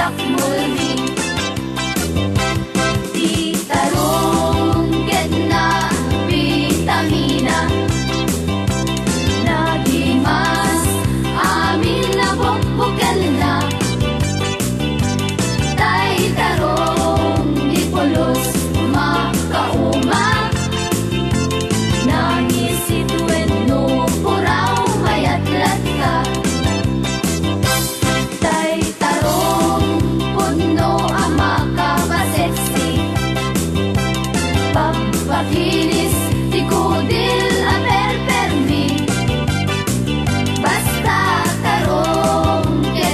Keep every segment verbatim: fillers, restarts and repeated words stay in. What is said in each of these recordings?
Mulmi. Ti tarong ket nabitamina. Nagimas amin a bukbukelna. Tay tarong di pulos makauma. Nangisit wenno puraw mayat latta. Tay tarong pudno a makapaseksi. Pagpakinis ti kudil a perpermi. Basta tarong ti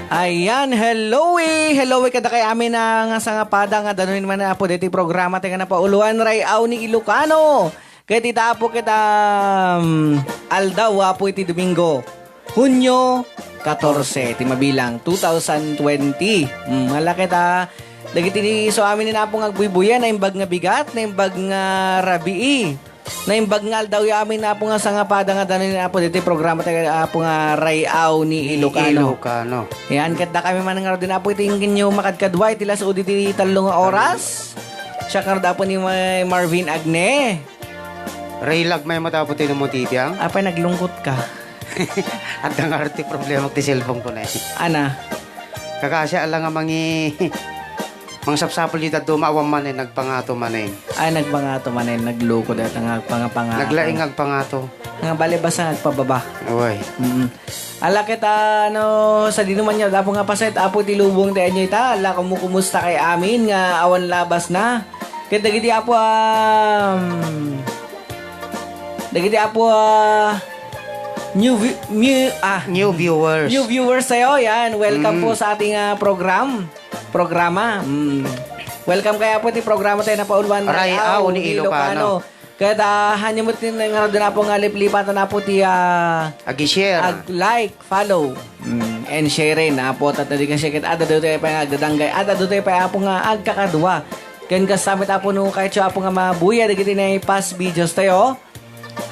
Ayan, hello eh. Hello eh, kadakay amin a nga sangapada nga danuin man, Apo, deti programa tayo nga napauloan, Ray-aw ni Ilocano. Ket ita, Apo, ket, um, aldaw, Apo, iti Domingo, Hunyo katorse, ti mabilang, two thousand twenty. Mm, ala ket, ah, dagiti ni so amin ni Apo nga agbuybuya, naimbag nga bigat, naimbag nga rabii. Naimbag nga aldaw ya amin, Apo, nga sangapada nga danuin, Apo, ditoy programa tayo, Apo, nga Ray-aw ni Ilocano. Ilocano. Yan, ket dakami man ngaruden, Apo, iti inyo makadkadua iti las-ud iti tallo nga oras. Siak ngarud, Apo, ni Ma-, Marvin Agne. Ray Lag may mata, Apo, ti numutitiang. Apay, naglungkot ka. Adda ngarud ti problema ti cellphone ko na eh. Ana? Kakasiak la nga mangi-, mangsapsapul iti dadduma, awan manen, nagpangato manen. Ay, nagpangato manen, nagluko dayta nga agpangapangato. Naglaing agpangato. Nga bale basta nga agpababa. Uy. Mm. Ala ket, ano, sadino man nga, Apo, nga paset, Apo, ti lubong ti anyo ita, ala, kumukumusta kay amin nga awan labas na. Ket dagiti, Apo, um, dagiti, Apo, ah, new vi-, mu-, ah, New viewers. New viewers tayo, yan. Welcome Mm. po sa ating, ah, program. Programa. Mm. Welcome kaya po ti programa tayo na pauluan. Ray-aw ni Ilocano. Ket, ah, hanyo met ti ngaruden, Apo, nga liplipatan, Apo, ti, ah, Ag-share. Ag-like, follow. Mm, and share-en, Apo, tapno di ka siya ket adda ditoy pay nga agdadanggay, adda ditoy pay, Apo, nga agkakadua. Ken kasta met, Apo, no kayatyo, Apo, nga mabuya dagiti nay past videos tayo.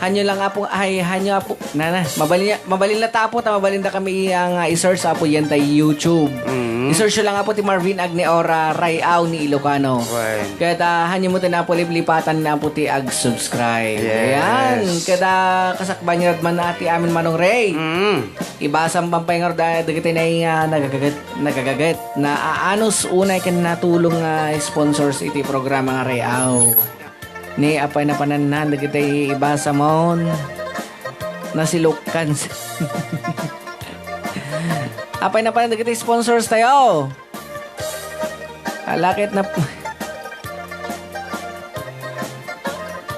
Hanyo lang, Apo, ay, hanyo, Apo, nana, mabalin, mabalin la ta, Apo, ta mabalin da kami iya nga i-search, Apo, yan tay YouTube. Mm. I-search nyo lang, Apo, ti Marvin Agneora, Ray-aw ni Ilocano. Right. Ket, ah, hanyo met, Apo, liplipatan, Apo, ti ag-subscribe. Yes. Ayan. Ket, ah, kasakbayan ngarud man, ah, ti amin Manong Ray. Mm. Ibasam pay ngarud, ah, dagiti nay, ah, nagagaget, nagagaget. Naanus unay ken natulong nga sponsors iti programa nga Ray-aw. Ni apay napanannan dagiti ibasamon. Nasilukkan. Apay napanan dagiti sponsors tayo. Ala ket nap-,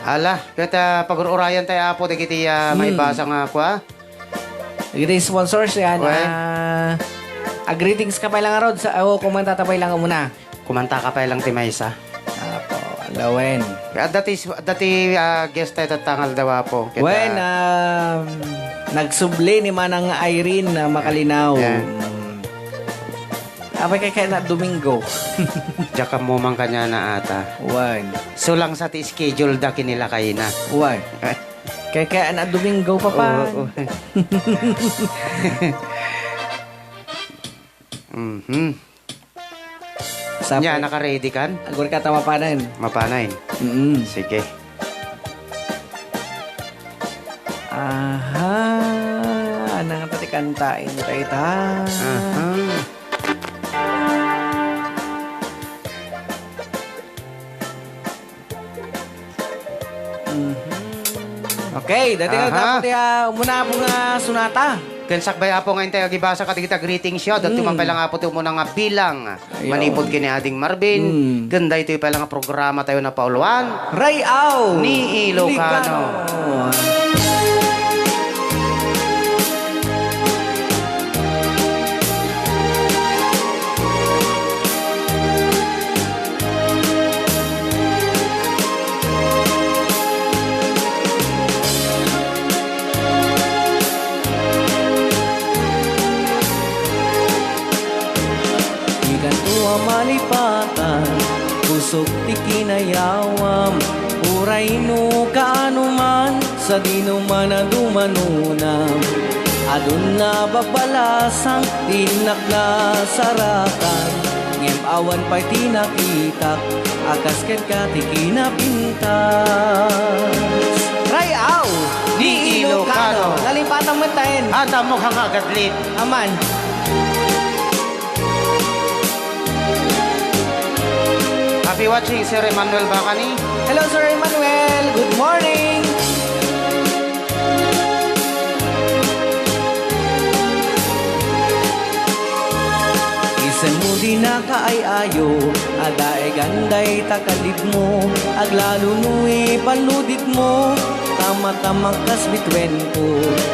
Ala, ket, ah, pagur-urayan tayo, Apo, dagiti, ah, Hmm. maibasa nga kua. Dagiti sponsors yan, Wen. ah, ah, greetings ka pay lang, Rod, sa, o, kumanta ta pay lang muna. Kumanta ka pay lang ti maysa. Apo, lawen. Adda ti, adda ti, ah, guest tayo tatta nga aldaw, Apo. Ket, Wen, ah, um, nagsubli ni Manang Irene na makalinaw. Yan. Mm. Apay kay kaya na Domingo. Diak ammo man kaniana ata. Wen. Sulang sa ti schedule da kinilakayna. Wen. Kay kaya na Domingo, papa. Oo, oo. Mhm. Sa Nya, pre- naka-ready kan? Agor ka ta mapanen. Mapanen? Mm. Sige. Aha. Anang tati kantain tayo ta. Aha. Mhm. Okay, dati na Aha. dapat ya, umuna po nga sunata. Ken sakbay, Apo, nga intay agibasa kadagiti greetings yo. Dati Mm. man pay lang, Apo, ti umuna nga bilang. Ayaw. Manipud ken ni Ading Marvin. Mm. Ken daytoy pay lang nga programa tayo na pauluan. Ray-aw! Ni Ilocano. Ilocano. Dikanto a malipatan, pusok ti kinayawam. Uray no kaano man, sadino man a dumanonam. Adun a babalasang ti innak nasarakan, ngem awan pay ti nakitak a kas kenka ti kinapintas. Ray-aw ni Ilocano. Nalipatan met tayen. Ata mo ka nga agadlit. Aman. Happy watching, Sir Emmanuel Bacani. Hello, Sir Emmanuel. Good morning. Isenmo di nakaay-ayo, adaegan dayta kalibmo, aglalo no ipaluditmo, Matamakkas bituen ko,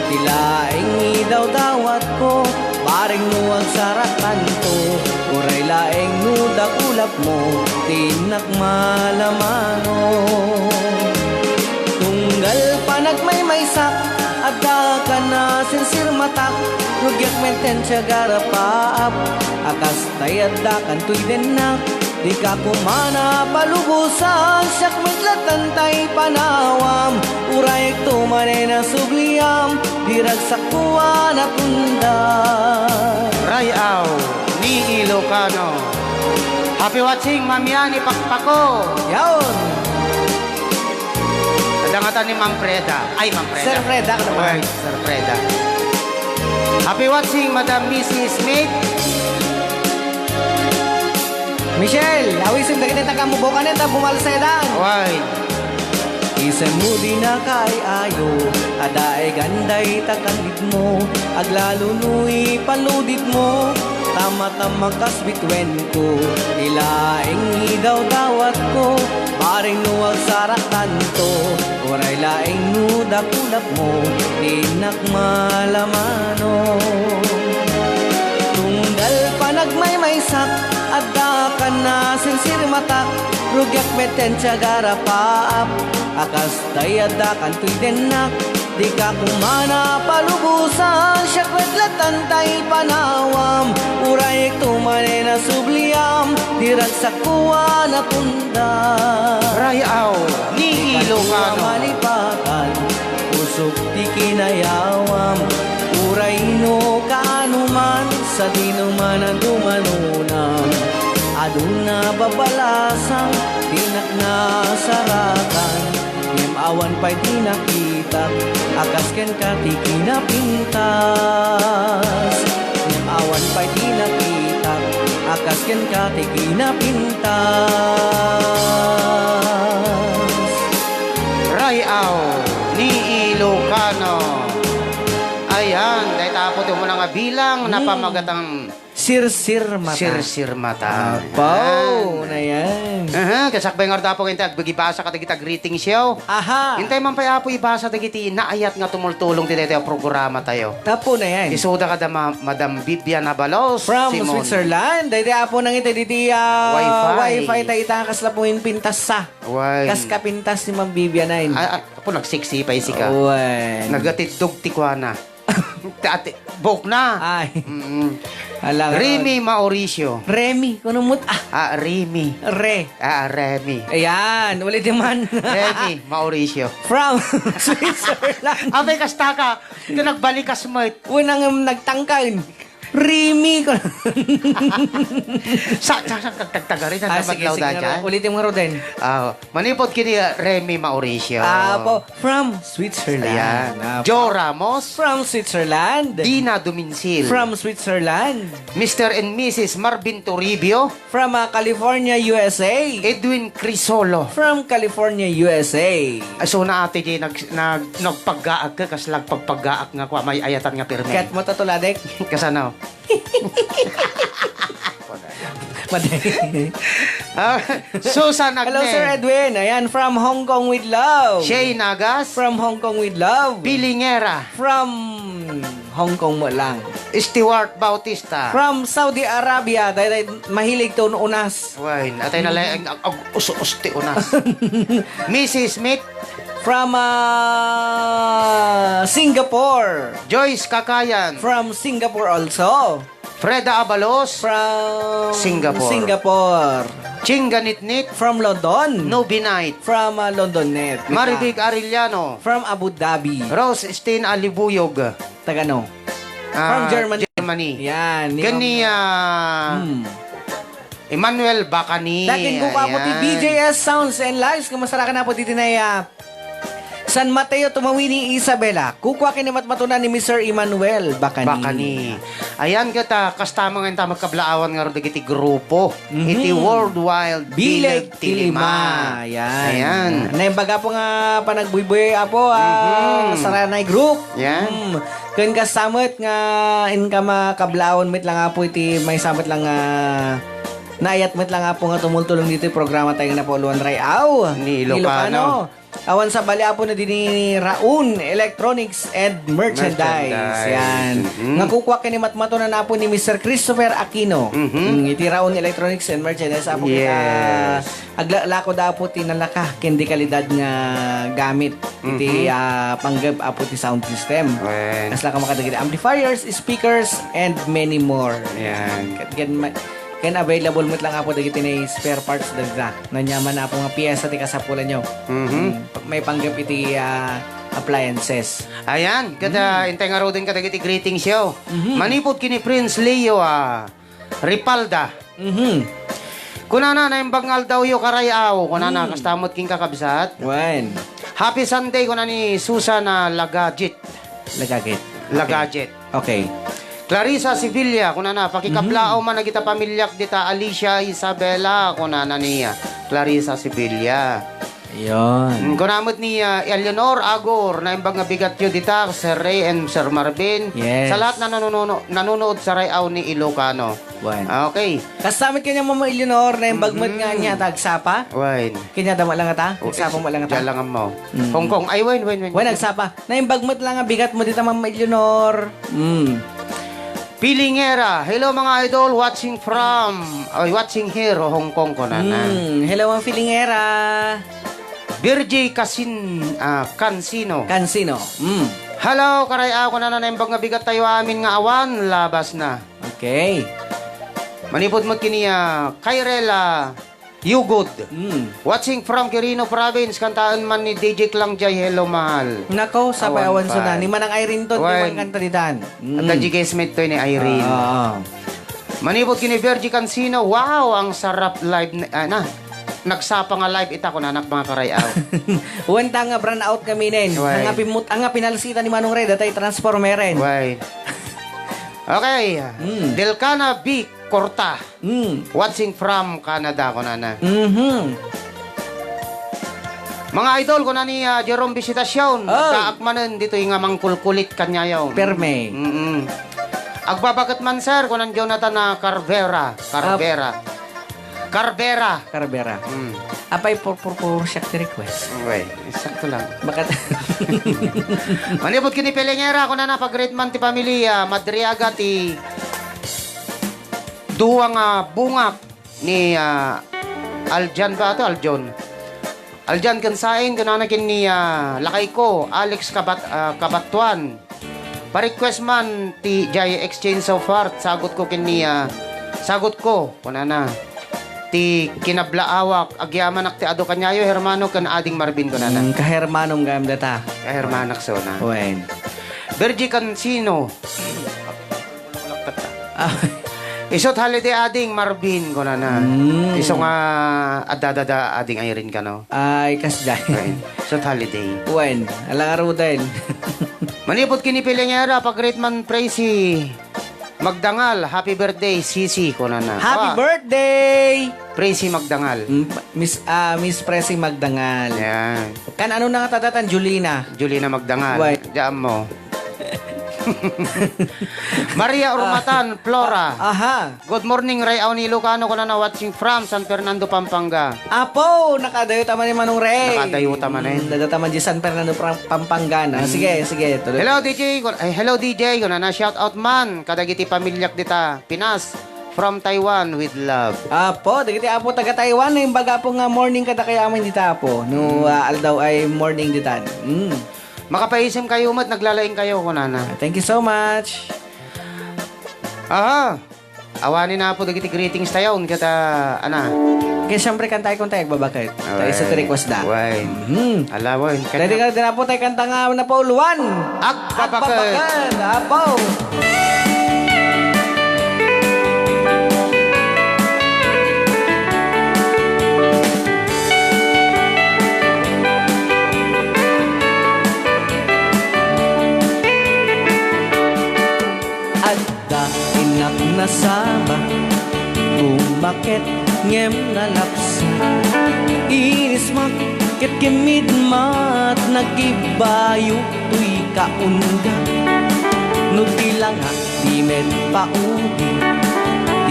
ti laeng idawdawat ko, bareng no agsarakanto, uray laeng no dakulapmo, ti innak malamano. Tunggal panagmaymaysak, adda ka na sirsirmatak, rugiak met ti agarapaap, a kas tay adda kantoy dennak, Dika koma palubosan, siak met lattan tay panawam. Urayek to manen a subliam, di ragsak ko a natunda. Ray-aw ni Ilocano. Happy watching, Ma'am Yani Pakpako. Yaon. Adda ngata ni Ma'am Freda. Ay, Ma'am Freda. Sir Freda, kano ba? Ay, Sir Freda. Happy watching, Madam Missus Smith. Michelle, awisim dagiti taga Mubokanen ta bumalsedan. Why? Isemmo dina kaay-ayo, adda ay ganday ta kanitmo, aglalo no ipaluditmo, tama-tama kas bituen ko, ti laeng idawdawat ko, bareng no agsarakanto, uray laeng no dakulapmo, ti innak malamano. Tunggal panagmaymaysak, adda ka na sirsirmatak, rugiak met ti agarapaap, a kas tay adda kantoy dennak, dika koma palubosan, siak met lattan tay panawam, urayek to manen a subliam, di ragsak ko a natunda. Ray-aw ni Ilocano. Malipatan, usok ti kinayawam, uray no kaano man, sadino man a dumanonam, aduna babalasang, dinak nasarakan, ngem awan pay ti nakitak, a kas kenka ti kinapintas. Ngem awan pay ti nakitak, a kas kenka ti kinapintas. Ray-aw ni Ilocano. Ayan, dayta apo ti umuna nga bilang, hmm, napamagatang Sirsirmata. Sirsirmata. Apo, ayan. Aha, kasakbay nga arda apo, intay agbagibasa kadagiti greetings yo. Aha. Intay man pay apo ibasa dagiti naayat nga tumultulong ti daytoy a programa tayo. Apo na yan. Isuda kada ma-, Madam Vivian Abalos, from Simon. Switzerland. Daytoy apo nang iti diti, ah, Wi-Fi. Wi-Fi ta ita kasla pumin pintasa. Wen. Kas kapintas ni Ma'am Vivian ay. Ah, ah, apo, nagsiksi pay sika. Wen. Nagatiddog ti kuana. Ti ati, buok na. Ay. Mm. Alang Remy Mauricio. Remy, kuno mo't, ah. Ah, Remy. Re. Ah, Remy. Ayan, ulit naman. Remy Mauricio. From Switzerland. Abay, kasta ka, kung nagbalikas mo, eh. Unang, um, nagtangkain. Remy, kuno. Sa, sa, sa, tagtagtagari, ah, sige, sige, dyan. Ulitin mo, Roden. Ah, manipod kini, ah, Remy Mauricio. Apo. From Switzerland. Ayan. Ah, Joe Ramos. From Switzerland. Dina Duminsil. From Switzerland. Mister and Missus Marvin Toribio. From, ah, California, U S A. Edwin Crisolo. From California, U S A. Ah, so na ate di nag-, nag-, nagpaggaak ka, kas nagpagpaggaak nga kwa, may ayatan nga pirmi. Ket mo ta to, Ladek? Kasano? Maday. Ah, Susan Agne. Hello, Sir Edwin. Ayan, from Hong Kong with love. Shay Nagas. From Hong Kong with love. Pilingera. From Hong Kong mo lang. Stewart Bautista. From Saudi Arabia. Daytoy, mahilig to unas. Wine. Atay na lang, ag-, ag-, us-, us ti unas. Missus Smith. From, ah, Singapore. Joyce Kakayan. From Singapore also. Freda Abalos. From Singapore. Singapore. Chinga Nitnit. From London. Nobi Knight. From, ah, London Net. Maribig Arellano. From Abu Dhabi. Rose Steen Alibuyog. Tagano? Ah, from Germany. Germany. Yan, ni Kani, ah, hmm. Emmanuel Bacani. Dakin ko pa po ti ayan. B J S Sounds and Lives. Kumasarakan na po dito na, ah, San Mateo, Tumawini, Isabela. Kukua ken ni matmatunan ni Mister Emmanuel Bacani. Bacani. Ayan, ket, ah, kasta man nga inta magkablaawan nga dagiti grupo. Mhm. Iti Worldwide Bileg Bileg ti lima. Ti lima. Ayan. Ayan. Naimbaga po nga panagbuybuy, apo, ah, mhm. Saranay Group. Ayan. Mm. Ken kasta met nga inka makablaawan met lang, apo, iti maysa met lang nga naayat met lang, apo, nga tumultulong ditoy programa tayo nga napauluan, Ray-aw. Ni Ilocano. Ilocano. Awan sabali, Apo, na dini Raon Electronics and Merchandise. Merchandise. Yan. Mm-hmm. Nga kukua ken ni matmatunan, Apo, ni Mister Christopher Aquino. Mm-hmm. Mm, iti Raon Electronics and Merchandise, Apo, kita Yes. aglalako da, Apo, ti nalaka ken di kalidad nga gamit iti, Mm-hmm. ah, panggep, Apo, ti sound system. Wen. Kasla ka makadagiti amplifiers, speakers, and many more. Yan. Ket, ken ma-, ken available met lang, Apo, dagiti nay spare parts dagita. Nanyaman, Apo, nga piyesa ti kasapulanyo. Mhm. Mm, may panggep iti, ah, appliances. Ayan, kada Mm. intay ngaruden kadagiti greetings yo. Mhm. Manipud kini Prince Leo, ah, Ripalda. Mhm. Kunana, "Naimbag nga aldawyo, karay-aw." Kunana, Mm. kasta met ken kakabsat. Wen. "Happy Sunday," kuna ni Susan, ah, Lagajit. Lagagit. Lagajit. Okay. Clarissa Sevilla, kunana, "Pakikablaaw Mhm. man dagita pamiliak dita, Alicia Isabela," kunana ni Clarissa Sevilla. Yon. Mm, kuna met ni, ah, Eleanor Agor, "Naimbag nga bigatyo dita, Sir Ray and Sir Marvin." Yes. Sa lahat na nanununo-, nanunood sa Ray-aw ni Ilocano. Wen. Okay. Kasta met kaniak, Mama Eleanor, naimbag met nga Mhm. ania, ta agsapa? Wen. Kaniak da met lang ata? O, Agsapa is-, met lang ata? Diyan lang mo. Mm. Hong Kong. Ay, wen, wen, wen. Wen, agsapa. Naimbag met lang nga bigatmo dita, Mama Eleanor. Mm. Pilingera. "Hello, mga idol. Watching from, ay, watching here, Hong Kong," kunana. Mm. Hello, Ma'am Pilingera. Virgie Casin-, ah, Cansino. Cansino. Mm. "Hello, karay-aw," kunana, "naimbag nga bigattayo amin nga awan labasna." Okay. Manipud met ken ni, ah, Kyrella Yugod. Mm. "Watching from Quirino Province, kantaen man ni D J Klang Jay, Hello Mahal." Nako, sapay awan Awan suna. Ni Manang Irene to, di Wen. man kanta ditan. Mm. Adda G K Smith to ni Irene. Ah, ah. Manipud ken ni Virgie Cansino, "Wow, ang sarap live na," ah, na. "Nagsapa nga live ita," kunanak, mga karay-aw. Wen, ta nga brownout kami nen. Wen. Anga pimut-, anga pinalsita ni Manong Red, atay transformeren. Wen. Okay. Mm. Delcana B. Corta. Mm. "Watching from Canada," kunana. Mhm. "Mga idol," kuna ni, ah, Jerome Visitacion, Oh. "nagkaak manen ditoy nga mangkulkulit kaniayo." Perme. Mm-mm. "Agbabaket man, sir," kunan Jonathan, ah, Carvera. Carvera. Carvera. Carvera. Mm. Apay, pur-, pur-, pur-, siak ti request. Okay, sakto lang. Bakat- Manipud ken ni Pelengera, kunana, "Pag-greet man ti pamilya, Madriaga ti dua nga bungak ni, ah, Aljan ba ato? Aljon. Aljan ken Sain, kunana ken ni, ah, lakay ko, Alex Kabat-, ah, Kabatuan. Pa-request man ti jay exchange of heart, sagot ko ken ni, ah, sagot ko, kunana. Ti kinablaawak, agyamanak ti adu kaniayo, Hermano ken Ading Marvin," kunana. Mm, kahermanom gayam data. Kahermanak sona. Wen. Virgie Cansino. Ah. "Isut holiday, Ading Marvin," kunana. Mm. Isu nga adda da Ading Irene kano. Ay, kasdiay. Wen. Isut holiday. Wen, alangaruden. Manipud ken ni Pilingera, pag-greet man Presi Magdangal, "Happy birthday, Sisi," kunana. Happy Awa. birthday! Presi Magdangal. Mm, Miss, ah, Miss Presi Magdangal. Yan. Kan ano na nga tadatan, Julina? Julina Magdangal. Wait. Diyan mo. Maria Ah. Urmatan, Flora. Aha. "Good morning, Ray Aw ni Ilocano," kunana, "watching from San Fernando, Pampanga." Apo, nakadayo ta man ni Manong Ray. Nakadayo ta man, eh. Mm, dada ta man di San Fernando, Pram-, Pampanga na. Mm. Sige, sige, tuloy. "Hello, D J," kun-, ay, "hello, D J," kunana, "shout out man kadagiti pamilyak dita Pinas, from Taiwan with love." Apo, dagiti Apo taga Taiwan, naimbag, Apo, nga morning kadakayo amin dita, Apo. No, Mm. ah, aldaw ay morning ditan. Mm. "Makapaisim kayo met, naglalaing kayo," kunana. Thank you so much. Aha. Awanen, Apo, dagiti greetings tayo, ket, ah, ana. Ket siyempre, kantaay kon tayo agbabaket. Ta isu ti request da. Why? Mhm. Ala, why? Dati ka din, Apo, tayo kanta nga, Apo, Luan. Agbabaket. Agbabaket, Apo. Adda innak nasaba, bumaket ngem nalapsa. Inismak ket kimmidmat, nagibbayo toy kaunda. No ti langak di met paudi,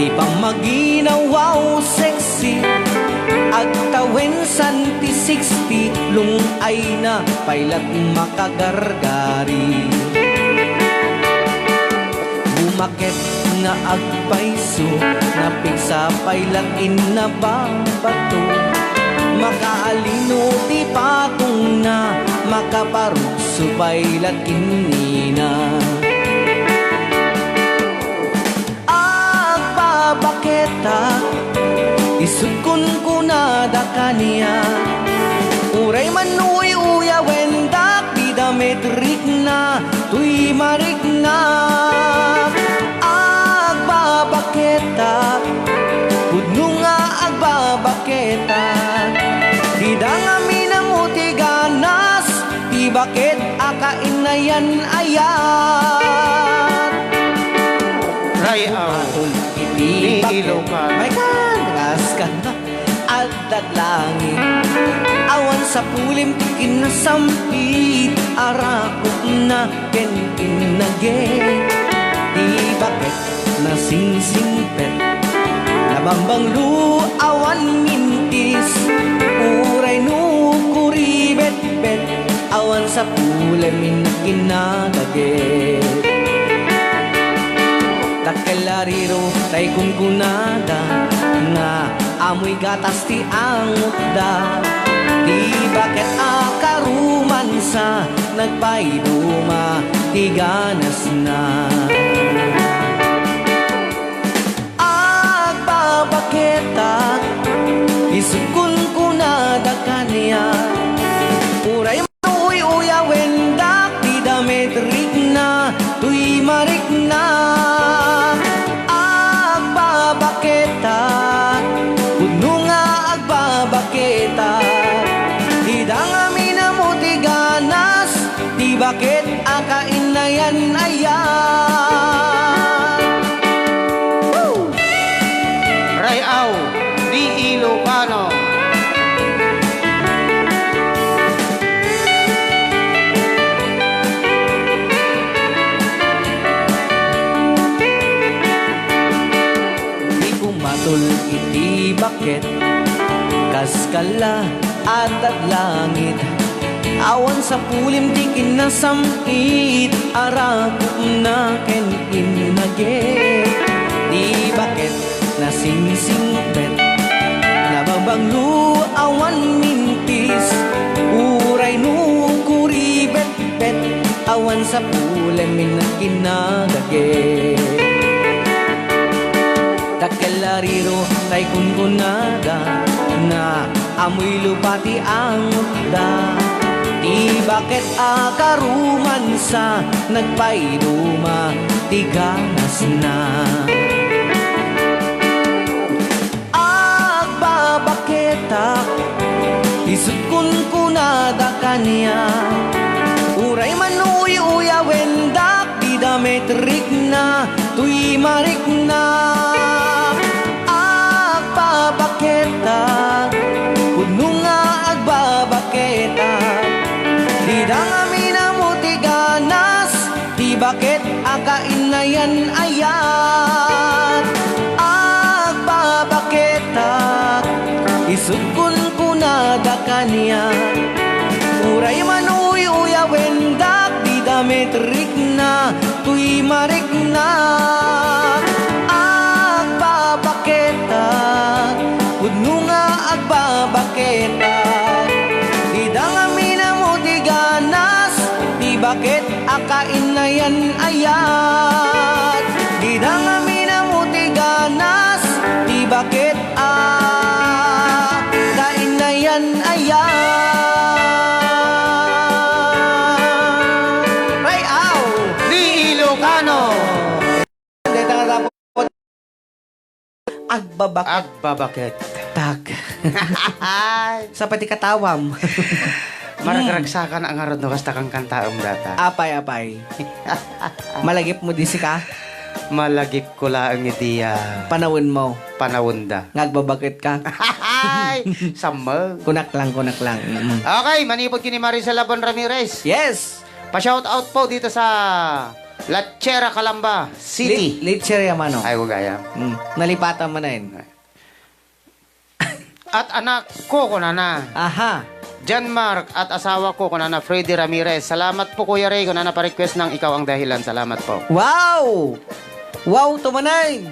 Ti pammaginawaw sexy, agtawen san ti sixty, lung-ayna pay lat makagargari. Bumaket nga agpayso, napigsa pay lat innababato, makaalino ti patongna, makaparugso pay lat kinnina. Agbabaketak, isut' kunkunada kaniak. Uray man uy-uyawendak, dida met rikna, toy marikna. Agbabaketak, pudno nga agbabaketak. Dida ngamin ammo ti ganas, ti baket a kainayan-ayat. Ray-aw. Umatol iti ni baket. Ilocano. May kan, kas ka na, adda langit. Awan sapulem ti kinasam-it, arakupna ken kinnagek. Ti baket nasingsingpet, nabambanglo, awan mintis, uray no kuribetbet, awan sapulem inna kinnagagek. Dakkel a riro tay kunkunada nga ammoy gatas ti angotda. Ti baket a karumansa, nagpaiduma ti ganasna. Agbabaketak, isut' kunkunada kaniak. Uray man uy-uyawendak, dida met rikna, toy marikna. Agbabaketak, pudno nga agbabaketak. Dida ngamin ammo ti ganas, ti baket a kainayan-ayat. Woo! Ray-aw ni Ilocano. Di umatol iti baket, kas kalla, adda langit. Awan sapulem ti kinasam-it, arakupna ken kinnagek. Ti baket nasingsingpet, nababanglo, awan mintis, uray no kuribetbet, awan sapulem inna kinnagagek. Dakkel a riro tay kunkunada nga ammoy lupa ti angotda. Ti baket a karumansa, nagpaiduma ti ganasna. Agbabaketak, isut' kunkunada kaniak. Uray man uy-uyawendak, dida met rikna, toy marikna. Agbabaketak, pudno nga agbabaketak. Dida ngamin ammo ti ganas, ti baket a kainayan-ayat. Agbabaketak, isut' kunkunada kaniak. Uray man uy-uyawendak, dida met rikna, toy marikna. Agbabaketak, pudno nga agbabaketak. Dida ngamin ammo ti ganas, ti baket a kainayan-ayat. Dida ngamin ammo ti ganas, ti baket a kainayan-ayat. Ray-aw ni Ilocano. Deta nga dapat agbabaket. Agbabaket. Tak. Ay. Sa pati katawam. Maragragsakan a ngarud no kasta kangkantaem data. Apay, apay. Malagipmo di sika? Malagipko laeng idi, ah, panawenmo. Panawenda. Nga agbabaket ka? Ay, sammeng. Kunak lang, kunak lang. Mm. Okay, manipud ken ni Maricel Labon Ramirez. Yes. Pa-shout out po dito sa Lachera, Calamba City. Lit-, Litcher ya, Manong. Ay, wag aya. Mm. Nalipatan mo na yun. At anak ko, kunana. Aha. John Mark at asawa ko, kunana, Freddy Ramirez. Salamat po, Kuya Ray, kunana, pa-request ng Ikaw ang Dahilan. Salamat po. Wow! Wow, tumanay!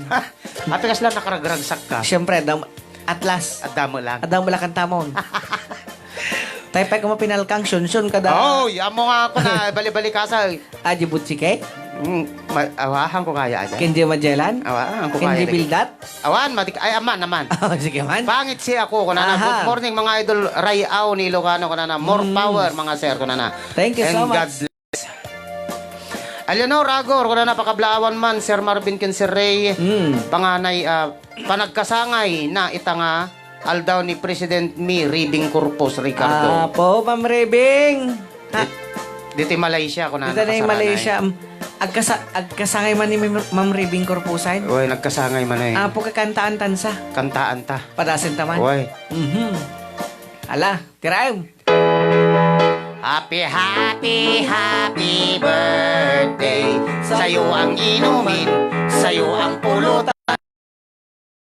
Apikas lang nakaragragsak ka. Siyempre, dam-, Atlas. Adamo lang. Adamo lang kantamon. Tayo pa kung mapinalkang, syun-syun ka da. Oh, amo nga ako na, bali-bali ka sa. Ah, di butsike? Mm, ma-, awahan ko kaya, aja. Kendi Magellan? Awahan ko kaya. Kendi Bildat? Awan, matik-, ay, aman, aman. Oh, sige man. Pangit si ako, kunana. Aha. Good morning, mga idol. Rayaw ni Ilocano, kunana. More power, mga sir, kunana. Thank you so much. And God bless. Eleanor Agor, kunana, pakablaawan man, Sir Marvin ken Sir Ray. Mm. Panganay, ah, panagkasangay na ita nga aldaw ni President mi, Ribing Corpus Ricardo. Apo, Ma'am Ribing. Ha? Dit-, diti Malaysia, kunana, Dito na yung kasarangay. Malaysia. Mm. Agkasa-, agkasangay man ni Ma'am, Ma'am Ribing Corpusan? Uy, nagkasangay man eh. Apo, kakantaan tansa. Kantaan ta. Padasin ta man. Uy. Mhm. Ala, tiraem. Happy, happy, happy birthday. Sa'yo ang inumin, sa'yo ang pulutan.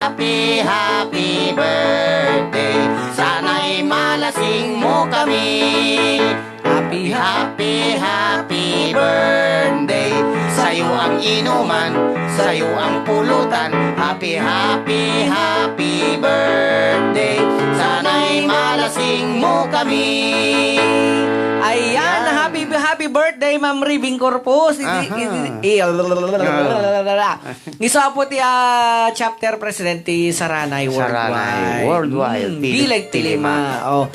Happy, happy birthday. Sana'y malasing mo kami. Happy, happy, happy birthday. Sa'yo ang inuman, sa'yo ang pulutan. Happy, happy, happy birthday. Sana'y malasing mo kami. Ayan, Ayan. Happy, happy birthday, Ma'am Ribing Corpus. Iti, Aha. iti, i-, Ah. Isu apo ti, ah, chapter president ti Saranay Worldwide. Saranay Worldwide. Mm, Bileg ti lima. Oh.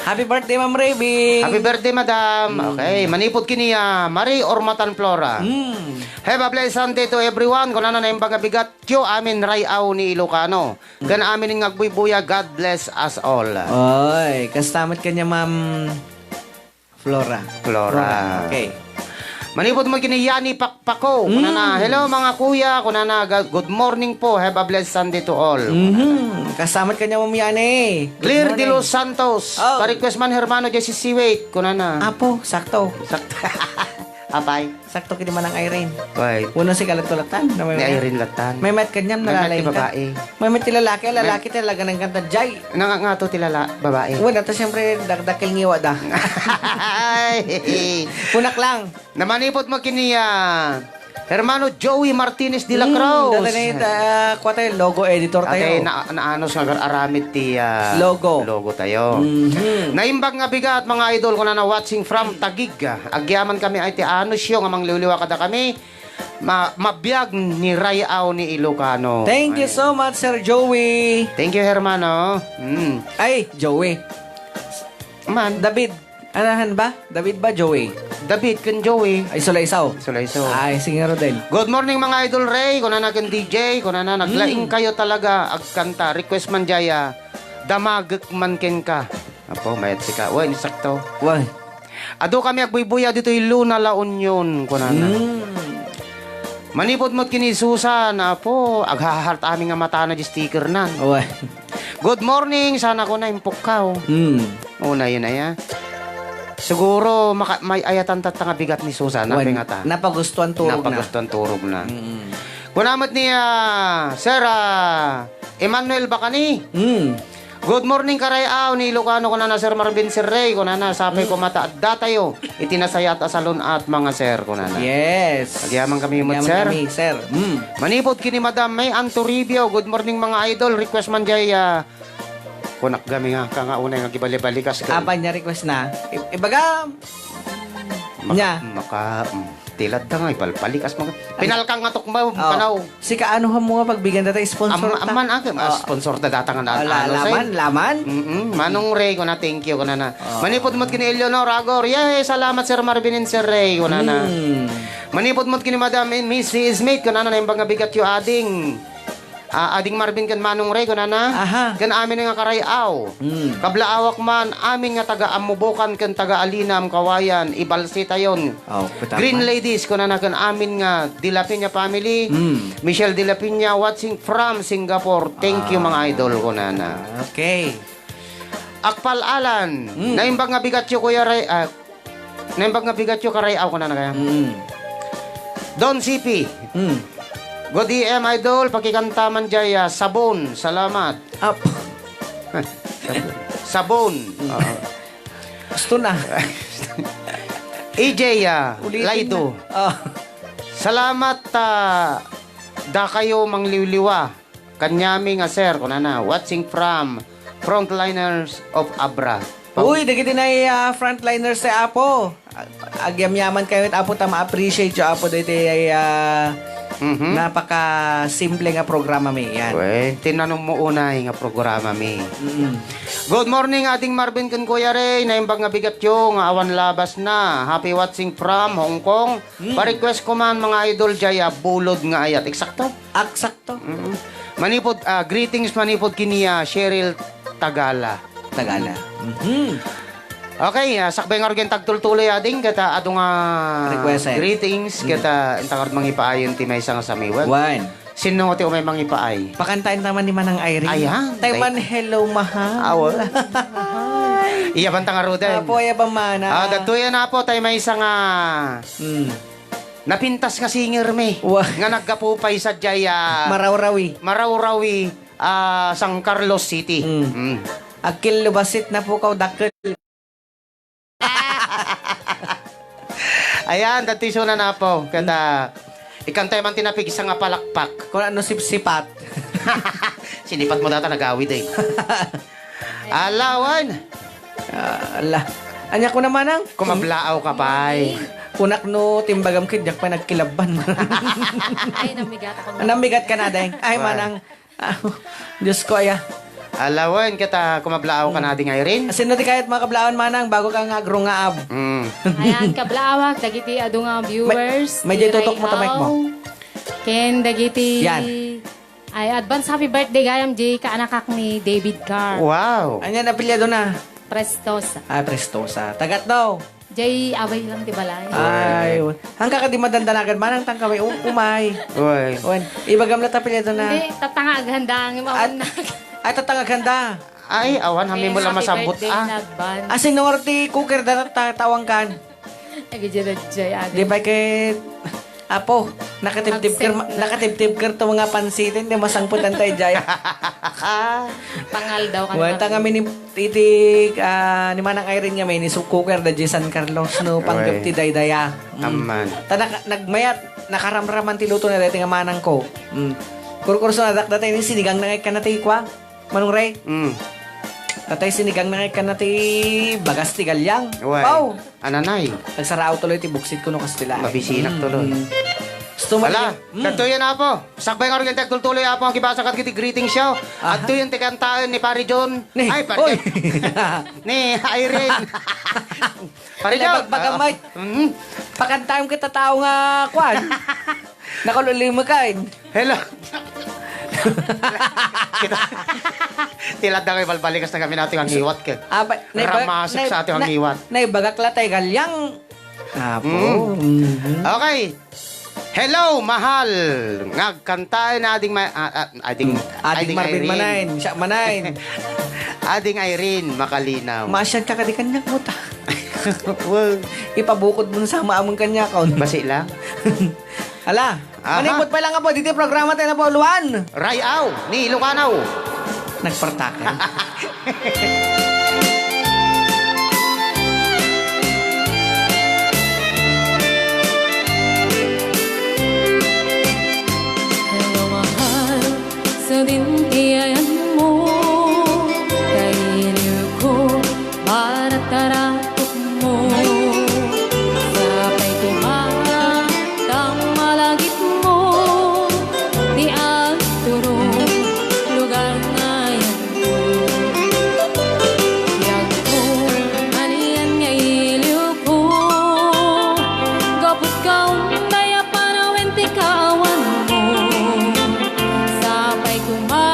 Happy birthday, Ma'am Ribing. Happy birthday, madam. Mm. Okay, manipud kini, ah, Marie Ormatan Flora. Mm. Have a blessed Sunday to everyone. Kunana, naimbag nga bigat, tio amin rayaw ni Ilocano. Ken amin nga agbuybuya, God bless us all. Oy, kasta met kanya, Ma'am Flora. Flora. Flora. Okay. Manipud mo kini Yani Pakpako. Mm. Kunana, "Hello, mga kuya." Kunana, "Ga-, good morning po. Have a blessed Sunday to all." Mhm. Kasta met kanya, Ma'am Yani. Good morning. Claire de los Santos. Oh. Pa-request man, Hermano Jesse Siwait. Kunana. Apo, sakto. Sakto. Apay. Sakto kini Manang Irene. Why? Una si Kalatulatan. Na may Ni Irene Latan. May met kanyam, May met nalalaing ka. Babae. May met ti lalaki, lalaki talaga ng kanta. Jay. Nangangato ti lala-, babae. Wala, ta siyempre, dak-, dakkel ngiwa da. Ay. Punak lang. Namanipod mo kini, ah, Hermano Joey Martinez de la Cruz. Mm, dati na ita, ah, kuha tayo, logo editor tayo. Ate, na-, naanos nga agar-aramid ti, ah, logo. Logo tayo. Mhm. Naimbag nga bigat, mga idol, kunana watching from Taguig. Agyaman kami ay ti anusyo nga mangliwliwa kada kami. Ma-, mabiag ni Rayaw ni Ilocano. Thank you so much, Sir Joey. Thank you, hermano. Mm. Ay, Joey. Man. David. Anahan ba? David ba, Joey? David ken Joey. Ay, Sulaysaw. Sulaysaw. Ay, sige nga, Rodel. Good morning, mga idol Ray. Kunana ken D J. Kunana, naglaing Mm. kayo talaga. Agkanta. Request man jaya. Damagek man kenka. Apo, mayat sika. Uy, insakto. Uy. Adu kami agbuybuya ditoy Luna, La Union, kunana. Mm. Manipod met kini Susan, apo, aghaharta amin nga matana di sticker nan. Uy. Good morning, sana ko na impukkaw. Mm. Una yun ay, ah. Siguro, maka-, may ayatan tatta nga bigat ni Susan, Wen, napingata. Napagustuhan turog na. Napagustuhan turog na. Mm. Kuna met ni, ah, Sir, ah, Emmanuel Bacani. Mm. Good morning, Karayaw ni Ilocano, kunana, Sir Marvin, Sir Ray, kunana, sapay Mm. ko mata adda tayo iti nasayaat a salon-at, mga sir, kunana. Yes. Agyaman kami met, Agyaman sir. kami, sir. Mm. Manipod kini Madam May Ann Toribio, good morning, mga idol. Request man jay, ah, kunak gami nga, ka nga unay nga gibali-balikas ka. Apan niya request na? I-, ibaga, Maka-, Nya. maka-, mm, tilad ta nga, ipalpalikas mo. Ay. Pinalkang nga tukma, Oh. kanaw. Sika, ano mo nga pagbigan data, sponsor Am-, ta? Amman, ah, Oh. sponsor ta data nga na, Ala, ano, laman, say? laman. Mm-mm. Manong Ray, kuna, thank you, kuna na. Oh. Manipod mo't kini Eleanor Agor. Yay, salamat, Sir Marvin and Sir Ray, kuna na. Hmm. Manipod mo't kini Madam and Miss Smith, kuna na, naimbag nga bigat yu ading. Ah, Ading Marvin ken Manong Ray, kunana. Aha. Ken amin nga Karayaw. Mm. Kablaawak man, amin nga taga Amubukan ken taga Alinam, Kawayan, ibalsi tayon. Oh, kutama. Green Ladies, kunana, ken amin nga De La Peña family. Mm. Michelle De La Peña, watching from Singapore. Thank you, Ah. mga idol, kunana. Okay. Akpal Alan, Mm. naimbag nga bigat yu, Kuya Ray, ah, Naimbag nga bigat yu, Karayaw, kunana kaya. Mm. Don C P. Hmm. Good A M, idol. Pakikanta man jay, ah, Sabon. Salamat. Ap. Sabon. Sabon. Oo. Gusto na. E J, ah, Ulitin Laido. Na. Oh. Salamat, ah, dakayo mangliwliwa. Kaniami nga sir, kunana, watching from frontliners of Abra. Pa- Uy, dagiti nay, ah, frontliners ti Apo. Ag-, agyamyaman kayo, Apo, ta ma-appreciate yo, Apo, daytoy ay, ah, Mhm. napakasimple nga programa mi. Yan. Wen, tinanong mo unay nga programa mi. Mm. Good morning, Ading Marvin ken Kuya Ray. Naimbag nga bigat yo nga awan labas na. Happy watching from Hong Kong. Mm. Pa-request ko man, mga idol, jay, ah, Bulod nga Ayat. Eksakto? Eksakto. Mm. Manipod, ah, greetings manipod kini, ah, Cheryl Tagala. Tagala. Mhm. Okay, ah, sakbay nga rugyan tagtultuloy, ading, ket adu nga Request, eh. Greetings, Mm. ket, ah, inta nga rud mangipaayon ti maysa nga samiwag. Wen. Sinno ti umay mangipaay? Pakantaen ta man ni Manang Irene. Ayan. Tay man, hello, mahal. Awa. Iya banta nga ruden. Apo, iya ba, mana? Ah, dagtoy na po, tay maysa nga Mm. napintas nga singer mi. Wa- Nga naggapu pay sadiay, ah, Marawrawi. Marawrawi, ah, San Carlos City. Mm. Mm. Agkillubasit na po kaw, dakkel. Ayan, dati suna na po. Kada, ikantay man tinapigsa nga palakpak. Kung ano sipsipat. Sinipat mo data nagawid eh. Alawan. Ah, ala. Anya ko na, manang? Kumablaaw ka pay. Kunak no, timbagam kid, diak pa nagkilabban. Ay, namigat ako. Namigat ka na, deng. Ay, Ay. manang. Ah, Diyos ko, aya. Alawan, kita kumablaaw ka na, Ading Irene. Sino ti kayat makablaawan, manang, bago ka nga agrungaab? Mm. Ayan, kablaawak, dagiti adu nga viewers, May, may ti tutok mo, tamay mo. Ken dagiti Yan. Ay, advance happy birthday gayam, Jay, kaanakak ni David Carr. Wow. Anya na apelyido na? Prestosa. Ah, Prestosa. Tagat daw. Jay, abay lang ti balay. Ay, Correct. Hangka ka di madandanagan, manang tangka may u-, umay. Uy. Wen, ibagam na tapilya na. Hindi, tatanga aghanda ang An-, mauna. Ay, tatanga aghanda. Ay, awan, hami mo lang masabot, birthday ah. In advance. Asin nung ti cooker da ta-, tawang kan. Lagi dyan na dyan, ate. Di ba kay Apo, nakatibtib ker, Absent na. Nakatibtib ker to mga pansitin, di masangputan tayo dyan. Pangal daw ka Wen, naman. Tanga mi ni, iti, ah, ni Manang Irene nga may ni Sukuker da di San Carlos, no, panggap Oy. Ti daydaya. Mm. Amman. Ta naka-, nagmayat, nakaramraman ti luto na dati nga manang ko. Mm. Kurkurso na dak dati ni sinigang na ngay ka na ti kwa. Manong Ray? Mm. Tatay, sinigang na ngay ka na ti bagas ti galyang. Uway. Pau! Ananay? Nagsaraaw tuloy ti buksit ko no kastila. Mabisinak Mm, tuloy. Mm. Gusto mo Ala, rin? Mm. Dagtoy yan, Apo. Sakbay nga rin yung tagtultuloy, Apo, ang kibasa kat kiti greeting show. Aha. At tuyon ti kantaen ni Pare John. Ni, Ay, Pare oy! John. Ni Irene. Pare Ala, John. Bag-, bagamay. Oo. Mm. Pakantaem kita tao nga, kwan. Nakalulima ka, eh. Hello. Kita, tilad na kayo balbalikas na kami natin ang hiwat ka. Ah, ba-, naiba-, Ramasok nai-, sa ating na-, hiwat. Naibagak la tayo galyang. Apo. Mm. Mhm. Okay. Hello, mahal. Ngagkantaen na ading ma-, ah, ah, ading, Mm. Ading ading Marvin Irene. Manain, siya manain. Ading Irene, makalinaw. Masyad ka kadi kanyak mo ta. Wow. Ipabukod mo sa maamong kanya, kaun. Basi lang. Ala, Aha. Manipod pa lang nga po, dito programa tayo na po, Luan. Rayaw ni Ilocano. Nagpartakan. Hello, mahal. Sadin ti ayanmo, kailiw ko, marataratokmo. Sapay koma, ta malagipmo, ti agturong lugar nga ayanko. Ti agko, anian nga iliwko, gapu ta unay a panawen ti kaawanmo. Sapay koma,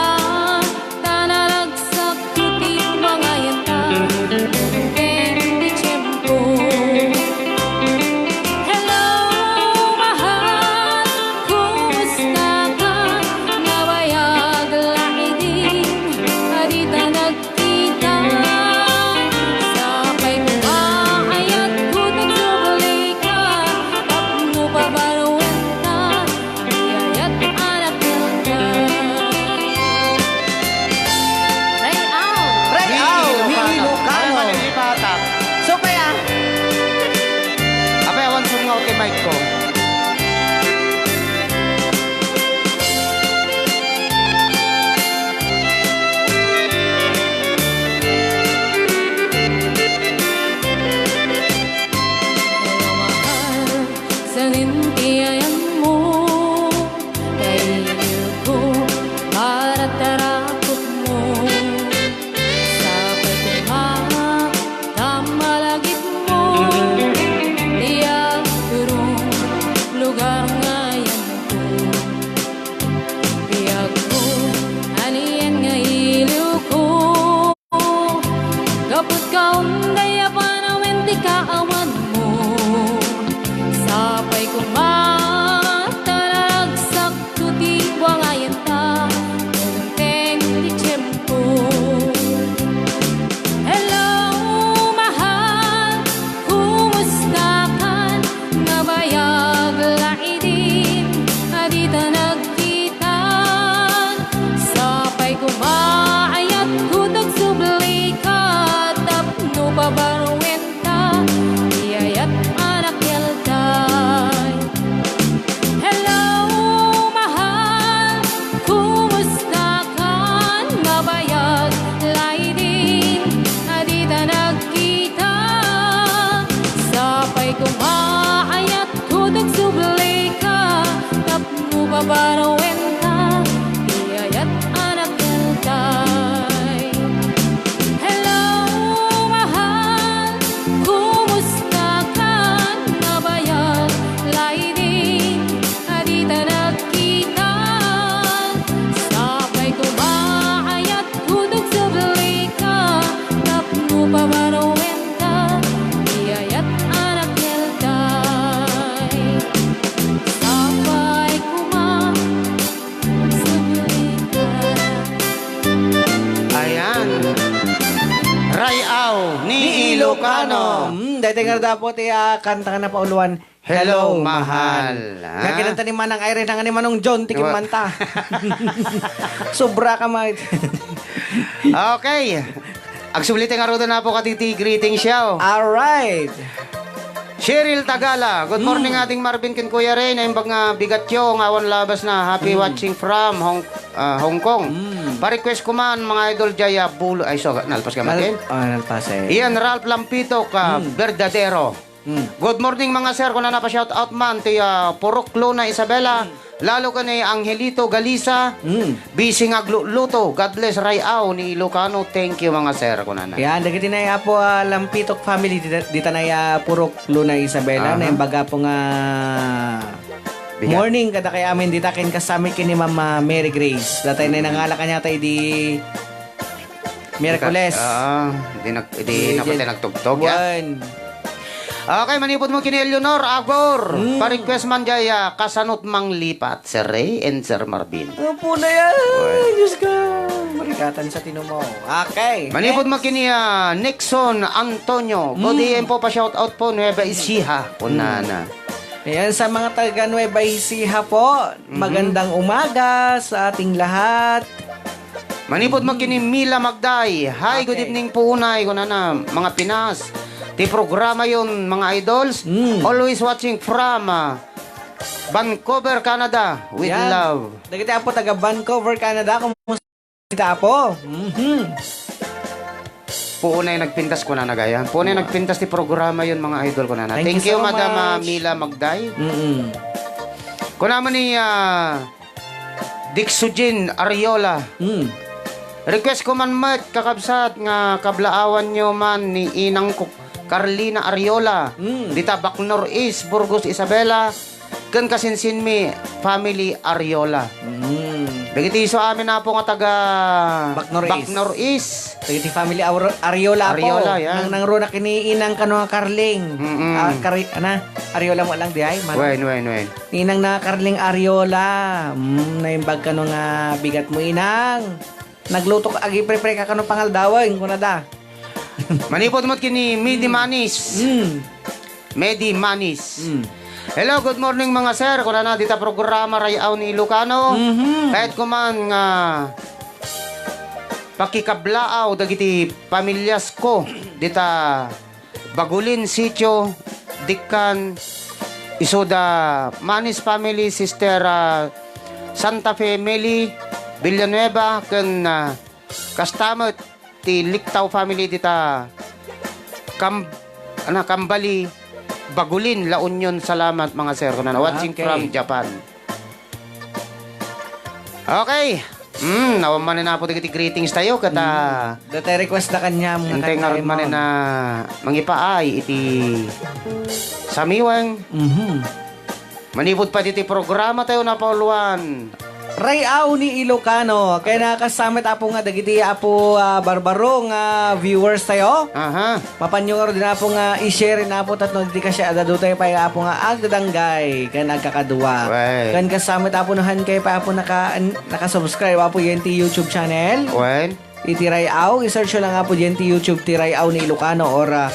Baruenta, iyayat anak eltay. Hello, mahal, kumusta ka? Nabayag laydin a dita nagkita. Sapay koma ayat kutog subli ka, tapno pabaruenta, iyayat anak eltay. Sapay koma, subli ka. Ayan. Ray-aw ni Ilocano. Hmm, daytoy nga dapo ti ah, kanta nga napauluan. Hello, mahal. Ah. Nga kinanta ni Manang Irene nga ni Manong John, ti Wa- kimmanta. Sobra ka, Mike. Okay. Agsubli ti ngaruden apo kaditi greetings yaw. Alright. Cheryl Tagala, good morning Ading Marvin ken Kuya Ray, naimbag nga bigatyo nga awan labasna. Happy watching from Hong ah, Hong Kong. Pa-request ko man mga idol jaya bulo ay so nalpas ka matin. Oh, nalpas eh. Iyan Ralph Lampito ka Verdadero. Hmm. Good morning mga sir, kunana pa shout out man ti ah, Purok Luna Isabela. Lalo ka ni Angelito Galisa. Hmm. Busy nga agluto. God bless Ray-aw ni Ilocano. Thank you mga sir, kunana. Yan, dagiti na apo ah, Lampitok family dita, dita na ah, Purok Luna Isabela, Aha. na imbaga po nga Bigat. morning kada kay amin dita ken kasami kini Ma'am ah, Mary Grace. Datay na nangala kanya tayo di Miyerkules. Ah, di nag di Di- na pati di- nagtugtog ya. Wan. Okay, manipod mo kini Eleanor Agor. Mm. Pa-request man jaya kasanot manglipat Sir Ray and Sir Marvin. Ano po na yan? Diyos ka. Marikatan sa tinumo. Okay. Manipod mo kini ah, Nixon Antonio. Good A M po pa shout out po Nueva Ecija. Kunana. Ayan, sa mga taga Nueva Ecija po, magandang umaga sa ating lahat. Manipod mo kini Mila Magday. Hi, good Okay. evening po unay. Kunana, mga Pinas. Ti programa yon mga idols. Mm. Always watching from ah, Vancouver, Canada. With Yan. love. Dagiti apo taga Vancouver, Canada. Kumusta kita apo? Mhm. Puunay nagpintas kunana gaya. Puunay nagpintas ti programa yon mga idol kunana. Thank Thank, you you, so Madam ah, much. Mila Magday. Mm-mm. Kunana ni ah, Dixogen Ariola. Mm. Request ko man met kakabsat nga kablaawan nyo man ni inang ko Carlina Ariola. Mm. Dita Bac North East, Burgos Isabela. Ken kasinsinmi family Ariola. Mm. Dagiti isu amin apo nga taga Bac North East. Bac North East. Dagiti family Aur- Ariola po. Ariola, yan. Nang nangruna kini inang kano nga Carling. Mm-mm. Ah, Kari- ana, Ariola mo lang di ay. Mano? Wen, wen, wen. Inang na Carling Ariola. Mm, naimbag kano nga bigat mo inang. Nagluto ka, agiprepre ka kano pangaldawen, kuna da. Manipod mo kini Midi Manis. Mm. Medi Manis. Mm. Hello, good morning mga sir. Kunana dita programa Ray-aw ni Ilocano. Mhm. Kayat ko man nga pakikablaaw dagiti pamilyas ko dita Bagulin Sitio, Dikkan, isuda Manis family, sister ah, Santa Fe Meli Villanueva, ken ah, kasta met ti Liktaw family dita Kam ana Kambali, Bagulin, La Union. Salamat mga sir. Kunana, watching Okay. from Japan. Okay. Mm, nawan manen apo dagiti greetings tayo ket ah, Datay request na kanya mga intay kanta ngarud mo. Manen na mangipaay iti samiweng. Mhm. Manipud pay diti programa tayo napauluan. Ray-aw ni Ilocano. Kaya nakasama tayo nga dagiti apo ah, barbaro nga viewers tayo. Aha. Mapanyo nga din apo nga i-share na apo tatno di kasi adado tayo pa apo nga agdadanggay kan agkakadua. Right. Kan kasama tayo no han kayo pa apo naka an- naka-subscribe apo yan ti YouTube channel. Wen. Iti Ray-aw, i-search lang apo diyan ti YouTube ti Ray-aw ni Ilocano or ah,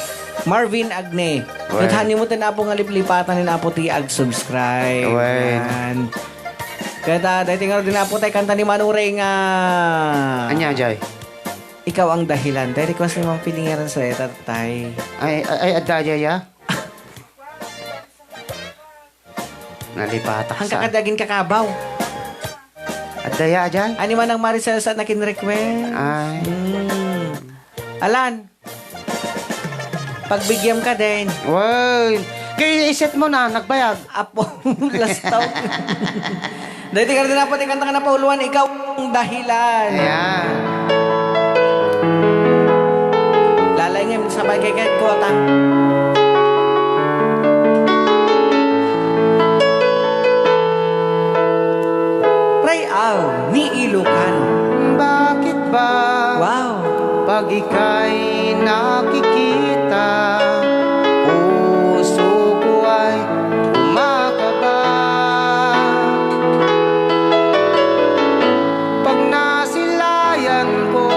Marvin Agne. Wen. Ket han mo ten apo nga liplipatan nin apo ti ag-subscribe. Wen. Yan. Kaya ta, dahil tingnan din apo tayo kanta ni Manong Ray nga Anya jay? Ikaw ang dahilan. Tayo request ni Mang Pilingaran sa tatay. Ay ay, ay adda jay ya. Nalipatak Ang sa. kakadagin kakabaw. Adda ya jay? Ani man ang Maricel sa nakin request. Ay. Hmm. Alan, pagbigyan ka din. Wow. Kay iset mo na nagbayag. Apo, lastaw. Daytoy nga dapat ikanta nga napauluan, ikaw ang dahilan. Ayan. Lalay nga, sabay kay kay kota. Ray-aw ni Ilocano. Bakit ba? Wow. Pag ika'y nakikita, puso ko ay kumakaba. Pag nasilayan ko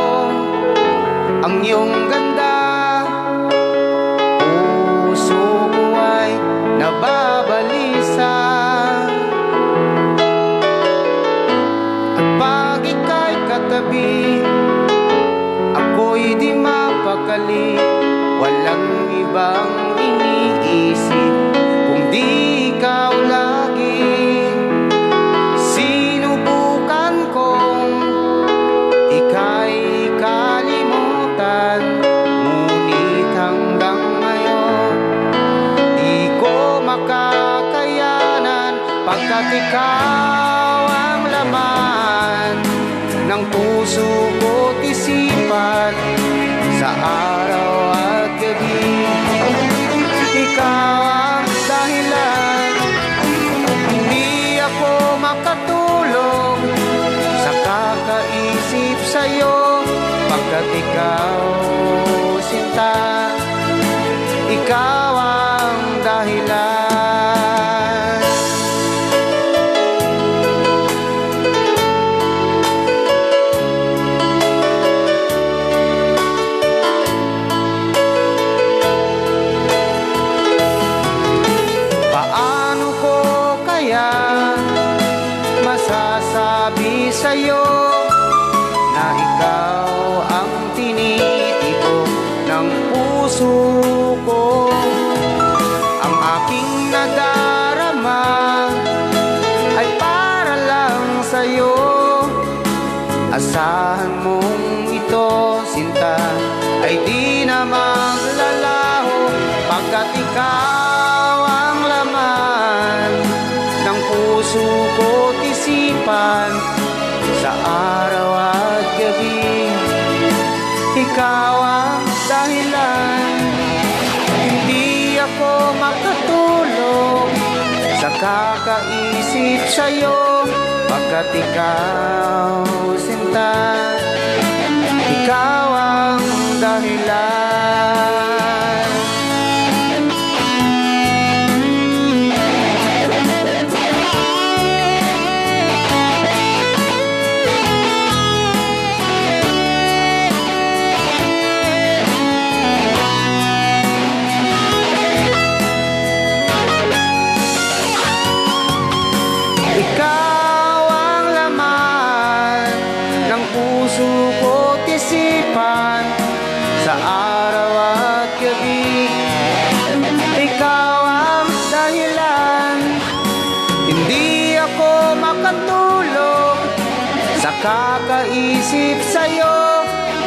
ang iyong ganda, puso ko ay nababalisa. At pag ika'y katabi, ako'y di mapakali. Walang ibang iniisip kung di ikaw lagi. Sinubukan kong ika'y kalimutan, ngunit hanggang ngayon di ko makakayanan, pagkat ikaw ang laman ng puso ko't isipan sa araw at gabi. Ikaw ang dahilan, hindi ako makatulog sa kakaisip sa'yo, pagkat ikaw, sinta, ikaw ang dahilan. Paano ko kaya masasabi sa'yo na ikaw ang tinitibok ng puso ko? Ang aking nadarama ay para lang sa'yo. Asahan mong ito, sinta, ay di na maglalaho, pagkat ikaw ang laman ng puso ko't isipan sa araw at gabi. Ikaw ang dahilan, hindi ako makatulog sa kakaisip sa'yo, pagkat ikaw, sinta, ikaw ang dahilan. Ikaw ang laman ng puso ko't isipan sa araw at gabi. Ikaw ang dahilan, hindi ako makatulog sa kakaisip sa'yo,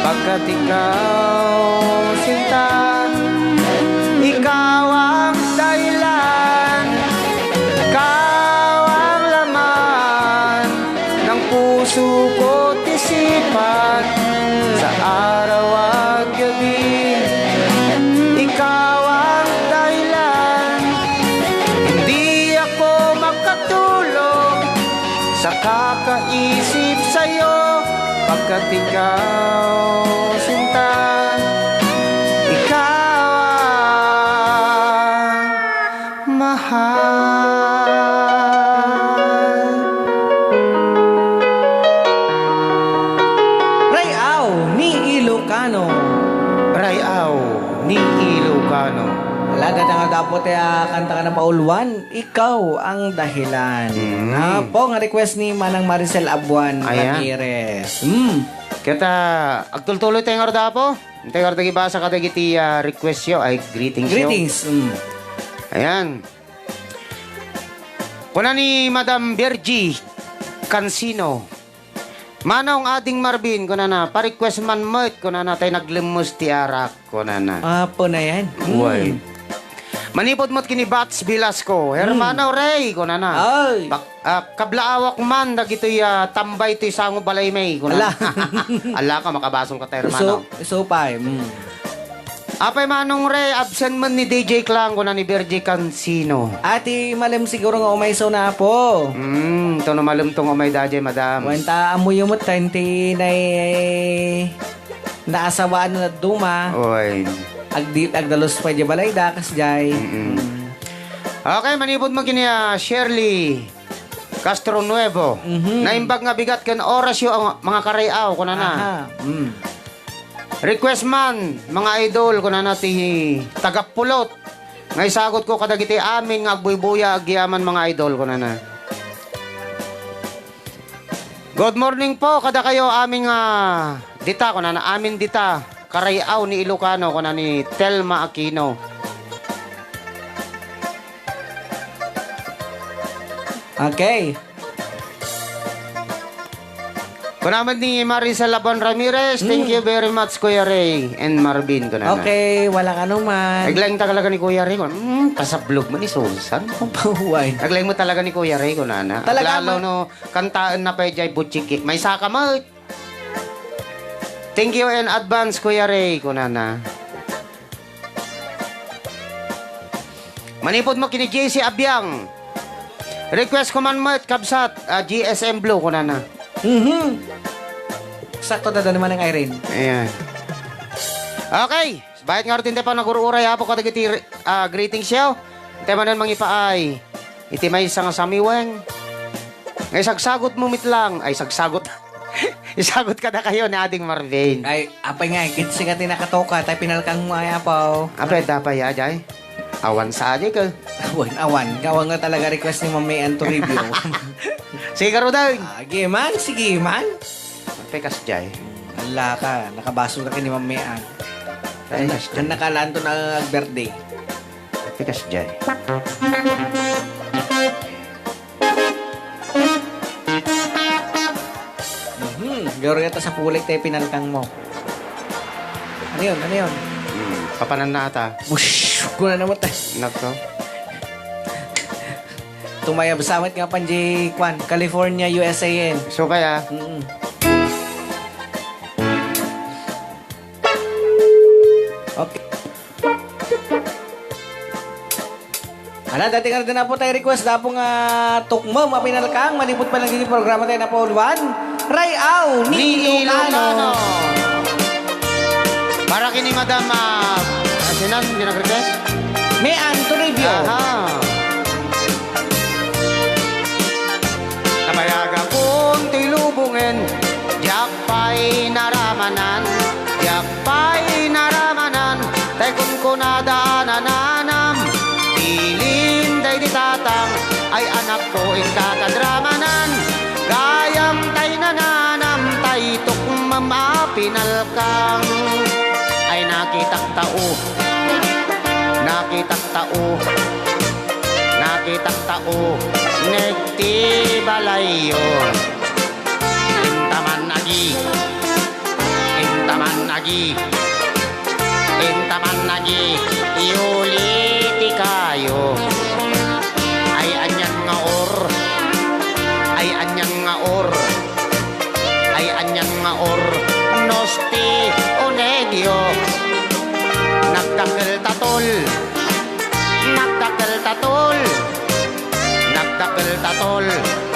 pagkat ikaw, sinta, ikaw ang dahilan, ikaw ang laman ng puso ko't isipan sa araw at gabi. Ikaw ang dahilan, hindi ako makatulog sa kakaisip sa'yo, pagkat ikaw, sinta, ikaw ang mahal. Ray-aw ni Ilocano. Ray-aw ni Ilocano. Ala, datang nga dapat, eh, ah, kanta nga napauluan, Ikaw ang Dahilan. Mm. Apo, nga request ni Manang Maricel Abuan Ayan. Ramirez. Mm. Ket, ah, agtultuloy tayo nga, Rodapo. Tayo nga, ibasa kadagiti, ah, request yo, ay, greetings yo. Greetings. Mm. Ayan. Kuna ni Madam Virgie Cansino, "Manong Ading Marvin," kunana, "pa-request man met," kunana, "tay naglemmes ti arak," kunana. Apo na yan. Mm. Uy. Manipud met ken ni Bats Velasco, "Hermano Ray," kunana. Ay. Bak-, ah, "Kablaawak man dagitoy, ah, tambay toy sango balay may," kunana. Ala. Ala ka, makabasol ka ta, hermano. Isu-, isupay, mm. "Apay Manong Ray, absent man ni D J Clang," kuna ni Virgie Cancino. Ati malem siguro nga umayso na, apo. Mm, to no malem to nga umay dajay, madam. Wen ta, ammoyo met, twenty-nine. Naasawaan na duma. Oy. Agdi-, agdalus pay di balay da, kasjay. Mm-mm. Mm. Okay, manipud mo kini, ah, Shirley Castro Nuevo. Mhm. "Naimbag nga bigat ken orasyo ang mga karayaw," kunana. Aha. Mm. "Request man, mga idol," kunana ti tagapulot. "Nga isagut ko kadagiti amin nga agbuybuya agyaman, mga idol," kunana. "Good morning po kadakayo amin nga dita," kunana, "amin dita, karayaw ni Ilocano," kuna ni Telma Aquino. Okay. Kuna met ni Marisa Laban Ramirez, "Thank you very much, Kuya Ray and Marvin," kunana. Okay, wala ka naman. Aglaeng talaga ni Kuya Ray, kuna, "Hmm, pasablog man ni Susan." Pahuway. Aglaeng mo talaga ni Kuya Ray, kunana. Talaga. Lalo no, kantaen na pay jay butsigi. Maysa ka met. "Thank you in advance, Kuya Ray," kunana. Manipud mo kini J C Abiang. "Request ko man met, kabsat, ah, G S M Blue," kunana. Mhm. Sakto da, da naman ang Irene. Ayan. Okay. Bayat nga rutin tayo pa nag-ur-uray, apo, kadagiti, ah, greetings yo. Tayo manen mangipaay. Iti maysa nga samiweng. Nga isagsagot mo met lang. Ay, sagsagot. Isagot kadakayo ni Ading Marvin. Ay, apay nga, ikit siya ti nakatoka, tay pinalkang mo ay, apo. Apay, dapay, ajay? Awan sa ajay ka. Awan, awan. Awan nga talaga request ni Mami Ann Toribio. Sige, Rudang. Sige man, sige man. Apay, kasjay. Ala ka, nakabasol ka kini Mami Ann. Ay, kasjay. An nakalanto na birthday. Apay, kasjay. Mhm, Gloria, ta sa pulay tayo pinalkang mo. Ano yun? Ano yun? Hmm, papanan na ata. Wush! Kuna naman tayo. Nako. Tumayab samat nga pan di kwan, California, U S A yan. So kaya? Mm. Okay. Ala, dati nga rin na po tayo request, dapo nga tukmam a pinalkang, malibot pa lang yung programa tayo na pauluan. Rayaw ni Ilocano. Para kini Madam, ah, asinan, pinag-request? May Anto Review. Aha. Nabayag akon ti lubongen, diak pay naramanan, diak pay naramanan, tay kunkunada a nananam. Bilin daydi tatang, ay anakko, inka kadramanan. Gayam tay nananam, tay tukmam a pinalkang. Ay nakitak tao, nakitak tao, nakitak tao, nagti balayyo. Intaman agi, intaman agi, intaman agi, iuli ti kayo. Ay anian nga or, ay anian nga or, ay anian nga or, no sti unegyo. Nagdakkel ta tol, nagdakkel ta tol. Nagdakkel ta tol,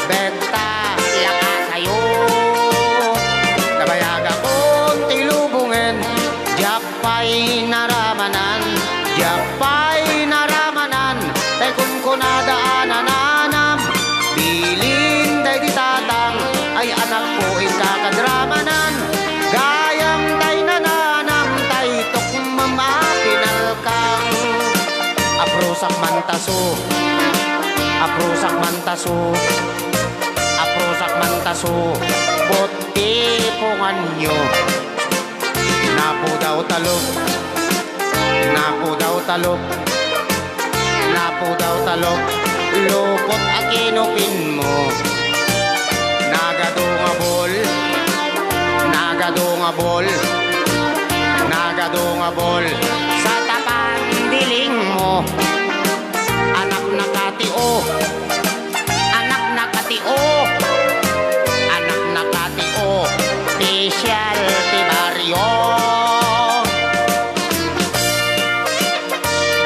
benta lakasayo. Nabayag akon ti lubongen, diak pay naramanan, diak pay naramanan, tay kunkunada a nananam. Bilin daydi tatang, ay anakko, inka kadramanan, gayam tay nananam, tay tukmam a pinalkang. Aprusak man taso, aprusak man taso, aprusak man taso, buti punganyo. Napudaw talok, napudaw talok, napudaw talok, lupot a kinupin mo. Nagadu nga bol, nagadu nga bol, nagadu nga bol, sa tapan diling mo. Ti barrio.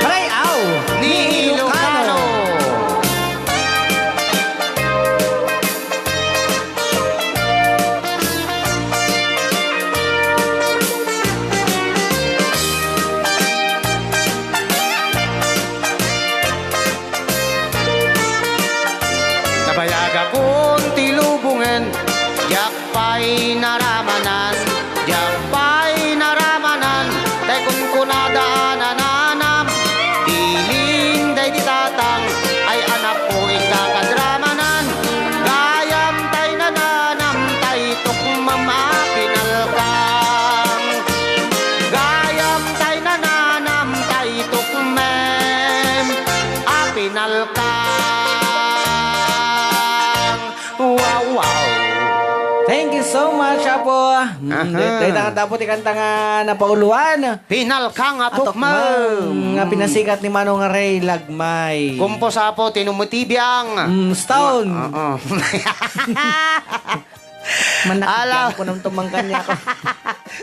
Ray-aw ni Ilocano. Nabayagakon ti lubongen, diak pay naramanan, diak pay naramanan, tay kunkunada a nananam. Bilin daydi tatang ay anappo, inka kadramanan. Gayam tay nananam, tay tukmem a pinalkang. Gayam tay nananam, tay tukmem a pinalkang. Wow, wow. Thank you so much, Apo. Mm, Aha. day-, dayta nga Apo ti kanta nga napauluan. Pinalkang a Atok tukmem. Mang, nga pinasikat ni Manong Ray Lagmay. Kumpos, Apo, ti numutibiang. Mm, Stone. Ma-, oo. Manakit Ala. Ko nang tumangkan niya ako.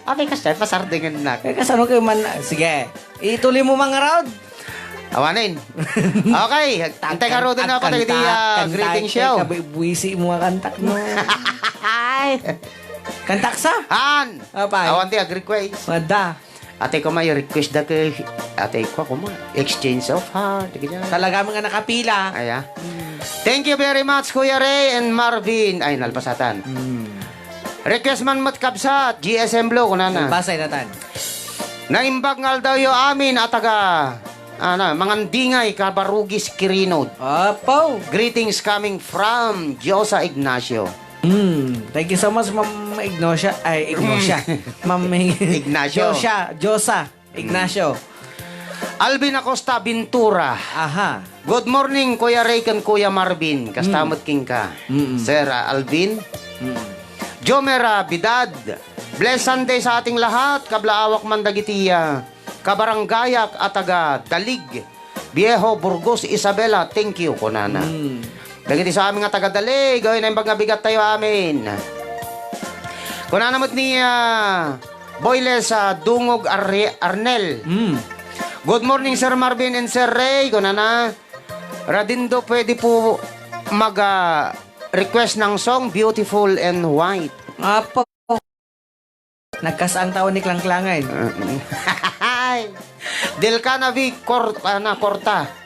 Apay, kasta, pasardingan na. Eh, kasano kayo man, sige. Ituloy mo, Mang Rod. Awanin. Okay, antay ka, Rod, na pala iti, ah, greeting show. Kabuisi mo nga kantak, no? Ay. Kantak sa? Han! Apay. Awan ti ag-request. Wada. Ate ko may request da ke, ate ko kuma, exchange of heart, ganyan. Talaga mga nakapila. Aya. Mm. Thank you very much, Kuya Ray and Marvin. Ay, nalpasatan. Mm. Request man met kabsat, G S M Blue, kunana. Basay natan. Naimbag nga aldawyo amin a taga, ana, Mangandingay, Cabarugis, Quirino. Apo. Greetings coming from Diosa Ignacio. Mm. Thank you so much, Ma'am Ignosia. Ay, Ignosia. Ma'am Ig-, Ignacio. Diosia, Diosa, Ignacio. Alvin Acosta Ventura. Aha. Good morning, Kuya Ray ken Kuya Marvin. Kasta Mm. met kenka. Mm-mm. Sir, ah, Alvin. Mm. Jomer, ah, Bidad. Blessed Sunday sa ating lahat. Kablaawak man dagiti, ah, kabarangayak a taga Dalig. Viejo, Burgos, Isabela, thank you, kunana. Mm. Dagiti sa amin nga taga Dalig, oy, naimbag nga bigat tayo amin. Kunana met ni, ah, Boyles, ah, Dungog Arre-, Arnel. Mm. "Good morning, Sir Marvin and Sir Ray," kunana. "Radindo, pwede po mag, ah, request ng song, Beautiful and White." Apo. Nagkasaang taon ni Klangklangan. Ay. Delcana V. Cor-, ah, na, Corta.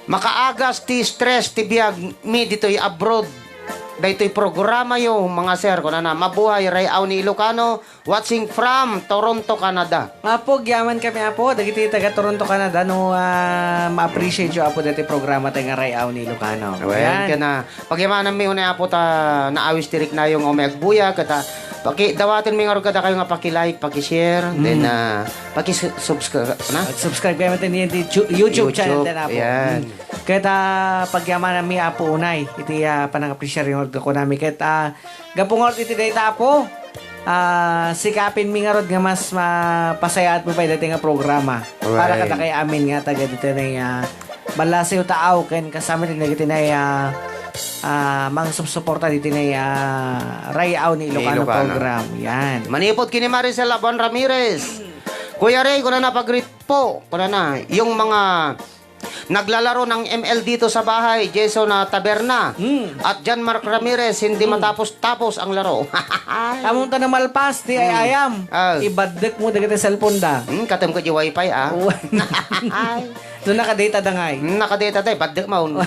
"Makaagas ti stress ti biag mi ditoy abroad. Daytoy programa yo, mga sir," kunana. "Mabuhay, Ray-aw ni Ilocano, watching from Toronto, Canada." Apo, agyaman kami, Apo, dagiti taga Toronto, Canada, no, ah, ma-appreciate yo, Apo, dati programa tayo nga Ray-aw ni Ilocano. Well, yan. Kana, pagyamananmi unay, Apo, ta naawis ti riknayo nga umay agbuya, kata, paki-, dawatenmi ngarud kadakayo nga paki-like, paki-share, then, Mm. ah, paki-subscribe, na? Subscribe kayo natin yung YouTube, YouTube channel YouTube, tayo, Apo. Yan. Mm. Kata, pagyamananmi, Apo, unay, iti, ah, panang-appreciate ngarud kunami. Kata, gapu ngarud iti dayta, Apo, ah, sikapinmi ngarud nga mas mapasayaat mo pay dayta nga programa. Para Alright. kadakay amin nga taga dita nga, ah, Balasiw, Taaw, ken kasama din dagiti nga, ah, ah, mangsupsuporta diti nga, ah, Ray-aw ni Ni Ilocano Ilocano. Program. Yan. Manipod kini Maricel Labuan Ramirez. Kuya Ray, kunana, pag-greet po, kunana, yung mga naglalaro ng M L dito sa bahay, Jason, ah, Taberna, Hmm. at John Mark Ramirez, hindi Hmm. matapos-tapos ang laro. Among ta namalpas, ti ay Hmm. ayam. Ah. Ibaddek mo dagiti cellphone da. Hmm, katem ko di wifi, ah. Oh. No, nakadata da ngay. Hmm, nakadata da, ibaddek mo.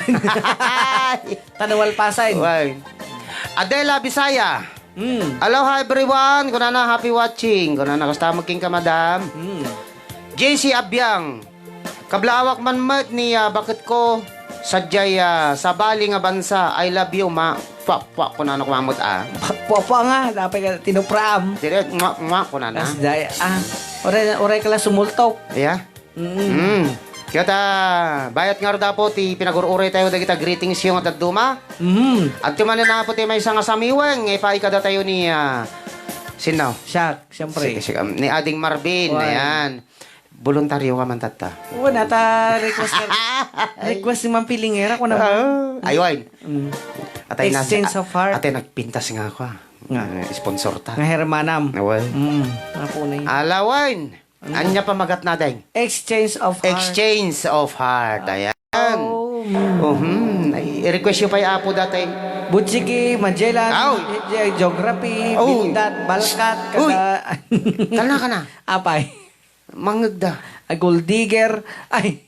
Ta namalpasan. Why? Adela Bisaya. Mm. Aloha everyone, kunana, happy watching. Kunana, kasta met kenka, madam. Mm. J C Abiang. Kablaawak man met ni, ah, baket ko, sadiay, ah, sabali nga bansa. I love you, ma. Pwa, pwa, kunana, kumamot, ah. Pwa, pwa nga, dapat ka tinupraam. Dire, mwa, mwa, kunana. As day, ah, oray, oray ka lang sumultok. Yeah? Mm. Mm. Ket, ah, bayat ngarud, Apo, ti pinagur-uray tayo dagita greetings yo nga dadduma. Mm. Adto manen, Apo, ti maysa nga samiweng nga ipaay kadatayo ni, ah, sino? Siak, siyempre. Si, si, um, ni Ading Marvin, Why? Ayan. Voluntaryo ka man, tatta. Oo, nata request na, request ni Ma'am Pilingera, kung naman. Ah, ay, wine. Mm. Atay na, Exchange of heart. Atay nagpintas nga ako, ah. Nga. Eh, sponsor ta. Nga hermanam. Awan. Mm. Apo na yun. Alawan. Ano? Anya pamagatna, Deng? Exchange of heart. Exchange of heart. Ayan. Oh, mm. Oh, hmm. Ay, i-request yo pa'y Apo dati. Butsiki, Magellan, Aw. eh, geography, Oh. Bindat, Balkat, Uy. kada Kana, kana. Apay. Mangegda. A gold digger. Ay.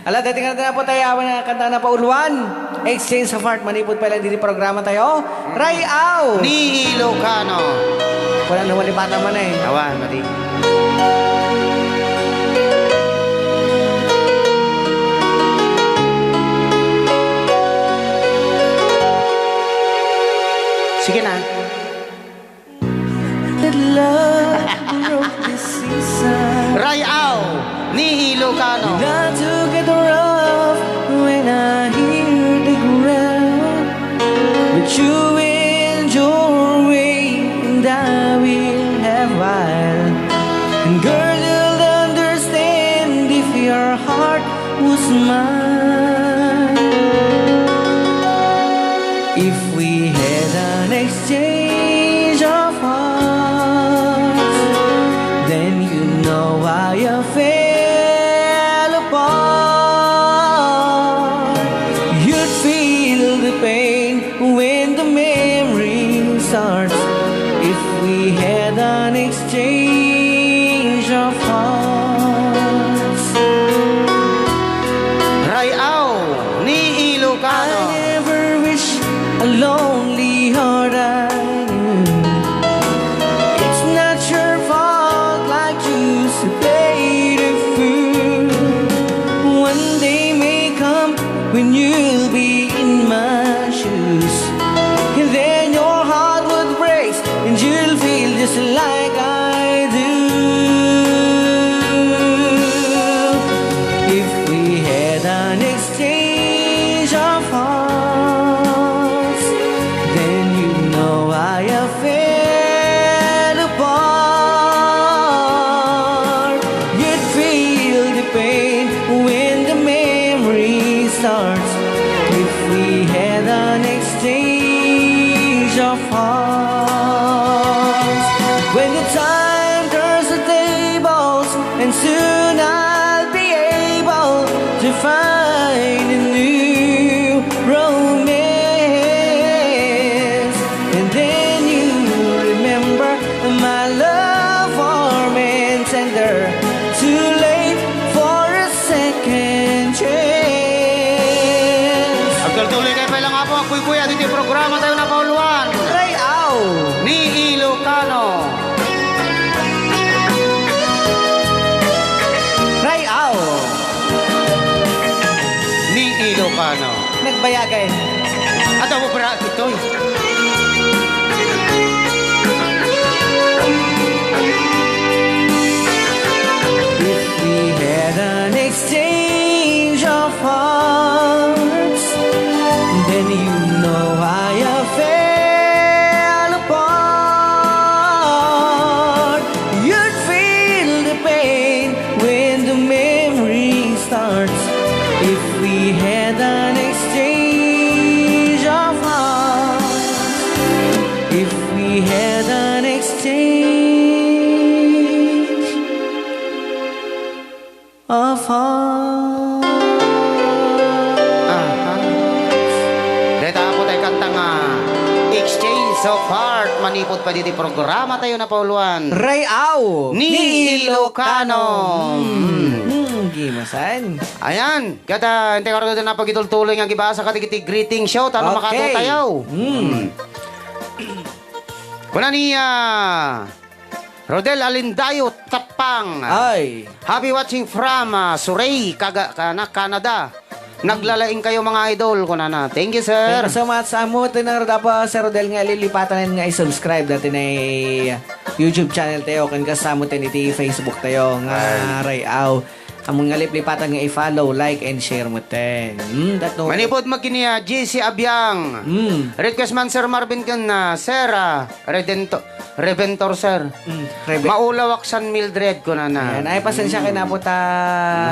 Ala, dating na po tayo, awan na kanta na pauluan. Exchange of heart, manipod pa lang diri programa tayo. Rayaw! Ni Ilocano. Wala na, wali bata man eh. Awan, mati. Sige na. The love of the season. Rayaw ni Ilocano. Not to get rough when I hear the ground. But you went your way and I will have while. And girl, you'll understand if your heart was mine. If we had an exchange of hearts, then you know why I fell apart. You'd feel the pain when the memory starts. If we had an exchange of hearts. Rayaw ni Ilocano. I never wish a lonely heart I knew. It's not your fault, like you to play the fool. One day may come when you'll be in my shoes. And then your heart would break and you'll feel just like I do. If we had an exchange of hearts, then you know I have fell apart. You'd feel the pain when the memory starts. If we had an exchange of hearts, when the time turns the tables, and soon I'll be able to find a new romance. And then you remember my love warm and tender. Too late for a second chance. Agtuloy-tuloy kayo pa lang, Apo. Agkuykuya, dito yung programa tayo na pauluan. Rayaw. Ni Ilocano. Rayaw. Ni Ilocano. Nagbayagay. Adaw mo para ito'y. If we had an exchange of hearts, then you know I have fell apart. You'd feel the pain when the memory starts. If we had an exchange of hearts, if we had an exchange of hearts. Aha. Deta po tayo kanta nga Exchange of Heart. Manipod pa diti programa tayo na pauluan. Rayaw Ni ni Ilocano. Ilocano. Hmm. Hmm, gimasan. Ayan. Kada, ente karon na pagitultuloy nga gibasa kadagiti greeting shout. Ano Okay. makatayo? Hmm. Hmm. Kuna ni, ah, Rodel Alindayo Tapang. Ay. Happy watching from, ah, Surrey, Kaga-, Kana-, Canada. Naglalaing kayo, mga idol, kunana. Thank you, sir. Thank you so much. Amo, tinang Rodapa, Sir Rodel, nga lilipatan nga i-subscribe dati na YouTube channel tayo, kan kasamo tayo iti Facebook tayo, nga Ay. Rayaw. Among nga liplipatan nga i-follow, like, and share mo ten. Hmm, that no. Manipod mo kini, ah, J C Abiang. Hmm. Request man, Sir Marvin, kan, ah, Sir, ah, Redento-, Reventor, sir. Hmm, Rebe- Maulawak San Mildred, kunana. Ayan. Ay, pasensya kayo na po ta.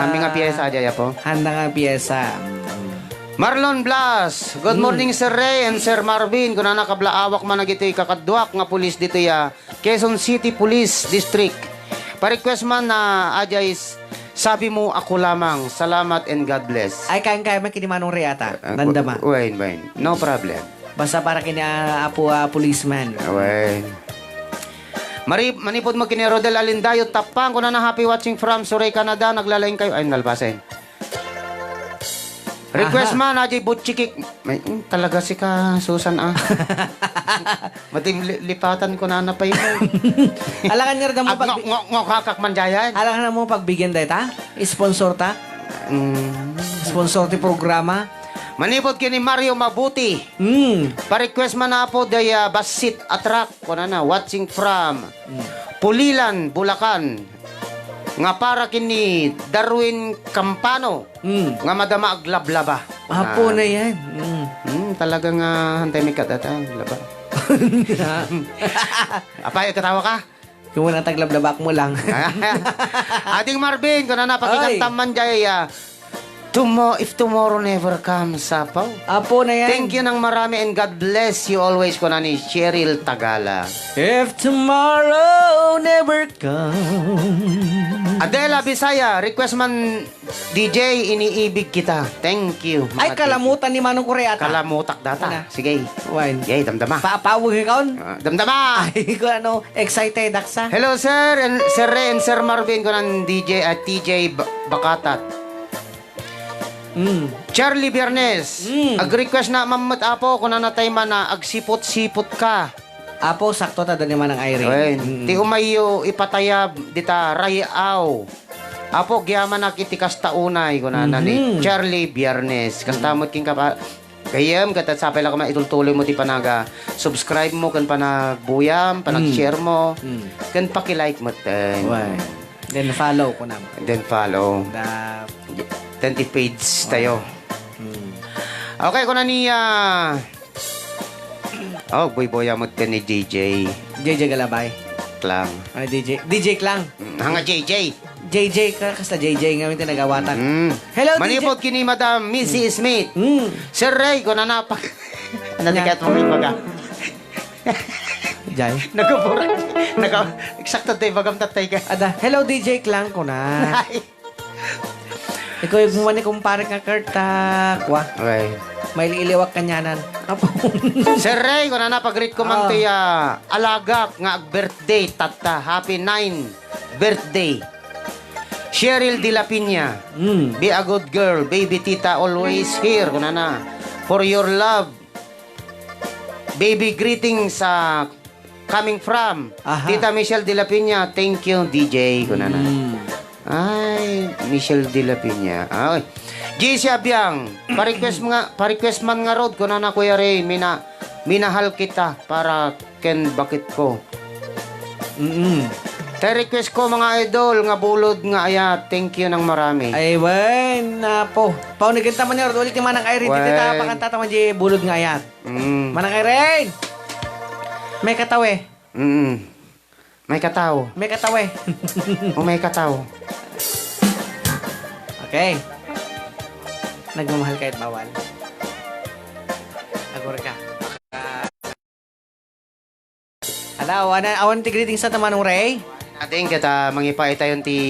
Handa nga piyesa, Jaya po. Handa nga piyesa. Hmm. Marlon Blas, "Good morning, Sir Ray and Sir Marvin. Kunana, kablaawak man dagitoy kakaduak nga pulis ditoy a Quezon City Police District. Pa-request man na ajay s-, sabi mo ako lamang. Salamat and God bless." Ay, kayang-kaya man kini Manong Ray ata. Ah, Dandama. Wen, wen. No problem. Basta para kini, ah, apo, ah, policeman. Wen. Mari-, manipod mo kini Rodel Alindayo, Tapang, kunana, "Happy watching from Surrey, Canada. Naglalaing kayo." Ay, nalpasen. Request Aha. man, ajay butchikik. May, mm, talaga sika, Susan, ah. Mati li-, lipatan ko na napay mo. Alangan nga rada mo Ag-, pag- ngo-, ngo-, ngokakak man jayan. Alangan mo pagbigyan dayta? Sponsor ta? Mm. Sponsor ti programa? Manipod kini Mario Mabuti. Mm. Pa-request man, apo, day, ah, Bassit Atrak. Kunana, watching from Mm. Pulilan, Bulacan. Nga para kini Darwin Campano. Mm. Nga madama aglablaba. Apo Ah. na yan. Mm. Mm, talaga nga hantay may kadata, laba. Apay, katawa ka? Yung walang taglablabak mo lang. Ading Marvin, kung ano, Ay. pakikanta man jay, ah, tomo-, if tomorrow never comes, apo. Apo na yan. Thank you ng marami and God bless you always, kung ano ni Cheryl Tagala. If tomorrow never comes. Adela Bisaya, request man D J, iniibig kita. Thank you, mga Ay, D J. Kalamutan ni Manong Korea ata. Kalamutak data. Ano? Sige. Wine. Yay, damdama. Pa-, paawag ikaw? Ah, damdama. Ay, ko ano, excited, aksa. Hello, sir, and Sir Ray, and Sir Marvin, kunan D J at T J Ba-, Bakatat. Mm. Charlie Biernes, Mm. ag-request na mammet apo, kunana tay man na agsipot-sipot ka. Apo, sakto ta, dani Manang Irene. Wen, Mm. ti umayyo ipatayab dita Rayaw. Apo, agyamanak iti kasta unay, kunana ni Mhm. Charlie Biernes. Kasta Mm. met ken kapa-, gayyem, ket sapay la koma itultuloy mo ti panaga-subscribe mo, ken panagbuyam, panag-share Mm. mo, Mm. ken paki-like mo ten. Wen. Then follow ko naman. Then follow. The Then ti page tayo. Mm. Okay, kuna ni, ah, Oh, buybuya mo ni J J. J J Galabay. Klang. Ano, D J? D J Klang. Mm, hanga J J. J J ka, kasta J J nga, may tinagawatan. Mm. Hello, D J. Manipod kini Madam Missy Mm. Smith. Mm. Sir Ray, kung nanapak. Nalikat mo yung baga. Jay. Nagubura. Naga-, eksakto tayo, bagam tatay ka. Ada, "Hello, D J Klang," kuna. Ay. Ikaw yung bumani, kumpare, nga Kurt, ah, kwa. Okay. May iliwak kanyanan. Apo. Sir Ray, kung ano, pag-greet ko man Ah. ti, ah, alagak nga ag-birthday, tatta. Happy nine birthday. Cheryl de la Piña. Mm. Be a good girl, baby tita, always here, kung ano. For your love, Baby, greetings, ah, coming from Aha. Tita Michelle de la Piña. Thank you, D J. Kunana. Mm. Ay, Michelle de la Piña. Ay. J C Abiang, pa-request nga, pa-request man nga rod, kunana, Kuya Ray, mina-, minahal kita para ken bakit ko. Mm-mm. Tay request ko, mga idol, nga bulod nga ayat. Thank you ng marami. Ay, wen, apo. Paunigan ta man ni Rod ulit ni Manang Irene. Wen. Tita, pakanta ta man di bulod nga ayat. Mm. Manang Irene! May kataw eh. Mm. May kataw. May kataw eh. O may kataw. Okay. Nagmamahal kahit bawal. Agor ka. Ala, awan, awan ti greetings ta Manong Ray. Ating kita mangipaitayon ti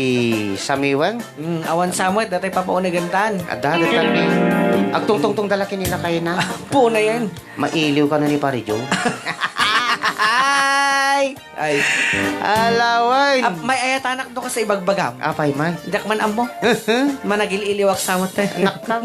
samiwen. Mm, awan samet, datay papaunigan tan. Adda, datay. Agtungtungtong dala kinila kayo na. Apo na yan. Mailiw ka na ni Pare Joe. Ay! Ay. Alawan. Ap-, may ayatanak do ka sa ibagbagam. Apay man. Diak man ammo. Managil-iliwak sa mo, te. Anak ka.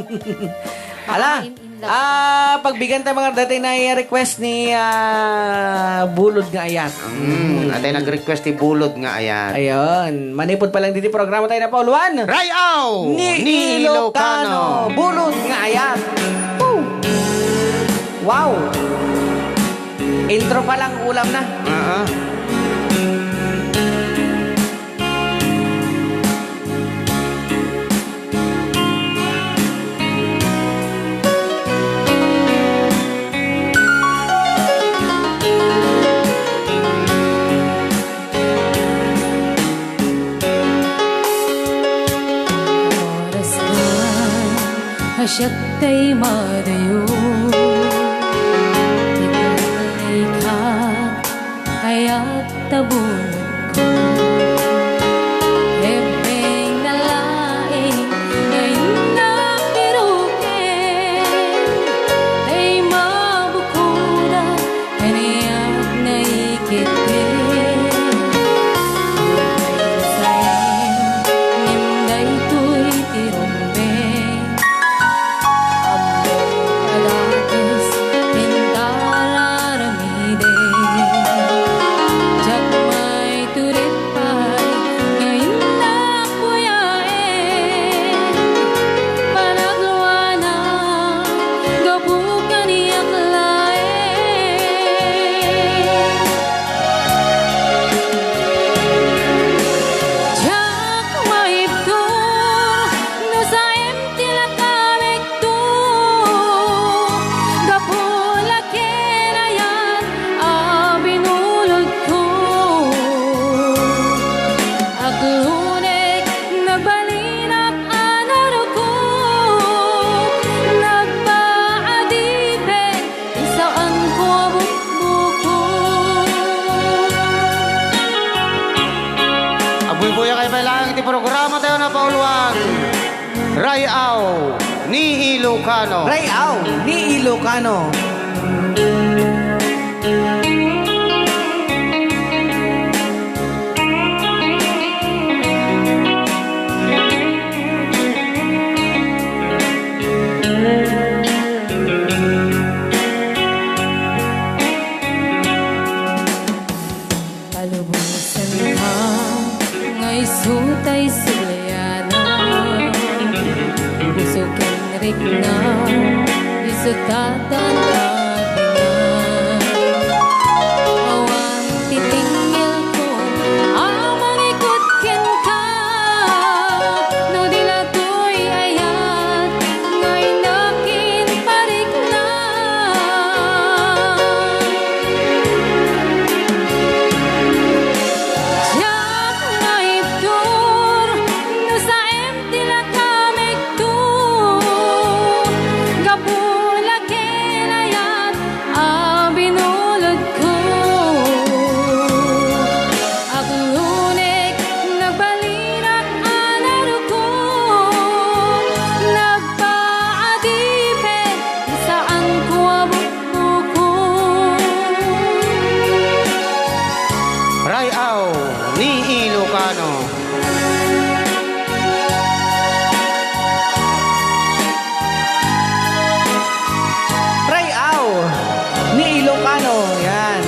Ala. Ah, pagbigan tayo mga dati na i-request ni, ah, Bulod nga Ayat. Mm, Mm. atay nag-request ni Bulod nga Ayat. Ayun. Manipod pa lang dito programa tayo na Pauluan. Rayaw! Ni Ni Ilocano. Ilocano. Bulod nga Ayat. Woo! Wow! Intro pa lang, ulam na. Ah, ah. Oras na, siak Tay madayo, ikaw ay ka, kayat tabunod ko. Ebbeng na laeng nga innak piruken, tay mabukoda, kaniak naikitken. Daytoy ti rumbeng. Ammok a dakes ti intaramidek. Diak maitured pay nga innak buyaen. Panagluanak gapu kaniak laeng. Diak maibtur no saem ti lakamekto, gapu la ken ayat a binulodko. Aglunek, nagbalinak a narukop, nagpaadipek, isaanko a bukbukor. Agbuybuya kayo pay laeng iti programa tayo, napauluan. Ray-aw ni Ilocano. Ray-aw ni Ilocano. Palubosan ka nga isu tay sublianan. Puso ken rikna, isu ta tan agbinan. Awan ti tinggilko a mangikut kenka, no di la toy ayat nga innak parikna. Diak maibtur no saem ti lakamekto, gapu la ken ayat a binulodko. Aglunek, nagbalinak a narukop, nagpaadipek, isaanko a bukbukor. Ray-aw ni Ilocano. Ray-aw ni Ilocano. Yan.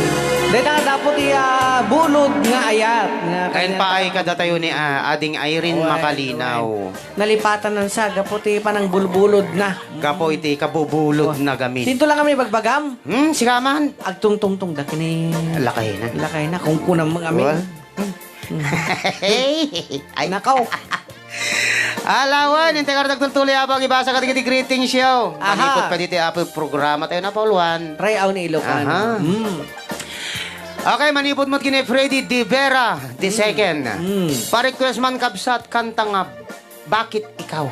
Dayta nga dapat iya bulod nga ayat. Nga Kain kanya pa ay kadatayo ni, ah, Ading Irene Oy, Makalinaw. Oy. Nalipatan na sa gapu ti panangbulbulod na. Gapu iti kabubulod na gamin. Sinto lang kami bagbagam? Hmm, sika man. Agtungtungtong da kini. Lakay na. Lakay na, kung kunam mo kami. Well. Hmm. Ay. Nakaw. Alawan, intay ka agtultuloy abang ibasa kadagiti greetings yo. Aha. Manipud pa diti apo programa tayo, napauluan. Ray-aw ni Ilocano. Aha. Hmm. Okay, manipud mo kini Freddy De Vera the second. Mm. Pa-request man kabsat, kanta nga Bakit Ikaw.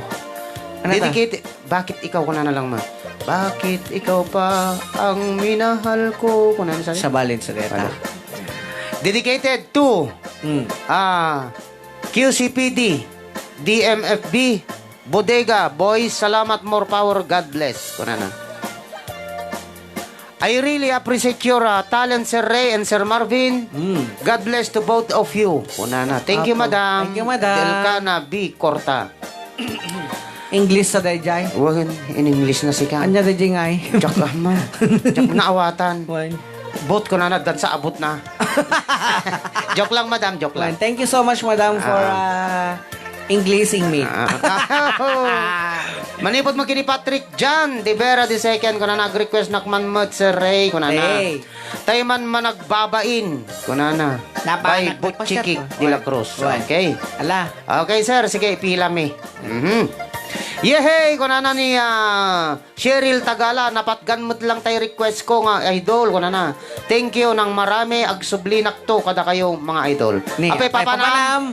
Ano ta? Dedicate, Bakit Ikaw, kunana lang ma. Bakit ikaw pa ang minahal ko, kunana sa. Sabalin sa deta. Ano? Dedicated to, Mm. ah, Q C P D, D M F B, Bodega, Boys, salamat, more power, God bless. Kunana. I really appreciate your, uh, talent, Sir Ray and Sir Marvin. Mm. God bless to both of you. Kunana. Thank you, Apo. Madam. Thank you, Madam. Delcana B. Corta. English sa dayjay? Wen, in English na sika. Anya dayjay ngay? Diak lang, ma. Diak naawatan. Wen. Both ko na, naddan sa abot na. Joke lang, madam. Joke lang. Wen, thank you so much, madam, for, Ah. uh, Englishing me. Ah. Manipud mo kini Patrick John De Vera the second, kunana, nag-request nak man met, Sir Ray, kunana. Hey. Tay man managbabain, kunana. Napa-, By nagpagpasyat Butchikik mo. De La Cruz. Wen. Okay. Ala. Okay, sir. Sige, ipila mi. Mhm. Yehey! Kunana ni, ah, Cheryl Tagala, napatgan met lang tay request ko nga idol, kunana. Thank you nang marami, agsublinak to kadakayo, mga idol. Ni, Apay, Apay, Papa Nam. Papa Nam.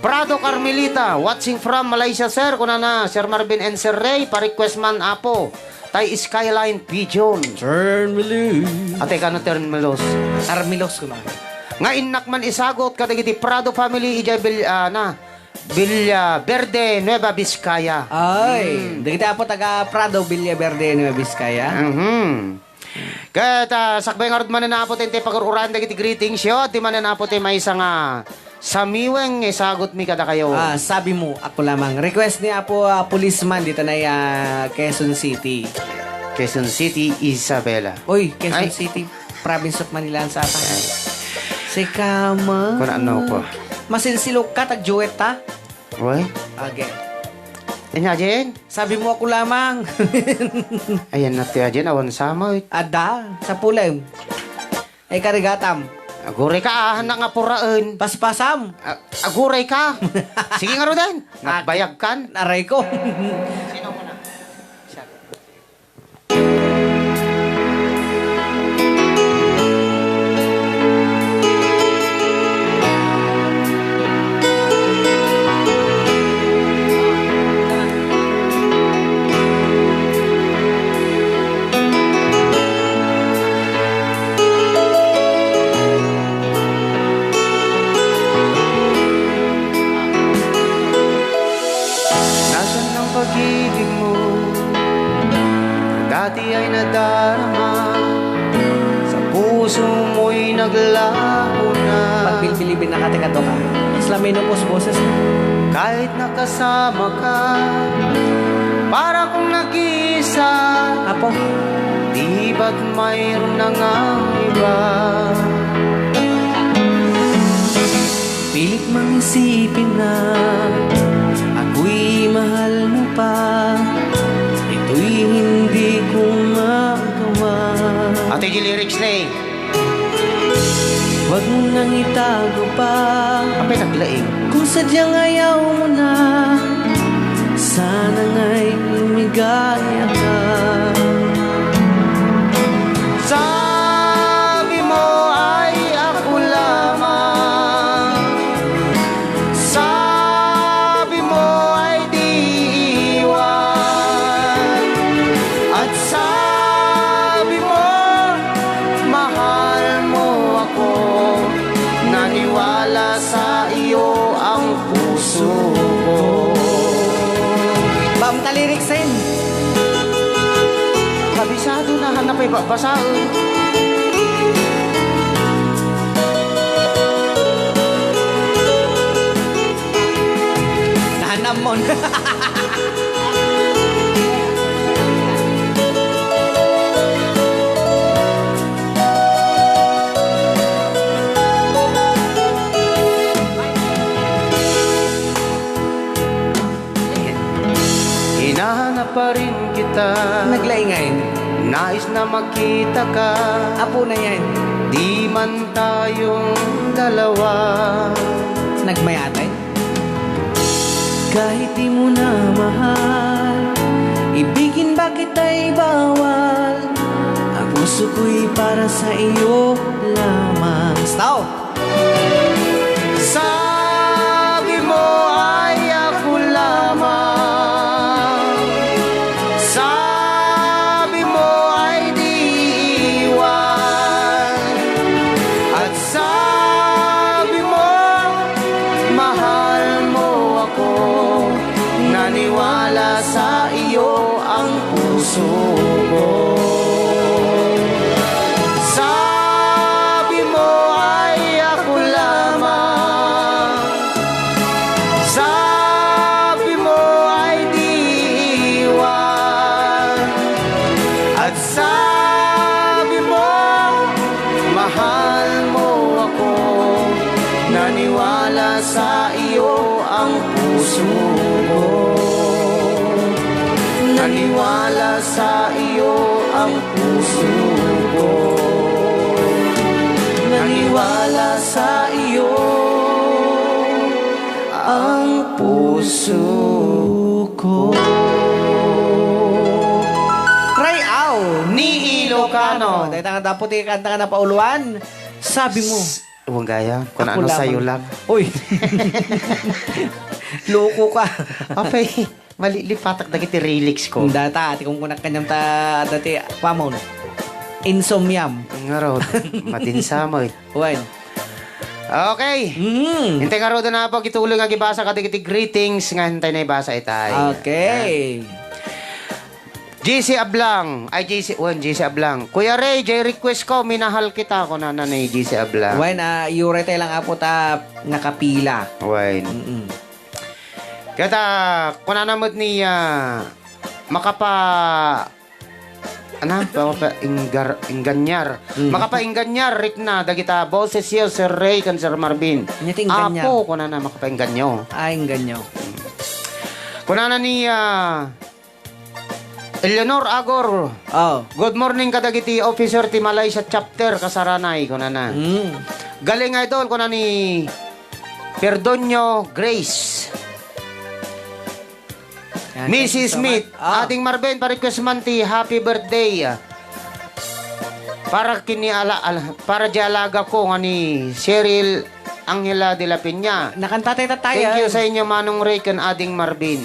Prado Carmelita, watching from Malaysia, sir. Kunana, Sir Marvin and Sir Ray, pa-request man, Apo, tay Skyline Pigeon. Turn me loose. Ate, kano turn me loose? Armilos, kuno. Nga innak man isagot kadagiti Prado family, ijay Bil-, ah, na, Villa Verde, Nueva Vizcaya. Ay, hmm, dagiti apo taga Prado, Villa Verde, Nueva Vizcaya. Mhm. Ket, ah, sakbay ngarud manen, Apo, ti pagur-uran dagiti greetings yo, adda manen, Apo, ti maysa nga samiweng nga isagutmi kadakayo. Ah, sabi mo, ako lamang. Request ni Apo, ah, Policeman dita na, ah, Quezon City. Quezon City, Isabela. Oy, Quezon Ay. City, province of Manila, sa ata. Ay. Si Kama. Kung ano ko. Masilsilok ka, tag-duet ta? Oy. Okay. Anya, Jen? Sabi mo ako lamang. Ayan na ti Jen, awan sama, eh. Ada, sa pulem. Ay, karigatam. Aguray ka, ah, na nga puraen. Paspasam. A-, aguray ka. Sige nga, Rodan. Ak-, Nagbayag kan. Aray ko. Nasaan ang pag-ibig mo? Dati ay nadarama sa puso mo'y naglaho na. Pagbilbilibin na ka, teka, to ka. Mas lamay no, boss, boses mo. Kahit nakasama ka, para kong nag-iisa. Apo. Di ba't mayroon na ngang iba? Pilit mang isipin na ako'y mahal mo pa. Ito'y hindi ko magawa. Ate, di lyrics na eh. Wag mo nang itago pa. Apay naglaing. Kung sadyang ayaw mo na, sana nga'y lumigaya ka. Sabi mo ay ako lamang. Sabi mo ay di iwan. At sabi mo, mahal mo ako. Naniwala sa iyo ang puso ko. Bam ta lyrics, eh. Kabisado na, hanap ay babasaen. Nahanap mo na. Hinahanap pa rin kita. Naglaingay. Nais na makita ka. Apo na yan. Di man tayong dalawa. Nagmayatay. Kahit di mo na mahal, ibigin ba kita'y bawal? Ang puso ko'y para sa iyo lamang. Stop! Sabi mo ay ako lamang. Sabi mo ay di iwan. At sabi mo, mahal mo ako. Naniwala sa iyo ang puso ko. Sabi mo ay ako lamang. Sabi mo ay di iwan. At sabi mo, mahal mo ako. Naniwala sa iyo ang puso ko. Naniwala sa iyo ang puso ko. Naniwala sa iyo ang puso ko. Rayaw ni Ilocano. Dahil nga dapat ikanta nga napauluan, sabi mo. Huwag gaya. Kung Ako ano sa'yo lamang. lang. Uy! Loko ka. Apay, malilipatak dagiti relics ko. Data, ti kung kunak kanyam ta, dati, pamon. Insomniam. Ngaro, madinsamay. Wen. Okay. Mm. Intay ngaruden, Apo, ituloy nga agibasa kadagiti greetings nga intay naibasa itay. Okay. Yan. J C Ablang. Ay, J C, wen, J C Ablang. Kuya Ray, jay request ko, "Minahal Kita," kunana ni J C Ablang. Wen, ah, iuray tayo lang, Apo, ta nakapila. Wen. Mm-mm. Ket, kunana met ni, ah, makapa-, ana, makapa-, inggar-, ingganyar. Mm. Makapaingganyar, rikna, dagita boses yo, Sir Ray, ken Sir Marvin. Ania ti ingganyar? Apo, kunana, makapaingganyo. Ah, inganyo. Kunana ni, ah, Eleanor Agor. Oh. "Good morning kadagiti officer ti Malaysia chapter, kasaranay," kunana. Mm. "Galing, idol," kuna ni Perdonio Grace. Yan, thank you Missus so Smith, much. Ah. "Ading Marvin, pa-request man ti happy birthday, ah, para kini ala-, ala-, para di alaga ko nga ni Cheryl Angela de la Peña." Nakanta tayo, tayo. Thank you sa inyo, Manong Ray ken Ading Marvin.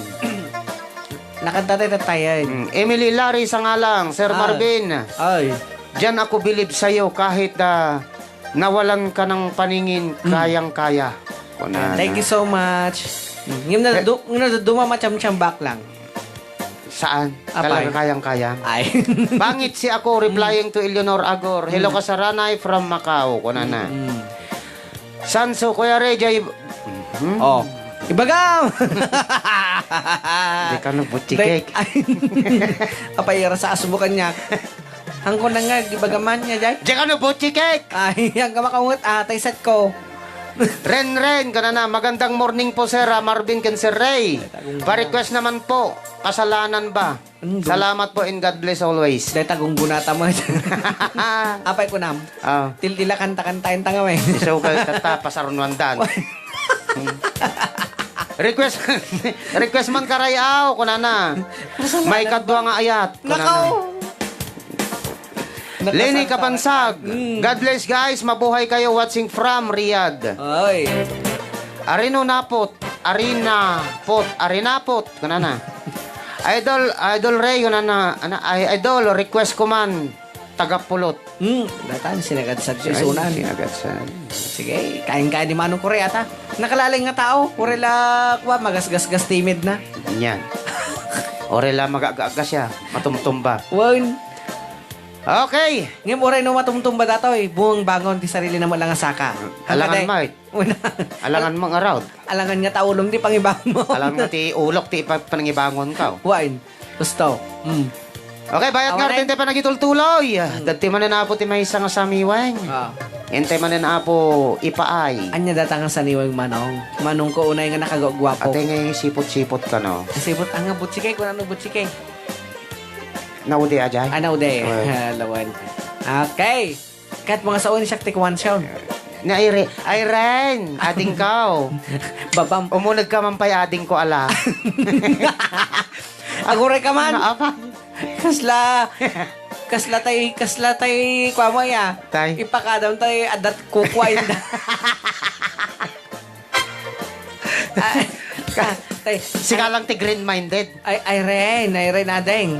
Nakanta tayo, tayo. Mm, Emily Larry Sangalang, Sir Ah. Marvin. Ay. Diyan ako bilib sa'yo kahit, ah, nawalan ka ng paningin, Mm. kayang-kaya. Kunana. Thank you so much. Mm, ngem na Eh. du-, ngem na du-, dumama chamchambak lang. Saan? Apay. Talaga kayang-kaya? Ay. Pangit si ako replying to Eleanor Agor. "Hello, Mm. kasaranay from Macau," kunana. Mm. Sanso, Kuya Ray, jay, mhm. Oh. Ibagam! Di ka no butchikek. Ay. Apay, rasa asubukan niya. Hangko na nga, ibagaman niya, jay. Di ka no butchikek! Ay, ang kamakaungot, ah, tay set ko. Ren, Ren, kanana, "Magandang morning po, Sir, ah, Marvin ken Sir Ray. Ay, tagong Pa-request naman po, kasalanan ba?" Ano? Salamat po and God bless always. Dahil tagong gunata mo. Apay kunam. Ah. Til-, tila kanta-kantaen ta nga, eh. Iso ka, kanta, pasarunwandan. Request, request man karayaw, kunana. Kasalanan May kadwa ba? nga ayat, kunana. Nakaw! Lenny Nakasanta. Kapansag. Mm. "God bless, guys. Mabuhay kayo. Watching from Riyadh." Oy. Arino Napot. Arina Pot. Arina Pot. Kunana. Idol, Idol Ray. Kunana. Ana, ay, Idol, request ko man. Taga Pulot. Hmm. Datan, sinagad sa Ay, sunan. Sinagad sa. Sige, kain-kain ni Manong Korea, ta. Nakalalay nga tao. Kurela, kwa, magasgasgas, timid na. Yan. Orela, magagasgas siya. Matumtumba. Wan. Okay. Ngem uray no matumtumba datoy, bumangon ti sarili na lang a saka. Alangan Hangkade. May. Una. Alangan mang araw. Alangan nga taulong ti pangibangon. Alangan nga ti ulok ti ipa-, pangibangon ka. Wain. Gusto. Mm. Okay, bayat nga Aray. Arte pa nagitultuloy. Mm. Dati manen apo ti maysa nga samiweng. Ah. Ente manen apo ipaay. Anya data nga saniweng manong. Manong ko unay nga nakagagwapo. Ate nga sipot-sipot ka, no? Sipot, ah, nga butsikay, kung ano butsikay. Naude, ajay? Ah, naude. Well. Lawan. Okay. Kat mga saon siya ti kuwan siya. Na Irene, Irene, ading ka. Babam. Umuneg ka man pay ading ko, ala. Aguray ka man. Ano, apa? Kasla, kasla tay, kasla tay, kuwan mo ya. Tay. Ipakadam tay, adat kukwa inda. Ah, ka-, tay, Sika lang ti green-minded. Ay, Irene, Irene, ading.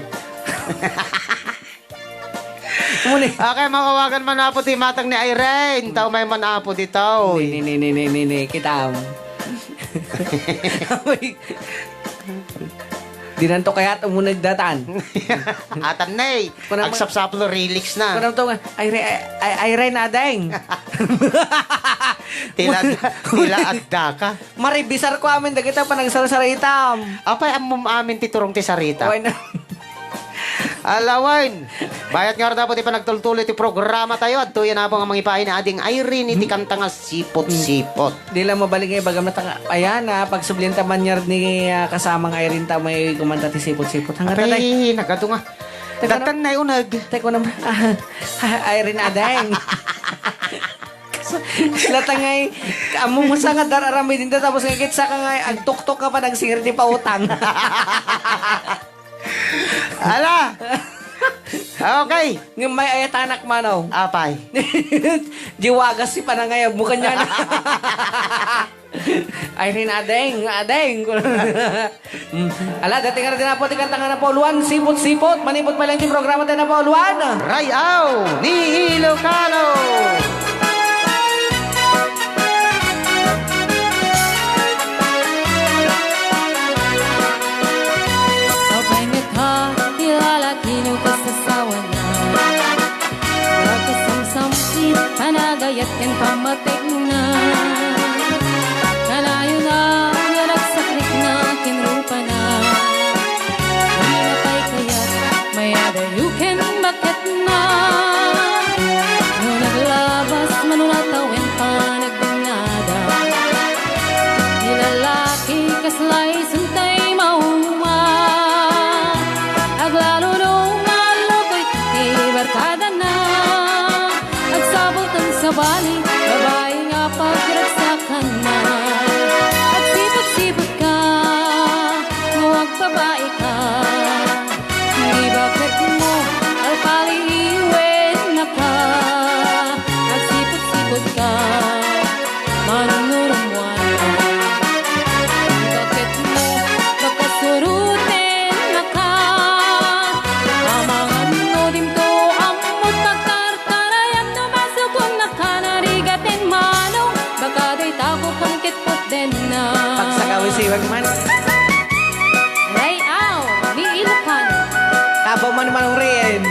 Muli. Okay, mawawagan man apo ti matang ni Irene. Tao may man apo ditaw. Ni, ni, ni, ni, ni, ni, ni, kitam. Dinanto kayat umuneg datan. Atan nay. Kunam-, agsapsaplo, relics na. Kunam to nga, "Ay, re-, ay, ay, Irene, ading." Tila, tila adda ka. Maribisar ko amin dagita panagsarsaritam. Apay, ammom amin ti turong ti sarita. Why not? Alawen. Bayat nga arda po ti panagtultuloy ti programa tayo. Adtoy a napo nga mangipaay ni Ading Irene iti Hmm. kanta nga Sipot-Sipot. Di lang mabalik nga ibagam na ta nga, ayan, ah, pagsublian ta man yar ni, ah, kasamang Irene ta may kumanta ti Sipot-Sipot. Hanggang Apay, tatay. Nagado nga. Teka, Datan na unag. Teka naman. Ah, Irene Adeng. Sila ta ngay, ammom sa nga dar-aramid inda, tapos nga kitsa ka ngay, agtuktok ka pa, nagsingir ti pautang. Ala! Okay. Ngem may ayatanak, Manong. Apay. Di wagas ti panangayabmo kaniana. Irene, adeng, adeng. Mm. Ala, dating na din po ti kanta nga napauluan, sipot-sipot, manipot pa lang ti programa tayo napauluan. Rayaw ni Ilocano. Apay met ha, ti lalaki no kasasawana. Agkasamsam ti panagayat ken pammatekna. Kanayon a nga nagsakritna ken rupana. Dina pay kayat mayadayo ken baketna. No naglabas, mano natawen panagbinnada. Ti lalaki, kasla isuntay mauma. Aglalo no malukay ti barkadana. Agsabultan sabali, babai nga pagragsakanna. Agsipot-sipot ka, no agbabai ka. Ni baketmo, palpaliwennaka. Agsipot-sipot ka, manunurumuan. Baketmo, pakasurutennaka. Amangan no dimto ammo pagtartarayan no masukonnaka narigat, Manong. Baka dayta ko pangkitpot denna. Pagsakawisiwag man. Rayaw ni Ilocano. Tabaw man, Manong Rien.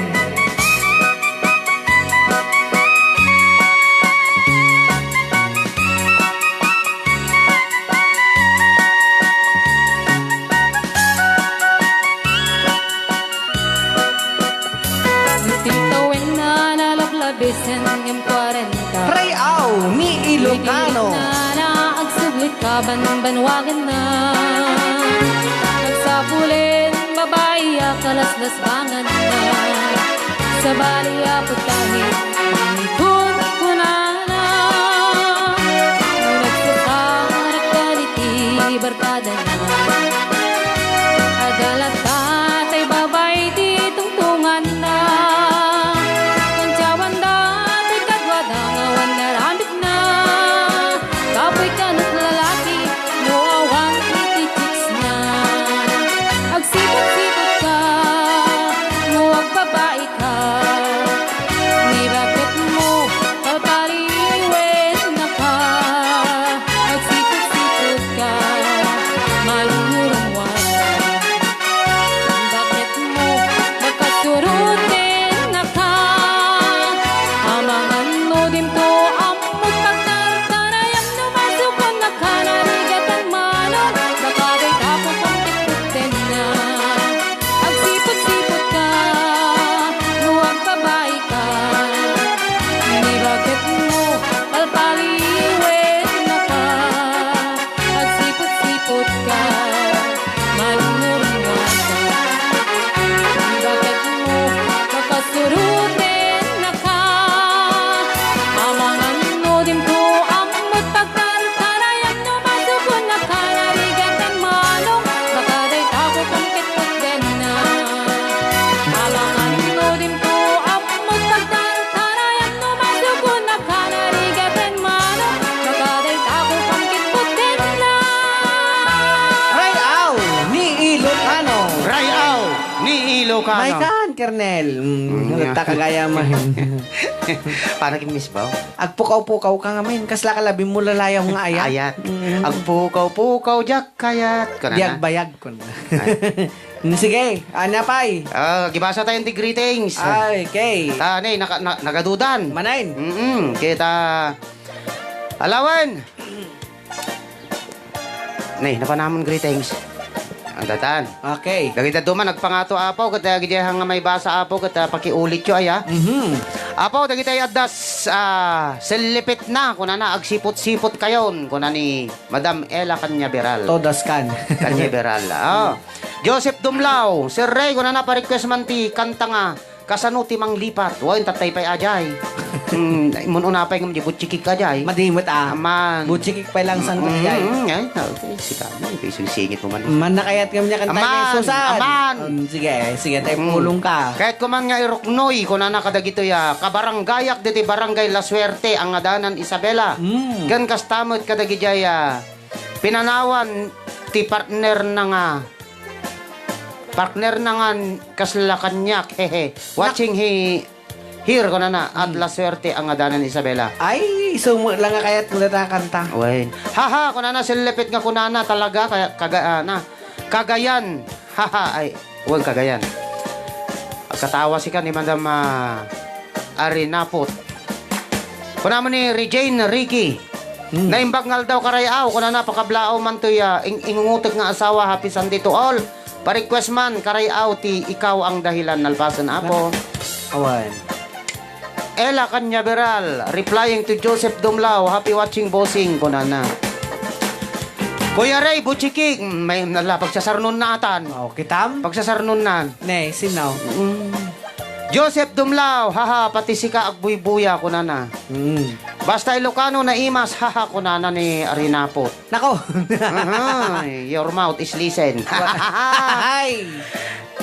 Tintawen na nalablabisen ngem kuarenta. Rayaw ni Ilocano. Nana agsublit ka banbanwagan na. Agsapulen babai a kalaslasbangan na. Sabali a putahe, ni kunkunana. No nagsasarak ka diti barkada na. Adda latta tay babai ti tungtunganna. Kantiawanda ti kaduada nga awan narambitna. Kapuy ka no lalaki, no awan iti chicks na. Agsipot-sipot ka, no agbabai ka. Ni baketmo, palpaliwennaka. Agsipot-sipot ka, malurumuan. Baketmo, pakasurutennaka. Amangan no dimto ammo pagtartarayan no masukonnaka narigat, Manong. Baka dayta ko pangkitpot denna. Agsipot-sipot ka, no agbabai ka. Ni baketmo, palpaliwennaka. Agsipot-sipot ka, malurumuan ka. Ni baketmo, pakasurutennaka. Amangan no dimto ammo pagtartarayan no masukonnaka narigat, Manong. Baka dayta ko pangkitpot denna. Alangan no dimto ammo pagtartarayan no masukonnaka narigat, Manong. Baka dayta ko pangkitpot denna. Rayaw ni Ilocano. Rayaw ni Ilocano. May kan, Kernel. Mm, Mm, yeah. Nagtakagaya man. Paano kin Miss Bao? Agpukaw-pukaw ka nga, men. Kasla ka labi mo lalayaw nga ayat. Ayat. Mm. Agpukaw-pukaw, diak kayat. Kunana. Diak bayag, kunana. Ay. Mm, sige, ania pay? Ah, gibasa tayo ti greetings. Ay, okay. Ta, ne, naka-, na-, nagadudan. Manain. Mm-mm. Kita, alawan. Ne, napanamon greetings. Andatan. Okay. Dagiti duman, nagpangato, Apo, ket, ah, gidi nga maibasa, Apo, ket, ah, pakiulityo, aya. Mhm. Apo, dagiti addas, ah, sellipitna, kunana, agsipot-sipot kayon, kuna ni Madam Ella Canyaveral. Todas kan. Canyaveral, oh. Joseph Dumlao, Sir Ray, kunana, pa-request man ti kanta nga, Kasano ti Manglipat? Wen, tattay pay ajay. Mm, ay, mun-una pay ngem di butchikik ka jay. Madi met, ah. Aman. Butchikik pay lang san Mm, kaya. mm, ay, ta-, okay, sika, ay, kay singsingit mo man. Man nakayat ngem niya kanta Aman, ni Susan. aman. Um, sige, sige, tay Mm. pulong ka. Kayat ko man nga iruknoy, kunana kadagitoy, ah, kabarangayak diti Barangay La Suerte, Angadanan, Isabela. Mm. Ken kasta met kadagijay, ah, pinanawan ti partner na nga, partner na nga kasla kaniak, hehe. Watching he-, here, kunana, at Mm. La Suerte, Angadanan, Isabela. Ay, isu met lang nga kayat mo dita kanta. Wen. Haha, kunana, silipit nga kunana, talaga, kaya, kaga-, ah, na. Kagayan. Haha, ay, wen, Kagayan. Katawa sika ni Madam, ah, Arinapot. Kunana ni Regine Ricky. Hmm. Naimbag nga aldaw, karay-aw, kunana, pakablaaw man toy, ah, ing-, ingungutek nga asawa, happy Sunday to all. Pa-request man, karay-aw, ti Ikaw ang Dahilan, nalpasen, Apo. Awan. Ella Cañaveral, replying to Joseph Dumlao, "Happy watching, bossing," kunana. Kuya Ray, Butchikik, may nala, pagsasarnon na atan. Oh, kitam? Pagsasarnon na. Ne, sino? Mm. Joseph Dumlao, "Haha, pati sika agbuybuya," kunana. Mm. "Basta Ilocano, naimas, haha," kunana ni Arinapot. Nako. Aha, your mouth is listen. Ay!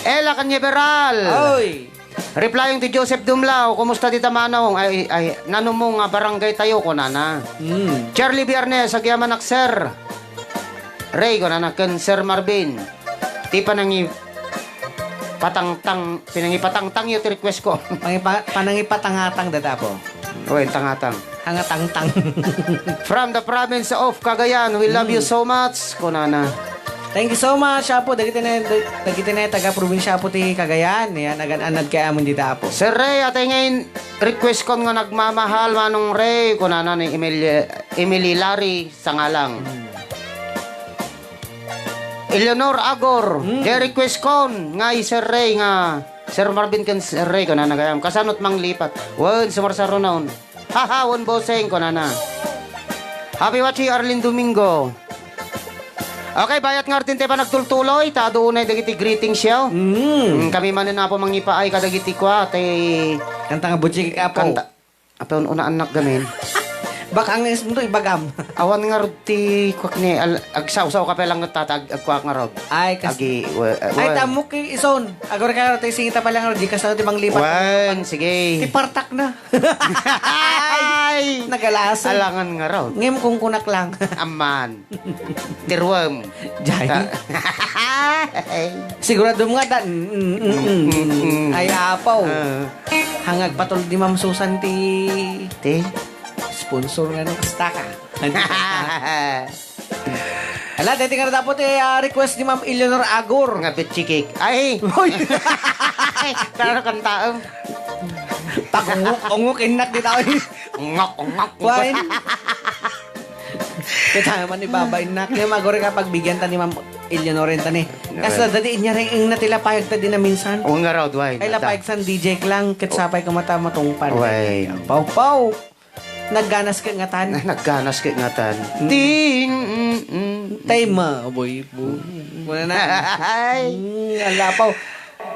Ella Cañaveral. Oy! Replying to Joseph Dumlao, "Kumusta dita, Manong? Ay, ay, nano mo nga barangay tayo?" kunana. Mm. Charlie Biernes, "Agyamanak, sir." Ray, kunana, ken Sir Marvin. Ti panangi-, patangtang, pinangipatangtang yo ti request ko. Pangipa-, panangipatangatang data po. Oy, tangatang. Hangatangtang. From the province of Cagayan, we love you Mm. so much, kunana. Thank you so much, Apo. Dagiti ne-, dagiti ne taga-probinsya, Apo, ti Cagayan. Yan, agan-anad kay amon dita, Apo. Sir Ray, atay ngay request kon nga nagmamahal, Manong Ray, kunana ni Emil-, Emily Larry Sangalang. Mm. Eleanor Agor, Mm. kay request kon, ngay Sir Ray nga, Sir Marvin ken Sir Ray, kunana gayam. Kasano't manglipat? Wen, sumarsarunon. Haha, wen, bossing, kunana. Happy watching, Arlene Domingo. Okay, bayat nga artinte pa nagtultuloy, ta adu unay dagiti greetings yo. Mm. Mm, kami manen, Apo, mangipaay kadagiti kua, tay Kanta nga butchikik, Apo. Kanta. Apo, una anak gamin. Baka ang ismo to, ibagam. Awan nga rod ti kuak ni, al-, agsawsaw ka pa lang tata, ag-, agkuak nga rod. Ay, kas- Agi, wa-, Ay, wa-, tamok kay ison. Agor ka, tay singita pa lang, di ka sa ti manglipat. Wan, sige. Ti partak na. Ay! Nagalasag. Alangan nga raw. Ngem kung kunak lang. Aman. Tiruem. Jay. Ta- Sigurado nga da. Mm, mm, mm, mm. Mm, mm, mm. Ay, apaw. Ah. Hangag patol di Ma'am Susan ti Ti? Sponsor nga no, kasta ka. Ala, dati nga na dapat eh, ah, request ni Ma'am Eleanor Agor. Nga bitchikik. Ay! Hoy! Tara, kantaem. Pag-ungok-ungok, inak di tao. Ungok, ungok, ungok. Kuwain. Kita naman ni Baba, inak. Kaya maguri ka pagbigyan ta ni Ma'am Eleanor rin ta ni. Kas Well. na dati inya rin ing natila payag ta di na minsan. Oo nga raw, Dwight. Ay, lapayag san D J lang. Ket sapay ka mata matungpal. Way. Paw, paw. Nagganas ka ngatan. Nagganas ka ngatan. Mm. Ding, mm, mm. Tay ma, boy, boy. Muna na. Ay. Mm, ang lapaw.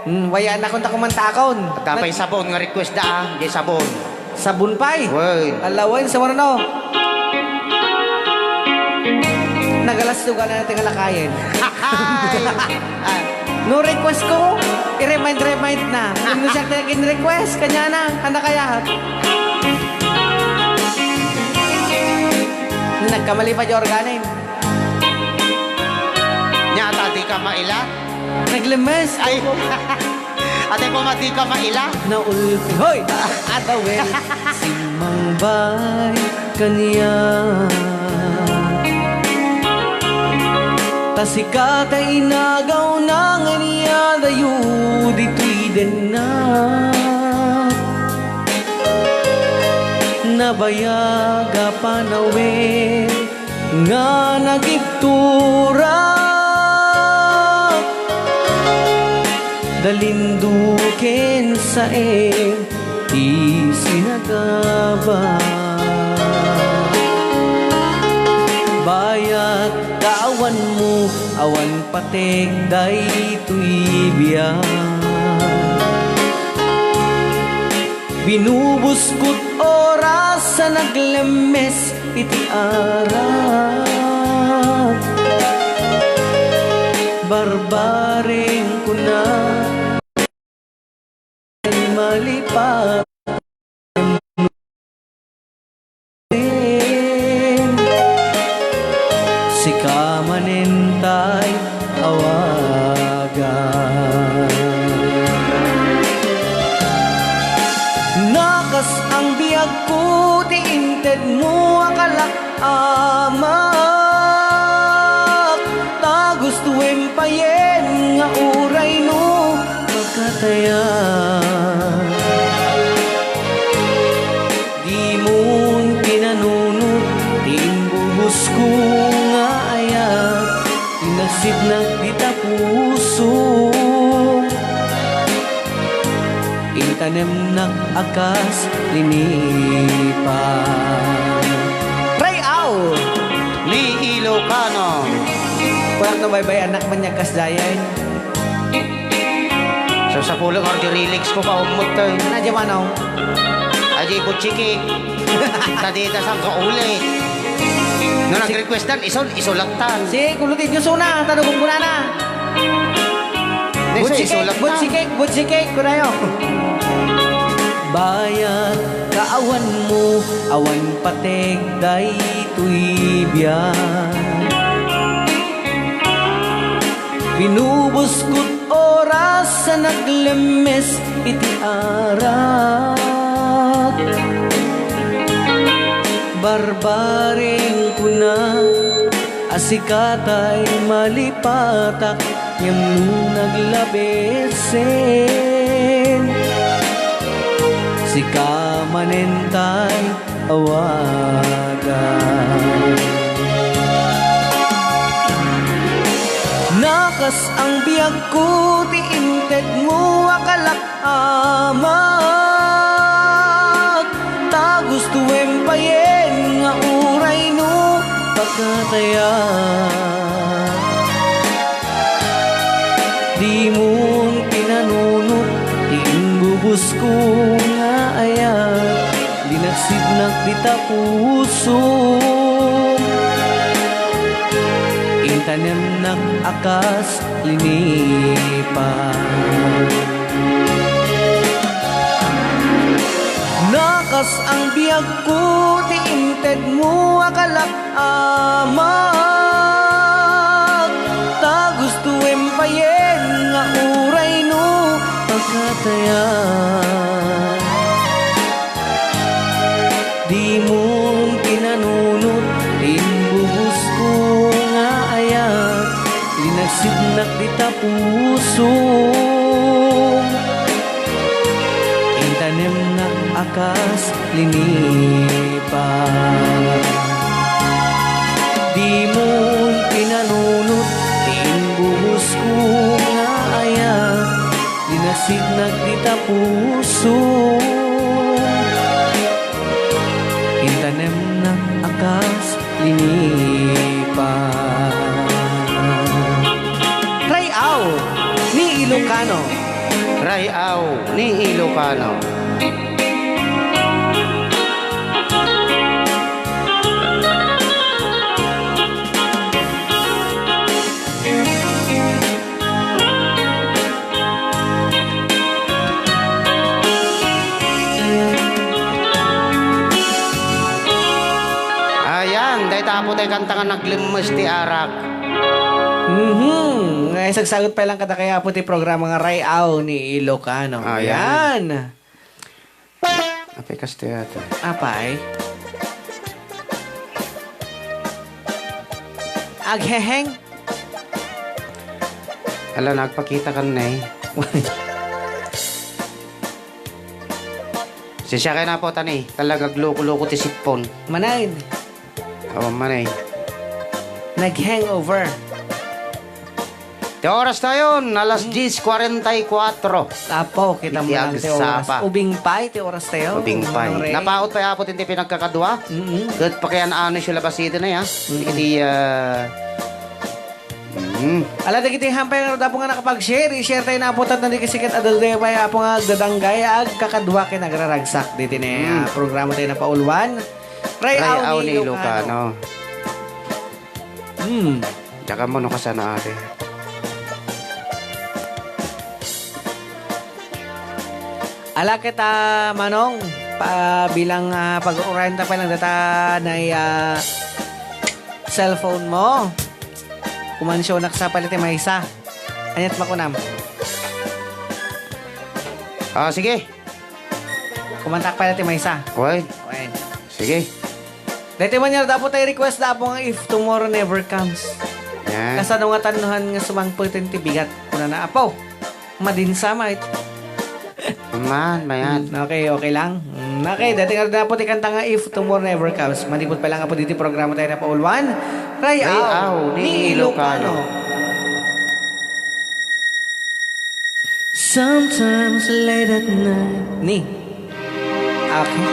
Mm, wayaan akon ta kumantakon. Tapay Nag- sabon nga request da, ah. Di sabon. Sabon pay? Way. Alawen, sa marano. Nagalas lugar na natin nga lakayin. Ay. Ah. No request ko, i-remind, remind na. Kung no siya naging request, kanya na, ano kaya? Nagkamali pa di organin. Nya, ata di ka maila? Naglemes. Ay. Ate ko, madi ka maila? Naulti. Hoy! Adawel. Simangbay kaniya. Ta sika ta inagaw na nga niya dayo ditoy denna. Nabayag a panawid nga nagibturak, dalinduken saem ti sinagaba. Bayat ta awan mo, awan patek daytoy biag. Binubuskot oras a naglemmes iti arak. Barbareng kuna, malipat. Sika manen tay awagan. Nakas ang biagko ti intedmo a kalak-amak. Ta gustuem payen nga uray no makatayan. Dimon pinanunot ti imbubusko nga ayat, ti nagsipnak dita puso. Intanemnak a kas linipa. Ray-aw! Ni Ilocano. Parang nabaybayanak man niya kas dayay. Sa sapulong or di lyrics ko, paummot to eh. Ano, di ba, no? Adi, butsikik. Tadita sang kauli. No nag-request dan, ison, isulatan. Si Kulo Tidyo Suna, tanong kung kunana. Next, butsikik, isulatan. Butsikik, butsikik, kunayo. Bayat kaawan mo, awan pateg daytoy biag. Binubuskot oras a naglemmes iti arak. Barbareng kuna a sika tay malipatak, ngem no naglabesen, sika manen tay awagan. Nakas ang biagko ti intedmo a kalak-amak, ta gustuem payen nga uray no pakatayan. Dimon pinanunot ti imbubusko nga ayat, di nagsipnak dita puso. Intanemnak a kas linipa. Nakas ang biagko ti intedmo a kalak-amak, ta gustuem payen nga uray no pakatayan. Dimon pinanunot ti imbubusko nga ayat, di nagsipnak dita puso. Intanemnak a kas linipa. Dimon pinanunot ti imbubusko nga ayat, di nagsipnak dita puso. Intanemnak a kas linipa. Ray-aw ni Ilocano. Ray-aw ni Ilocano. Ayan, dayta apo tay kanta nga naglemmes ti arak. Mhm. Nga isagsagot pa lang kadakayo, apo, ti programa nga Ray-aw ni Ilocano. Ayan. Ayan. Apay, kastoy ata. Apay? Agheheng? Ala, nagpakita kan ne. Sisya kayo na po, tani. Talaga, loko-loko ti sipon. Manay. Awan man eh. Nag-hangover. Ti oras tayon, alas diyes kuarenta y kuatro. Apo, kita mo lang ti oras. Ubing pay ti oras tayo. Ubing pay. Napaot pay, apo, ti pinagkakadua. Mm-mm. Ket pakian-ano siya labas iti na ya. Mm-mm. Iti, ah, Mm. Ala, dagiti hampay nga Apo nga nakapag-share, i-share tayo na Apo, tapno dagiti sikat a daydiay pay Apo nga agdadanggay, agkakadua ken agraragsak diti ne, Mm. ah, programa tayo na pauluan. Ray-aw Ray-aw ni ni Ilocano. Ilocano. Hmm. Tsaka mo no kasano, ate. Ala kita, Manong, pa, bilang, ah, pag-urayan ta pa lang data na, ah, cellphone mo. Kuman siya unak sa palit ti maysa. Anyat makunam? Ah, sige. Kumantak pala ti maysa. Oy. Oy. Sige. Daytoy man nga Apo tay request da Apo nga If Tomorrow Never Comes. Yan. Kasano nga tannuhan nga sumangpeten ti bigat? Kunana, Apo, madinsa met. Man, mayat. Mm, okay, okay lang. Mm, okay, daytoy nga Apo ti kanta nga If Tomorrow Never Comes. Manipud pa lang Apo diti programa tayo na pauluan. Ray-aw Ray-aw ni ni Ilocano. Ilocano. Sometimes late at night. Ni. Okay.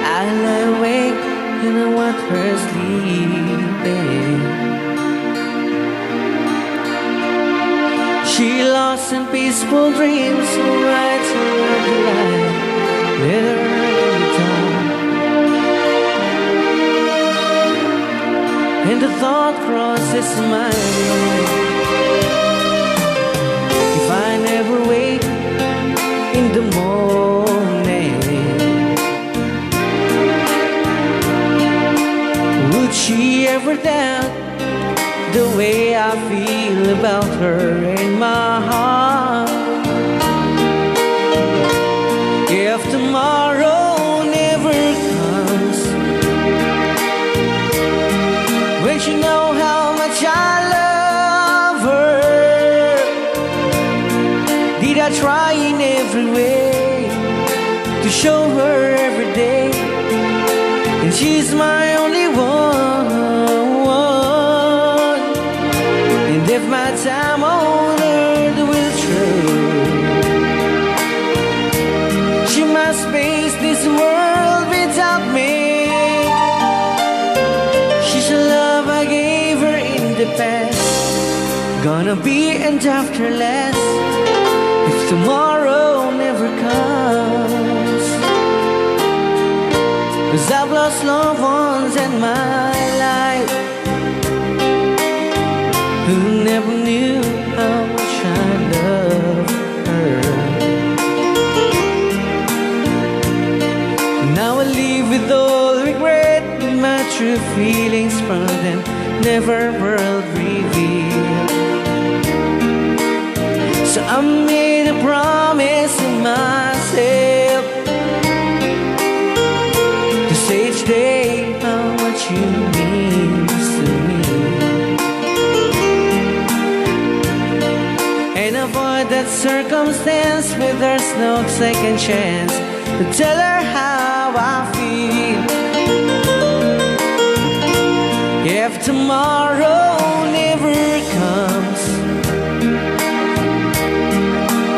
I lie awake and I watch her sleeping. She lost in peaceful dreams, right around the light, later in the dark. And the thought crosses my mind, if I never wake in the morning, would she ever doubt the way I feel about her in my heart? If tomorrow never comes, will she know how much I love her? Did I try in every way to show her every day? And she's my only one. And if my time on earth will through, she must face this world without me. She's the love I gave her in the past. Gonna be and after less if tomorrow never comes. 'Cause I've lost loved ones in my life who never knew how much I love her. Now I live with all regret, my true feelings from them never were revealed. So I made a promise to myself to say each day how much you mean to me, and avoid that circumstance where there's no second chance to tell her how I feel. If tomorrow never comes,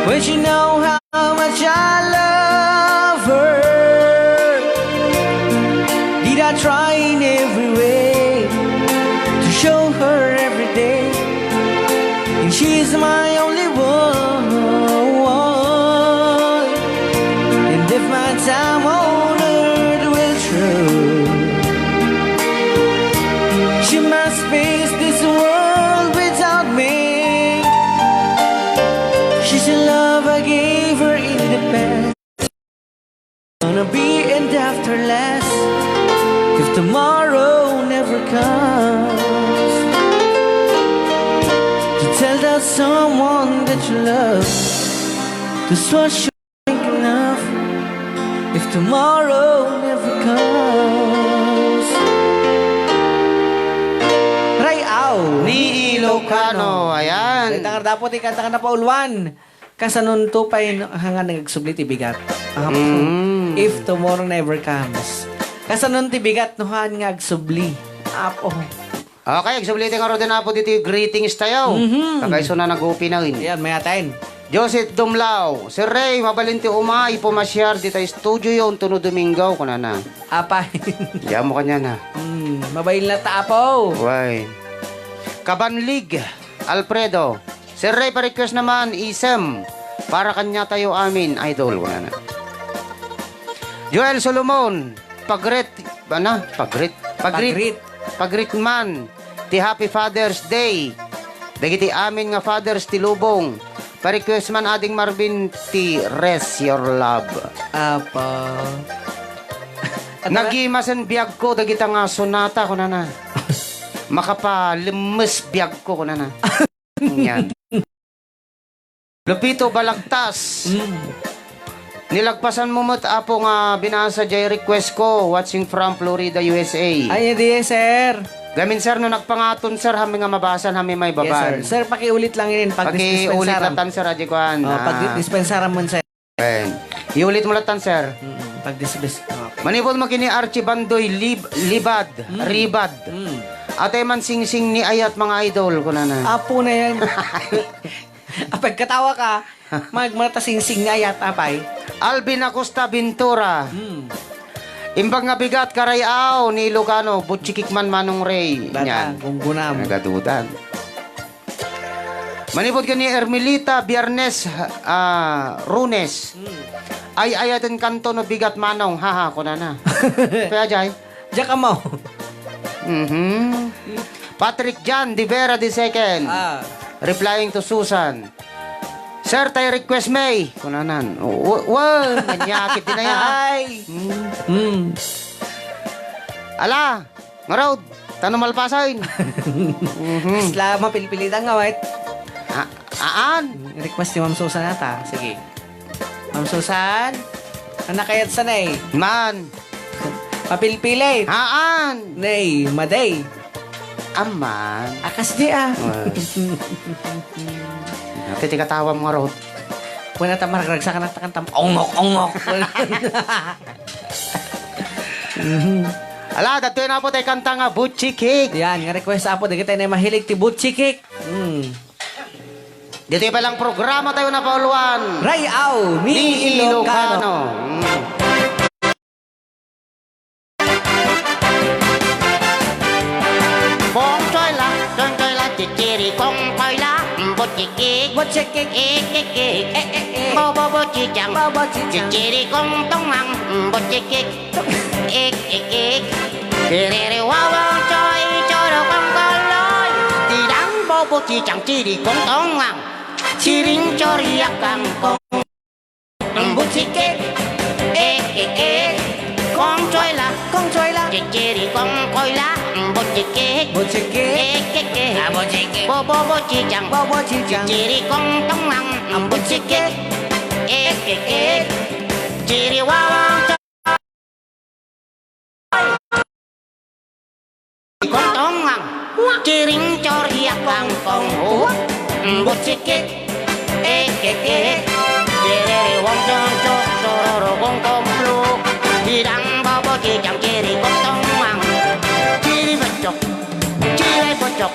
would you know how much I love her? Did I try in every way to show her every day? And she's my only one. And if my time on earth will through, she must face this world without me. She's the love I gave her in the past. Gonna be and after less if tomorrow never comes. To tell that someone that you love, this was sure enough if tomorrow never comes. Ray-aw ni Ilocano. Ayan. Dayta nga dapat ikanta nga napauluan. Kasanonto pay no, nga nagsubli ti bigat. Ah, Mm. if tomorrow never comes. Kasanon ti bigat no haan nga agsubli. Apo. Okay, agsubli ti ngaruden, Apo, diti greetings tayo. Mhm. Kakaisuna nagupinaen. Ayan, mayaten. Joseph Dumlao, "Sir Ray, mabalin ti umay pumasiar dita studio yo, unto no Domingo," kunana. Apay. Diyan mo kanya na. Hmm, mabail na ta, Apo. Why? Kabanlig, Alfredo. Sir Ray, pa-request naman, Isem. Para kanya tayo amin, idol. Wala na. Joel Solomon, pagret, ana, pagret, pagret, Pagrit. Pagrit man, ti Happy Father's Day. Dagiti amin nga fathers ti lubong. Pa-request man, Ading Marvin, ti Rest Your Love. Apa. Ano ba? Nagimasen biagko dagita nga sonata, kunana. Makapalemmes biagko, kunana. Yan. Lupito Balagtas. Mm. Nilagpasan mo met, Apo, nga binasa jay request ko. Watching from Florida, U S A. Ay, di, sir. Gamin, sir, no nagpangaton, sir, hami nga mabasa, hami may Yes, sir. Baban. Sir, pakiulit lang inin. Pakiulit Pagdispensaram. Latan, sir, aji kuan. Oh, Ah. Pagdispensaram man, sir. Eh, iulit mo latan, sir. Mm, pagdisbis-, okay. Manipod mo kini Archie Bandoy, lib-, libad, Mm. ribad. Mm. Atay man singsing ni ayat, mga idol, kunana. Apo na yan. Apay, katawa ka. Mag-, malata singsing ni ayat, apay. Alvin Acosta Ventura. Mm. Imbag nga bigat, karay-aw ni Ilocano, butsikik man, Manong Ray. Bata, Yan. Gunggunam. Nagadudan. Manipod ken ni Ermelita, Biyernes, ah, Runes. Hmm. Ay-ayaten kanto no bigat manong, haha, kunana. Kaya jay? Diak ammo. Mhm. Patrick John de Vera the second. Ah. Replying to Susan. "Sir, tay request may." Kunanan. "O, wa-, wa-, manyakit din na yan." Ay. Hmm. Hmm. Ala, ngarud, tano malpasen. Mhm. Kasla mapilpilitan nga, wait. A-, aan? Request ni Ma'am Susan ata. Sige. Ma'am Susan? Ano kayat sa nay? Man. Mapilpili. Aan? Nay, maday. Aman. Akas di, ah. Well. Ati ti katawam ngarud. Wala ta maragragsakan at takantam. Ongok, ongok. Ala, dagtoy na po tayo kanta nga Butchikik. Yan, nga request, Apo, dagiti tayo na mahilig ti Butchikik. Hmm. Ditoy pa lang programa tayo na pauluan. Ray-aw ni Ni Ilocano. Ilocano. Hmm. Kong Choy la, Kong Choy la, chichiri Kong Choy la, butchikik, Butchikik. Ikikik, Eh, eh, eh. Bobo Bochichang, Bobo Chichang. Chichiri Kong Tongang, butchikik, ik, ik, ik. Kiriri wawang choy, choro Kong Koloy. Tidang Bobo Chichang, chiri Kong Tongang. Chiring choriak kangkong. Butchikik, ik, ik, ik. Kong Choy la, Kong Choy la. Chichiri Kong Choy la, butchikik. Butchikik. Ik, ik, ik. Ah, butchikik. Bobo Bochichang. Bobo Chichang. Chichiri Kong Tongang, butchikik. Ik, ik, ik. Chiri wawang Kong Tongang, chiring choriak kangkong, butchikik, ik, ik, ik. Chiriri wong chong chok, chororo kong kong pluk. Tidang Bobo Chichang, chiri Kong Tongang. Chiri butchok, chiri butchok.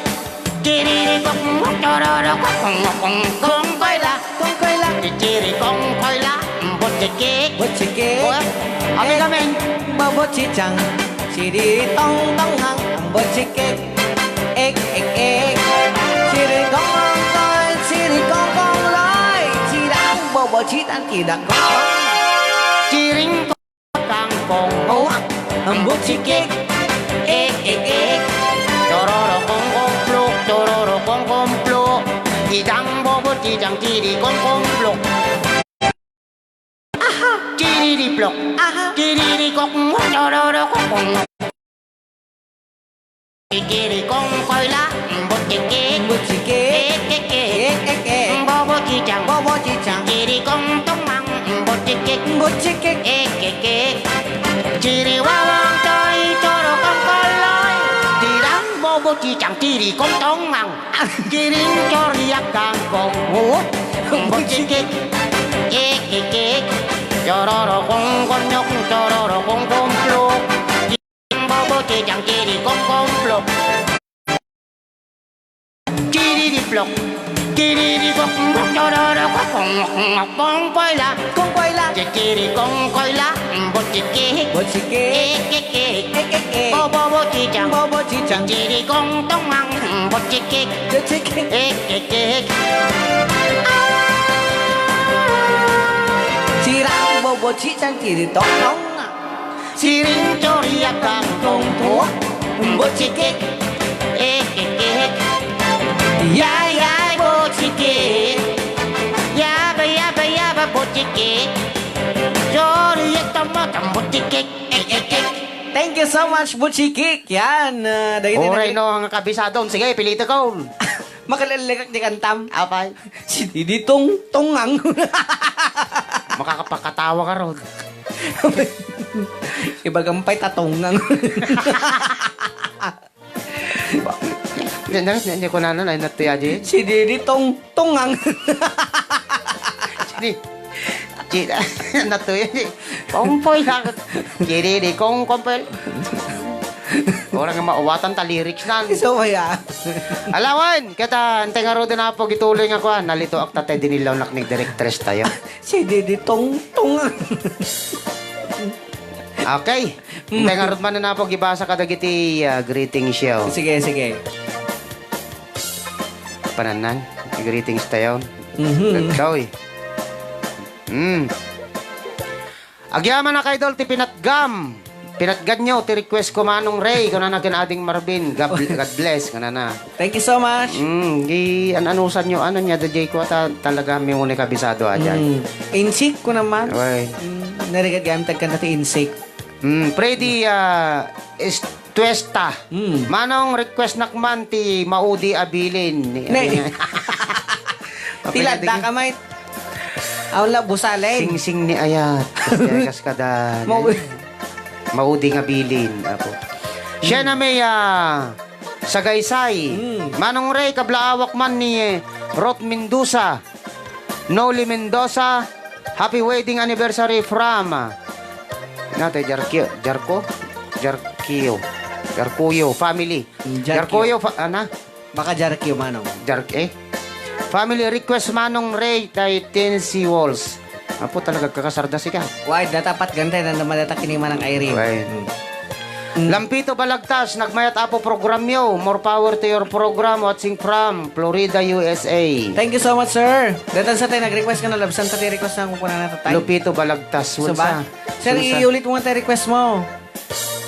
Chiriri kong, chororo kong, kong, kong, Kong Choy la. Kong Choy la. Chiri Kong Choy la, butchikik. Butchikik. Oy, amin, amin. Bobo Chichang. Chiri Tong Tongang, butchikik. Ik, ik, ik. Chiri Kong Kong Loy, chiri Kong Kong Loy. Chirang Bobo Chichang, chirang Kong Kong. Chiring kangkong, oh, ang butchikik, ik, ik, ik. Chororo kong kong pluk, chororo kong kong pluk. Idang Bobo Chichang, chiri kong kong pluk. Aha. Chiriri pluk. Aha. Chiriri kok, chororo kong kong. Chiri Kong Choy la, butchikik. Butchikik. Ik, ik, ik. Ik, ik, ik. Bobo Chichang. Bobo Chichang. Chiri Kong Tongang, butchikik. Butchikik. Ik, ik, ik. Chiri Wawang Choy, choro Kong Koloy. Tidang Bobo Chichang, chiri Kong Tongang. Chiring choriak kangkong. Oh. Butchikik. Ik, ik, ik. Chororo Kong Konyok, chororo Kong Komplok. Bobo Chichang, chiri Kong Komplok. Chiriri plok, chiriri kok, chororo kok, kong, kong, Kong Choy la. Kong Choy la. Chiri Kong Choy la, butchikik. Butchikik. Ik, ik, ik. Ik, ik, ik. Bobo Chichang. Bobo Chichang. Chiri Kong Tongang, Butchikik. Butchikik. Ik, ik, ik. Sirang bobo chichang tiri tong tong. Siring choriak tang tong tong. Butchikik. Ik, ik, ik. Yay, yay, butchikik. Yaba, yaba, yaba, butchikik. Choriak tama tang butchikik. Ik, ik, ik. Thank you so much, Butchikik. Yan, ah, dagiti Uray nag- no, nga kabisado. Sige, pilito ko. Makalallagak di kantam. Apay. Si Didi Tong Tongang. Makakapakatawa ka ron. Ibagam pa'y tatongang. Yan, yan, yan, yan, kunana, ay, natuya, di? Si Didi Tong Tongang. Di. Di, natuya, di. Pompoy, sa-, di, di, di, kong, kong, pel-, Orang nga maawatan ta lyrics nan. So, ya. Alawan, kita, antay nga rod na po, gituloy nga kuan, nalito ak tatay, dinilawnak ni directress tayo. Si Didi Tong Tong. Okay. Antay nga rod man na po, gibasa kadagiti, ah, greetings yo. Sige, sige. Panannan, greetings tayo. Mhm. Agkaw, eh. Mm. Agyamanak, idol, ti pinatgam. Pinatganyo ti request ko, Manong Ray, kunana ken Ading Marvin. God, God bless, kunana. Thank you so much. Mm, di an-anusan yo, ano niya, da jay ko ta-, talaga mi unay kabisado a jay. Mm. Insik ko naman. Oy. Mm, narigat gamit agkanta ti insik. Mm, Freddy, ah, Estuesta. Mm. Manong, request nak man ti maudi a bilin. Ne. Ti ladda ka, mate. Awan la, busalen. Singsing ni ayat. Kas kada. Mau- Maudi nga bilin, apo. Siya na may, ah, sagaysay. Mm. Manong Ray, kablaawak man ni, eh, Ruth Mendoza. Noli Mendoza, happy wedding anniversary from, ah, natay Jarkio, Jarko? Jarkio. Jarkuyo family. Mm, Jarkio. Jarkuyo fa-, ana? Baka Jarkio, Manong. Jark-, eh? Family request, Manong Ray, tay Tensi Walls. Apo, talaga kakasarda sika. Why, datapat gantay, nanda madata kini Manang Irene. Why? Mm. Mm. Lampito Balagtas, nagmayat apo program yo. More power to your program. Watching from Florida, U S A. Thank you so much, sir. Datan sa tayo nag-request ka na, labsan ta tayo request na kung kuna na tayo. Lupito Balagtas, Suba? Sir, iulit mo nga tayo request mo.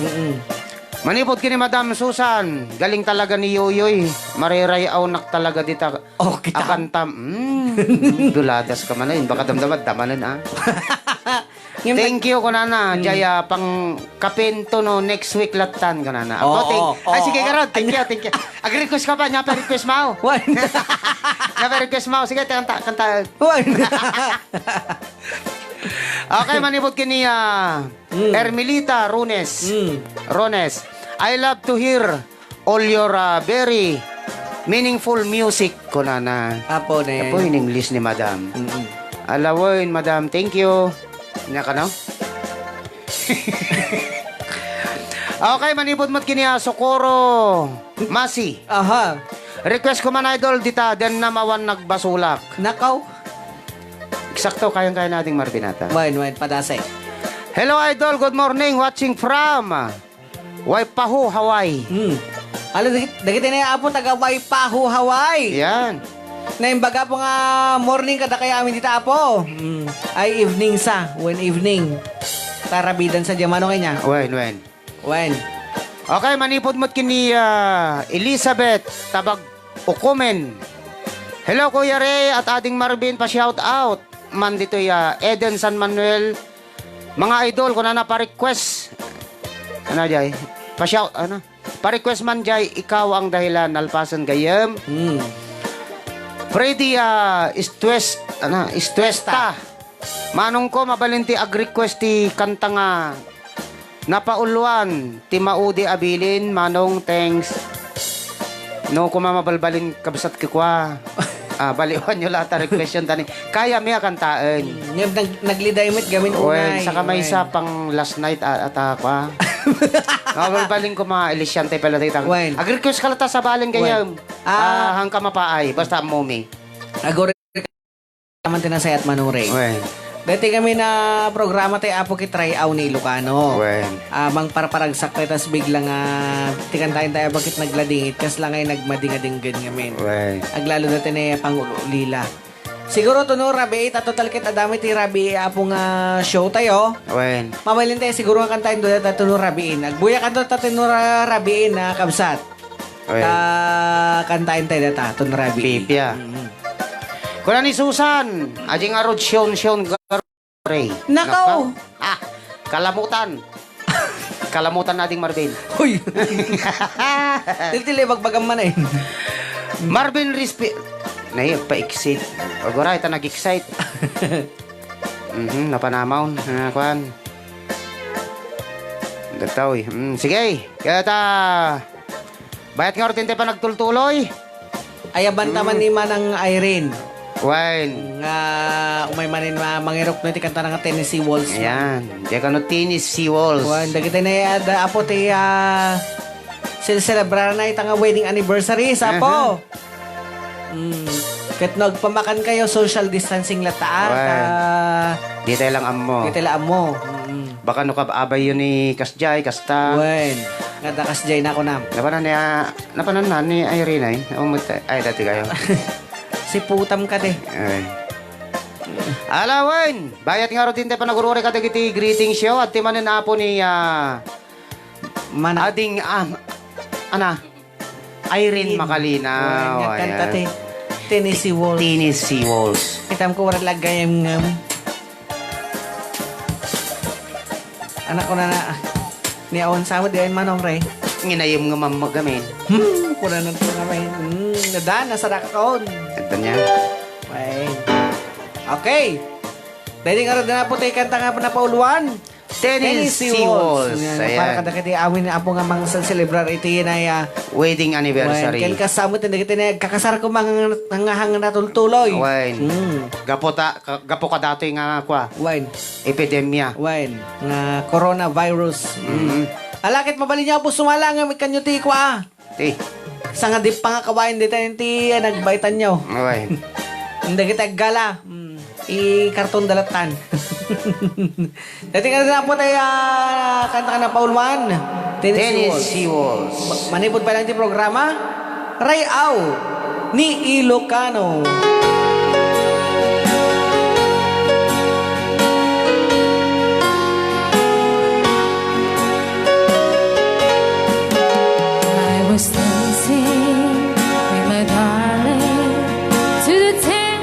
Mm-mm. Manipod kini Madam Susan, galing talaga ni Yoyoy. Mariray-awnak talaga dita. Oh, kita. Akantam. Mm, duladas ka man, eh. Baka damdamad, damanan, ah. Thank you, kunana. Mm. Jaya, pang kapinto no, next week latan, kunana. Oo, thank-, oo, ay, sige, oo. Karod, thank you, thank you. Ag-request ka pa, nya pa request mo. Wan. Nya pa request mo. Sige, kanta, kanta. Wan. Okay, manipod kini, ah, Mm. Ermilita Rones. Mm. Rones. I love to hear all your, ah, very meaningful music, kunana. Apo, ne. Apo, in English ni Madam. Mm-mm. Alawen, Madam, thank you. Nya ka, no? Okay, manipod met kini, ah, Socorro Masi. Aha. Request ko man, idol, dita, den na mawan nagbasulak. Nakaw. Eksakto, kayang-kaya nating marbinata. Wen, wen, padasay. Hello, idol. Good morning. Watching from, ah, Waipahu, Hawaii. Hmm. Ala, dagit-, dagiti na, Apo, taga Waipahu, Hawaii. Yan. Naimbaga po nga morning kada kaya amin dita, Apo. Hmm. Ay, evening sa. Wen evening. Tarabidan sa diamano kanya. Wen, wen. Wen. Okay, manipod met kini, ah, Elizabeth Tabag Ukumen. Hello, Kuya Ray at Ading Marvin, pa-shout out man ditoy, ah, Eden San Manuel. Mga idol, kunana pa-request. Ano, jay? Pa-shout, ano? Pa-request man, jay, Ikaw ang Dahilan, nalpasen gayyem. Hmm. Freddy, ah, Estues-, ano, Estuesta. Manong ko, mabalin ti ag-request ti kanta nga Napauluan ti maudi a bilin, Manong, thanks. No, kuma mabalbalin kabsat kukua. Ah, baliwan nyo lahat a request yun, tani. Kaya mi a kantaen. Ngem nag-, nagliday met gamin. Well, unay, saka may well. Isa pang last night, ah, ata, kua. Mabalbalin ko mga Elisyante pala tayo. Well. Ag-request ka lata sa balin kaya. Well. Ah. Ah, hangka mapaay. Basta mumi. Agor- Taman ti nasayat, Manong Ray. Wen. Dati kami na programa tayo, Apo, ket Ray-aw ni Ilocano. Wen. Ah, mangparparagsak tayo, tas bigla nga, ti kantaen tayo, bakit nagladingit, kas lang ay nagmadingadinggan ngamin. Wen. Aglalo dati na yung pangululila. Siguro tuno rabiin, ta total ket adami ti rabii, Apo, nga show tayo. Wen. Mabalin tayo, siguro nga kantaen do data tuno rabiin. Agbuya kanto ta tuno ra-, rabiin, na kabsat. Wen. Ta kantaen tayo data, tuno rabiin. Pipia. Mm. Kuna ni Susan, aji nga rod siyon, siyon, gar-, Pre. Nako! Naka-, ah, kalamutan. Kalamutan na ding Marvin. Hoy! Tiltili, bagbagam man eh. Marvin Rispi-, Nay, pa-exit. Aguray, ta nag-excite. Mhm, napanamaon. Ah, kuan. Dataw eh. Mm, sige. Kaya ta, bayat nga orte ti panagtultuloy. Ayaban ta man ni Manang Irene. Wine. Nga umay manen ma-, mangirok na ti kanta nga Tennessee Waltz. Ayan. Diay kano Tennessee Waltz. Wine. Dagiti na ada, Apo, ti, ah, sel-, celebrarna ita nga wedding anniversary, Apo. Aha. Mm. Ket no agpamakan kayo, social distancing latta, ah, Wine. Ta, di tayo lang ammo. Di tayo lang ammo. Mm. Baka no kab-, abay yun ni kasjay, kasta. Wen, nga da kasjay na kunam. Napanan niya, napanan na ni Irene ay. Umut-, ay, dati kayo. Si putam ka, te. Ay. Ala, wen, bayat nga rutin tayo panagururi ka dagiti greeting show. At timanen apo ni, ah, Mana. Ading, ah, ana. Irene Irene. Makalinaw, Wen, nga kanta ayan. Ti Tennessee Waltz. Tennessee Waltz. Kitam ko, wala lagayam ngem. Anak ko na na, ni awan sa mo, di ay manong, Ray. Nginayam nga mamagamin. Hmm, kuna na to namin. Hmm, nada, nasarakon. Ito niya. Wen. Okay. Dahil nga rin na po tayo kanta nga napauluan. Tennessee Waltz. Ayan, para kadagiti amin nga apo nga mangselselebrar iti na, ah, wedding anniversary. Ken kasama ti dagiti na agkakasar ko mga nga hangna tultuloy. Wen. Mm. Gapo ta, ka-, gapo kadatoy nga kua. Wen. Epidemya. Wen. Nga coronavirus. Mm. Mm. Ala, ket mabalin niyo, Apo, sumala nga ikanyo ti kua. Ti. Sangadi pangakawain dita ti, ah, nagbaitan nyo. Away. Hindi kita gala. Mm. I karton dalatan. Dati ka na po tayo, ah, kanta ka na pauluan. Tennessee Waltz. Tennessee Waltz. Ma-, manipod pa lang ti programa. Ray-aw ni Ilocano. I was dancing with my darling to the Tennessee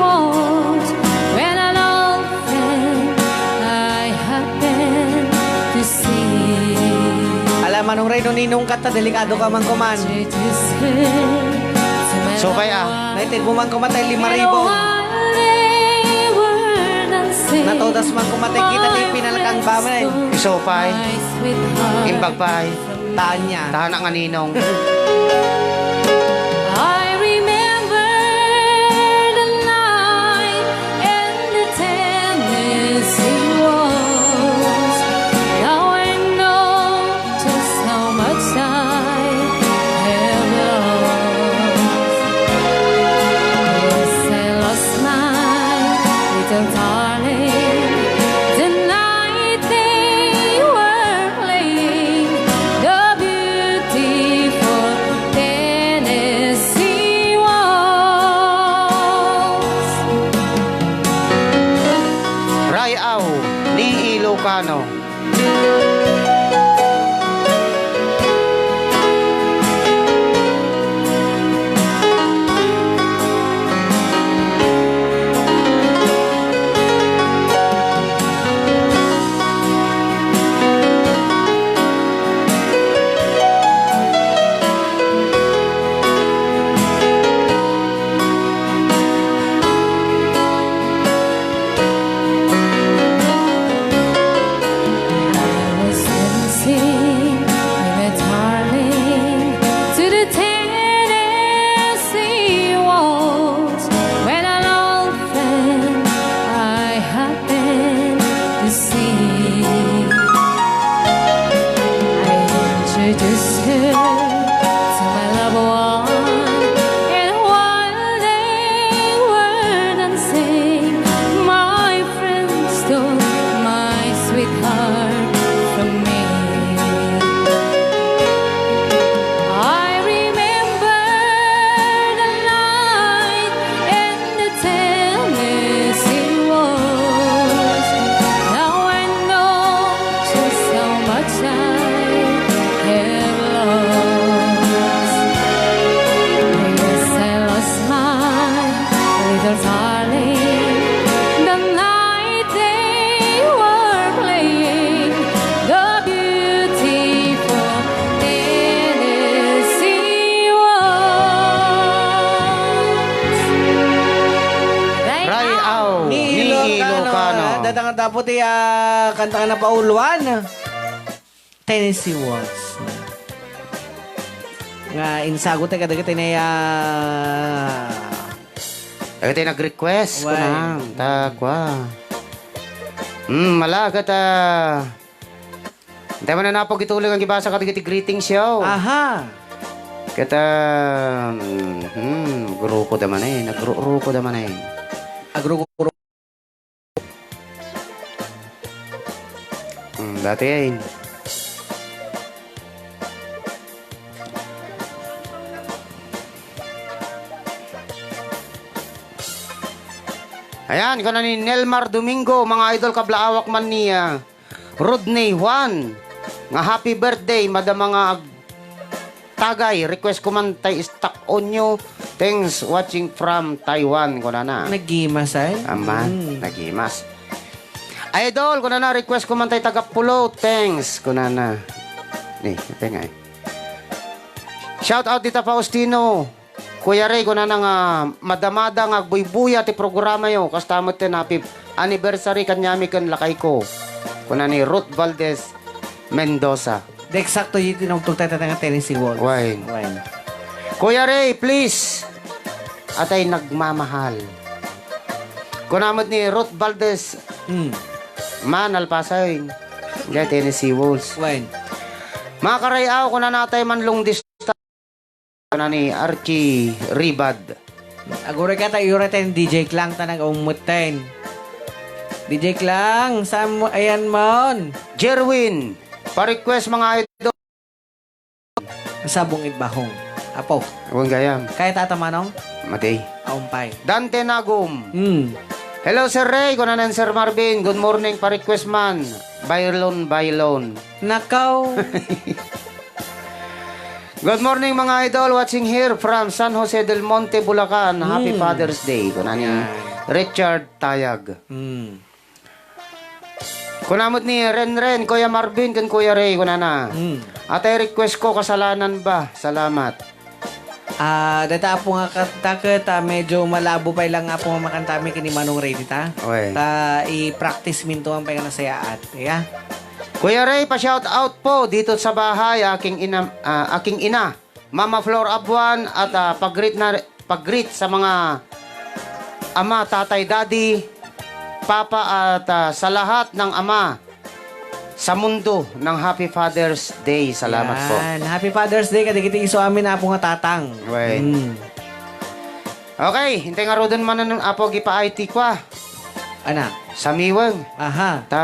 Waltz when an old friend I happened to see. Ala, Manong Ray, no ninong ka ta, delikado ka man kuman. Introduce her to my Supay, ah. Naitid mo man kumatay lima ribu. Natodas man kumatay kita ti pinalakang bamin. Iso pay. Imbag pay. Tanya. Tana nga ninong. I remember the night and the Tennessee Waltz. Now I know just how much I have lost. Yes, I lost my little darling the night they were playing the beautiful Tennessee Waltz. Ray-aw ni Ilocano. I was dancing with my darling to the Tennessee Waltz when an old friend I happened to see. I introduced her to my loved one, and while they were dancing, Tapos ti, ah, kanta nga napauluan. Tennessee Waltz. Nga insagot tayo kadagiti na, ah, Dagiti nag-request, Wen. Kunam, ta, kua. Hmm, mala, ket, ah, dayta man napo ituloy nga agibasa kadagiti greetings yo. Aha. Ket, ah, hmm, grupo da man eh, nagruruko da man eh. Agruko. Hmm, dati ay. Ayan, kuna ni Nelmar Domingo, mga idol, kablaawak man ni, ah, Rodney Juan, nga happy birthday, madama nga ag-, tagay, request ko man tay stock onyo. Thanks, watching from Taiwan, kunana. Nagimas ay? Aman, Mm. nagimas. Idol, kunana, request ko man tay tagapulo. Thanks, kunana. Ni, ito nga eh. Shout out dita Faustino. Kuya Ray, kunana nga madamada nga agbuybuya ti programa yo. Kasta met ten happy anniversary kaniami ken lakay ko. Kuna ni Ruth Valdez Mendoza. Di eksakto iti tinungtog tayo nga Tennessee Waltz. Wine. Wine. Kuya Ray, please. Atay nagmamahal. Kuna met ni Ruth Valdez Hmm. man alpasayon. Diay Tennessee Waltz. Wine. Mga karayaw, kunana tay man long distance. Kuna ni Archie Ribad. Aguray ka ta, iyuray tayo ni D J Klang ta nag-ummet tayo. D J Klang, saan mo, ayan mon? Jerwin, pa-request mga idol. Sabong it bahong. Apo. Awan gayam. Kaya tata manong? Matay. Aumpay. Dante Nagum. Hmm. Hello, Sir Ray. Kunanan, Sir Marvin. Good morning, pa-request man. Bailon, bailon. Nakaw. Good morning, mga idol. Watching here from San Jose del Monte, Bulacan. Happy Mm. Father's Day. Kuna ni Yan. Richard Tayag. Mm. Kuna met ni Renren, Kuya Marvin, ken Kuya Ray, kunana. Mm. Atay request ko, Kasalanan Ba? Salamat. Ah, data apo nga kanta ket, ah, medyo malabo pay lang apo nga makantami ken ni Manong Ray dita. Oy. Ta i-practice minto pay nga nasayaat. Ya. Kuya Ray, pa-shout out po dito sa bahay, aking ina, ah, aking ina, Mama Flor Abuan, at, ah, pag-greet na, pag-greet sa mga ama, tatay, daddy, papa, at, ah, sa lahat ng ama sa mundo ng Happy Father's Day. Salamat po. Yan. Happy Father's Day kadagiti isu amin, apo nga tatang. Wen. Mm. Okay, intay ngaruden man, apo, gipaay ti kua. Ana? Samiweng. Aha. Ta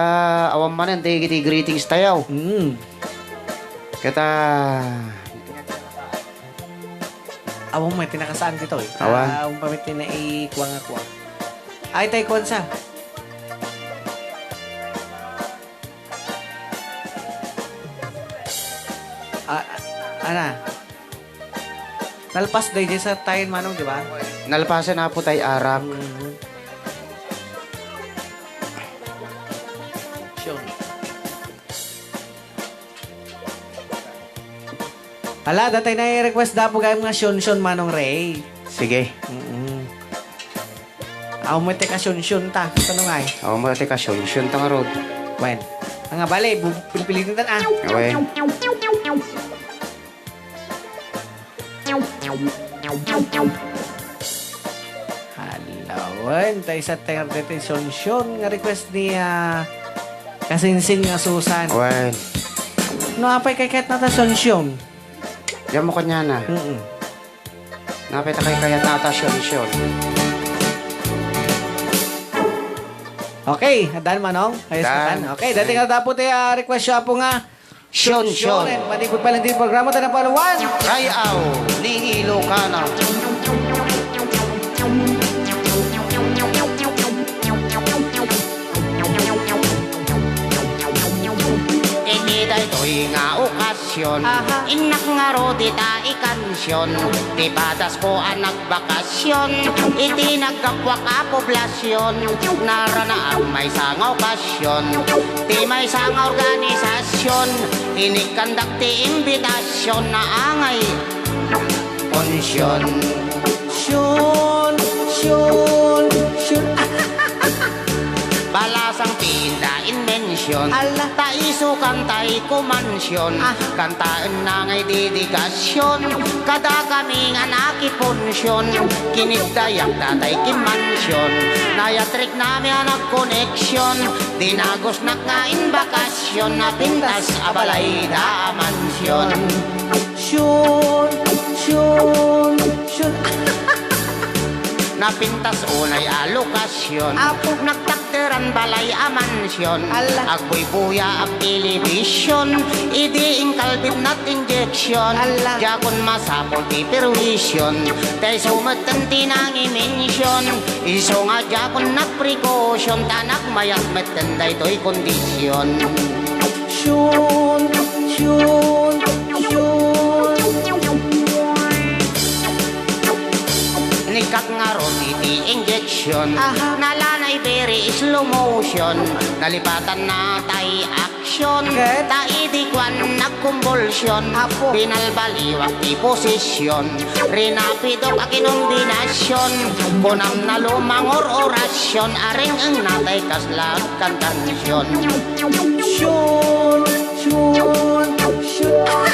awan manen ti, ti greetings tayo. Mm. Kata Awan mo, tinakasaan dito eh. Awan. Ah, awan pa may tinaikuha nga kuha. Ay, tay kuwan sa. Ah, ana. Nalpas day di sa tayo, manong, di ba? Nalpasan na po tayo arak. Mm. Sure. Ala, datay na i-request da po gayam nga Shonshon, Manong Ray. Sige. Mm-mm. Aw mo ti ka Shonshon ta. Ano nga eh? Aw mo ti ka Shonshon ta nga rod. Wen. Ang nga bale, bu-, pilitin ta na. Awen. Hala, wen, tay sa ter de ti Shonshon nga request ni, ah, Kasinsin nga Susan. Wen. No, apay kay ket nata Shonshon. Diyan mo kanya na. Mm-mm. Napay ta kay kaya nata Shonshon. Okay, dan manong. Ayos ka Dan. Dan. Okay, dati nga dapat eh, ah, request siya po nga Shonshon. Shonshon. Manipod pa lang din programa, tanang paluan. Rayaw ni Ilocano. Iti daytoy nga okasyon, Aha. Innak nga rodi ta ikan Ti padas ko a nagbakasyon, iti naggapuak a poblasyon, naranaak maysa nga okasyon, ti maysa nga organisasyon, inikkandak ti imbitasyon na angay. Punsyon. Syon, syon, syon. Balasang ti Inda in mention. Ala. Ta isu kantay kumansion. Ah. Kantaenna ngay dedikasyon. Kada kami nga nakipunsion. Kiniddayak datay kimmansion. Nayatriknami a nagkoneksion. Dinagusnak nga in bakasyon. Napintas a balay da a mansion. Siun, siun, siun. Napintas unay a lokasyon. Apo. Nagtakderan balay a mansion. Ala. Agbuybuya a television. Idi inkalbit nat injection. Ala. Diakon masapul ti perwisyon. Tay sumetten ti nangimension. Isu nga diakon nagprecaution. Ta nagmayat metten daytoy kondisyon. Siun, siun, siun. Nikkat ngarud iti injection. Aha. Nalanay very slow motion. Nalipatanna tay action. Ket? Ta idi kuan nagkumbulsion. Apo. Binalbaliwak ti posisyon. Rinapidok a kinombinasyon. Kunam na lumangor orasyon. Areng-eng natay kasla kankansion. Siun, siun, siun.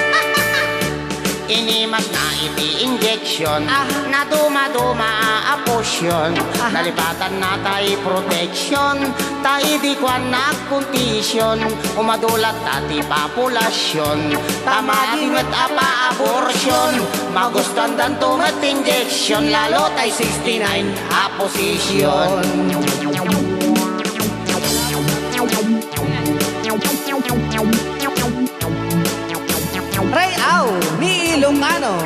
Inimasna iti injection. Ah. Nadumaduma a potion. Ah. Nalipatanna tay protection. Ta idi kuan nagkondisyon. Umadu latta ti populasyon. Ta madi met a pa-abortion. Magustuandanto met injection. Lalo tay sixty-nine a position. Ray-aw ni Ilongano.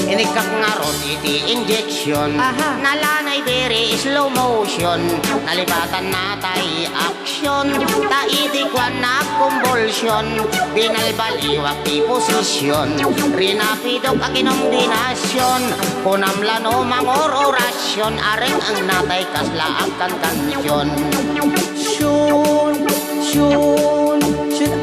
Inikkat ngarud iti injection. Aha. Nalanay very slow motion. Nalipatanna tay action. Ta idi kuan nagkumbulsion. Binalbaliwak ti posisyon. Rinapidok a kinombinasyon. Kunam la no mangor orasyon. Areng-eng natay kasla agkankansion. Siun, siun, siun.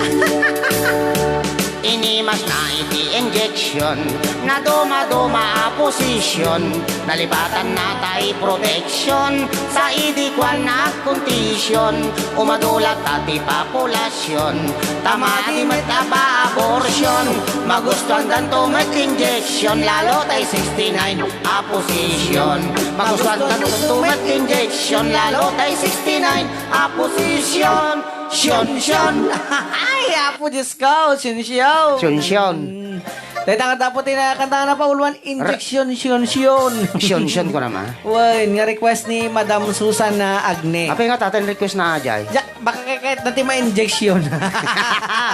Inimasna iti injection. Nadumaduma a posisyon. Nalipatanna tay protection. Ta idi kuan nagkondisyon. Umadu latta ti populasyon. Ta madi met a pa-abortion. Magustuandanto met injection. Lalo tay sixty-nine a position. Magustuandanto met injection. Lalo tay sixty-nine a position. Siun, siun. Ay, Apo Diyos ko, siun, siun. Siun, siun. Mm. Dayta nga dapat ti nakanta nga napauluan, injection, siun, siun. Siun, siun ko naman. Wen, nga request ni Madam Susan na Agne. Apay nga, tatay, request na ajay. Ja, baka kay, kay, dati ma-injection.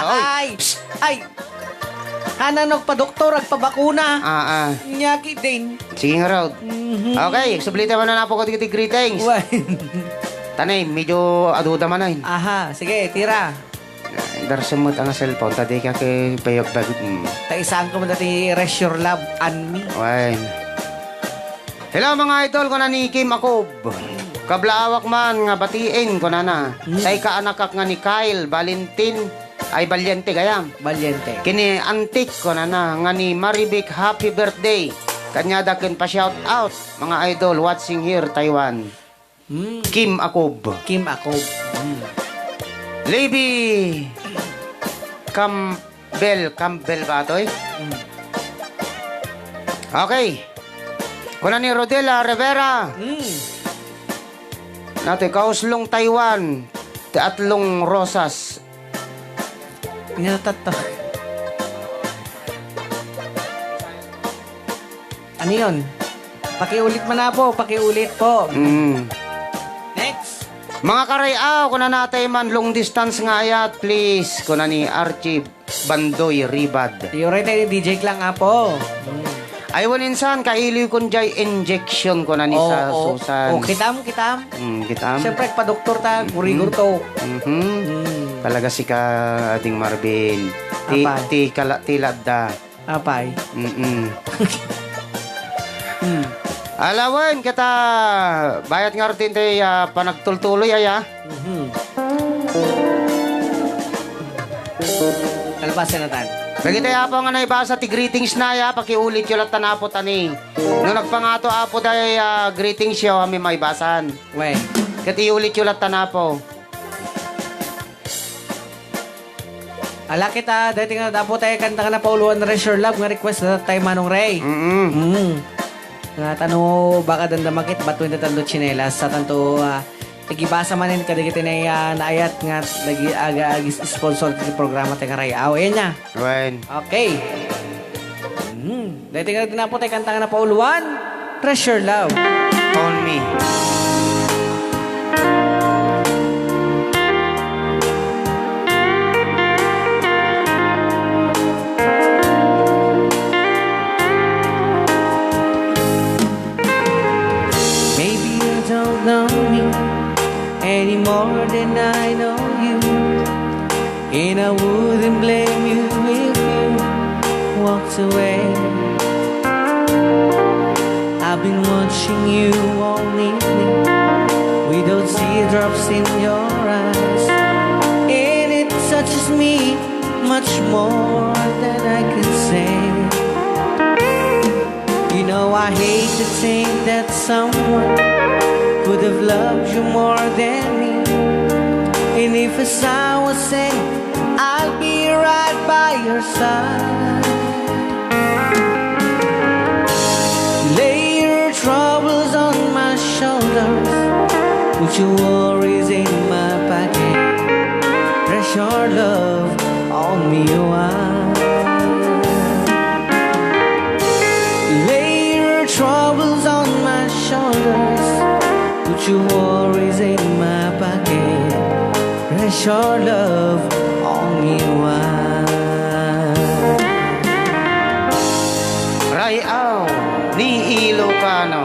Oy. Ay, psst. Ay. Hanan agpadoktor, agpabakuna. Ah, ah. Nya, kidin. Sige nga, Rod. Mhm. Okay, subli tayo na po ko ti greetings. Wen. Tanay, medyo aduda man, ay. Aha, sige, tira. Darasem met ang cellphone, ta di ka kay payag-, payag-, mm. Ta isaan ko man dati, "Rest your love on me." Wen. Hello, mga idol, kuna ni Kim Akob. Kablaawak man nga batiin, kunana. Mm. Tay kaanakak nga ni Kyle Valentin, ay, Valiente gayam. Valiente. Kini antik, kunana, nga ni Marivic, happy birthday. Kaniada ken pa-shout out, mga idol, watching here, Taiwan. Mm. Kim Akob. Kim Akob. Mm. Lady Campbell, Campbell ba toy? Mm. Okay. Kuna ni Rodela Rivera. Mm. Natoy, kauslong Taiwan, ti atlong rosas. Inatatta. Ano yun? Pakiulit man na po, pakiulit po. Mm. Next. Mga karay-aw, kuna natay man long distance nga ayat, please. Kuna ni Archie Bandoy Ribad. Uray tayo ni D J Klang, apo. Mm. Ay, wen insan, kailiw kun jay injection, kuna ni sa Susan. O, kitam, kitam. Mm, kitam. Siyempre, pa-doktor ta, mm-hmm, gurigor to. Mm-hmm. Mm. Talaga sika, Ading Marvin. Ti, apay, ti kala-, ti ladda. Apay. Mm-mm. Mm. Ala wen, kita bayat nga rutin tayo, ah, panagtultuloy, ay, ah. Mhm. Basa natan. Dagiti, Apo, nga naibasa ti greetings na ya, pakiulityo latta, Apo, tani. No nagpangato, Apo, day, ah, greetings yo, amin maibasan. Wen. Ket iulityo latta, Apo. Ala kita, daytoy nga, Apo, tay kanta nga napauluan, Raise Your Love, nga request na tay Manong Ray. Mm-mm. Mm. Nga tano, baka dandama ket batuin da tanto tsinelas, sa tanto, ah, igibasa manen kadagiti nay-, ah, naayat nga nagi-, aga-, ag-sponsor ti programa ti Ray Aw. Ayan niya. Wen. Okay. Hmm. Daytoy nga, Apo, tay kanta nga napauluan, Raise Your Love. On me. Maybe you don't know me any more than I know you. And I wouldn't blame you if you walked away. I've been watching you all evening without teardrops in your eyes. And it touches me much more than I could say. You know, I hate to think that someone could have loved you more than me. And if, as I was saying, I'll be right by your side. Lay your troubles on my shoulders, put your worries in my pocket. Press your love on me wide. Lay your troubles on my shoulders, put your worries in my pocket. Press your love on me wide. Ray Aw ni Ilocano.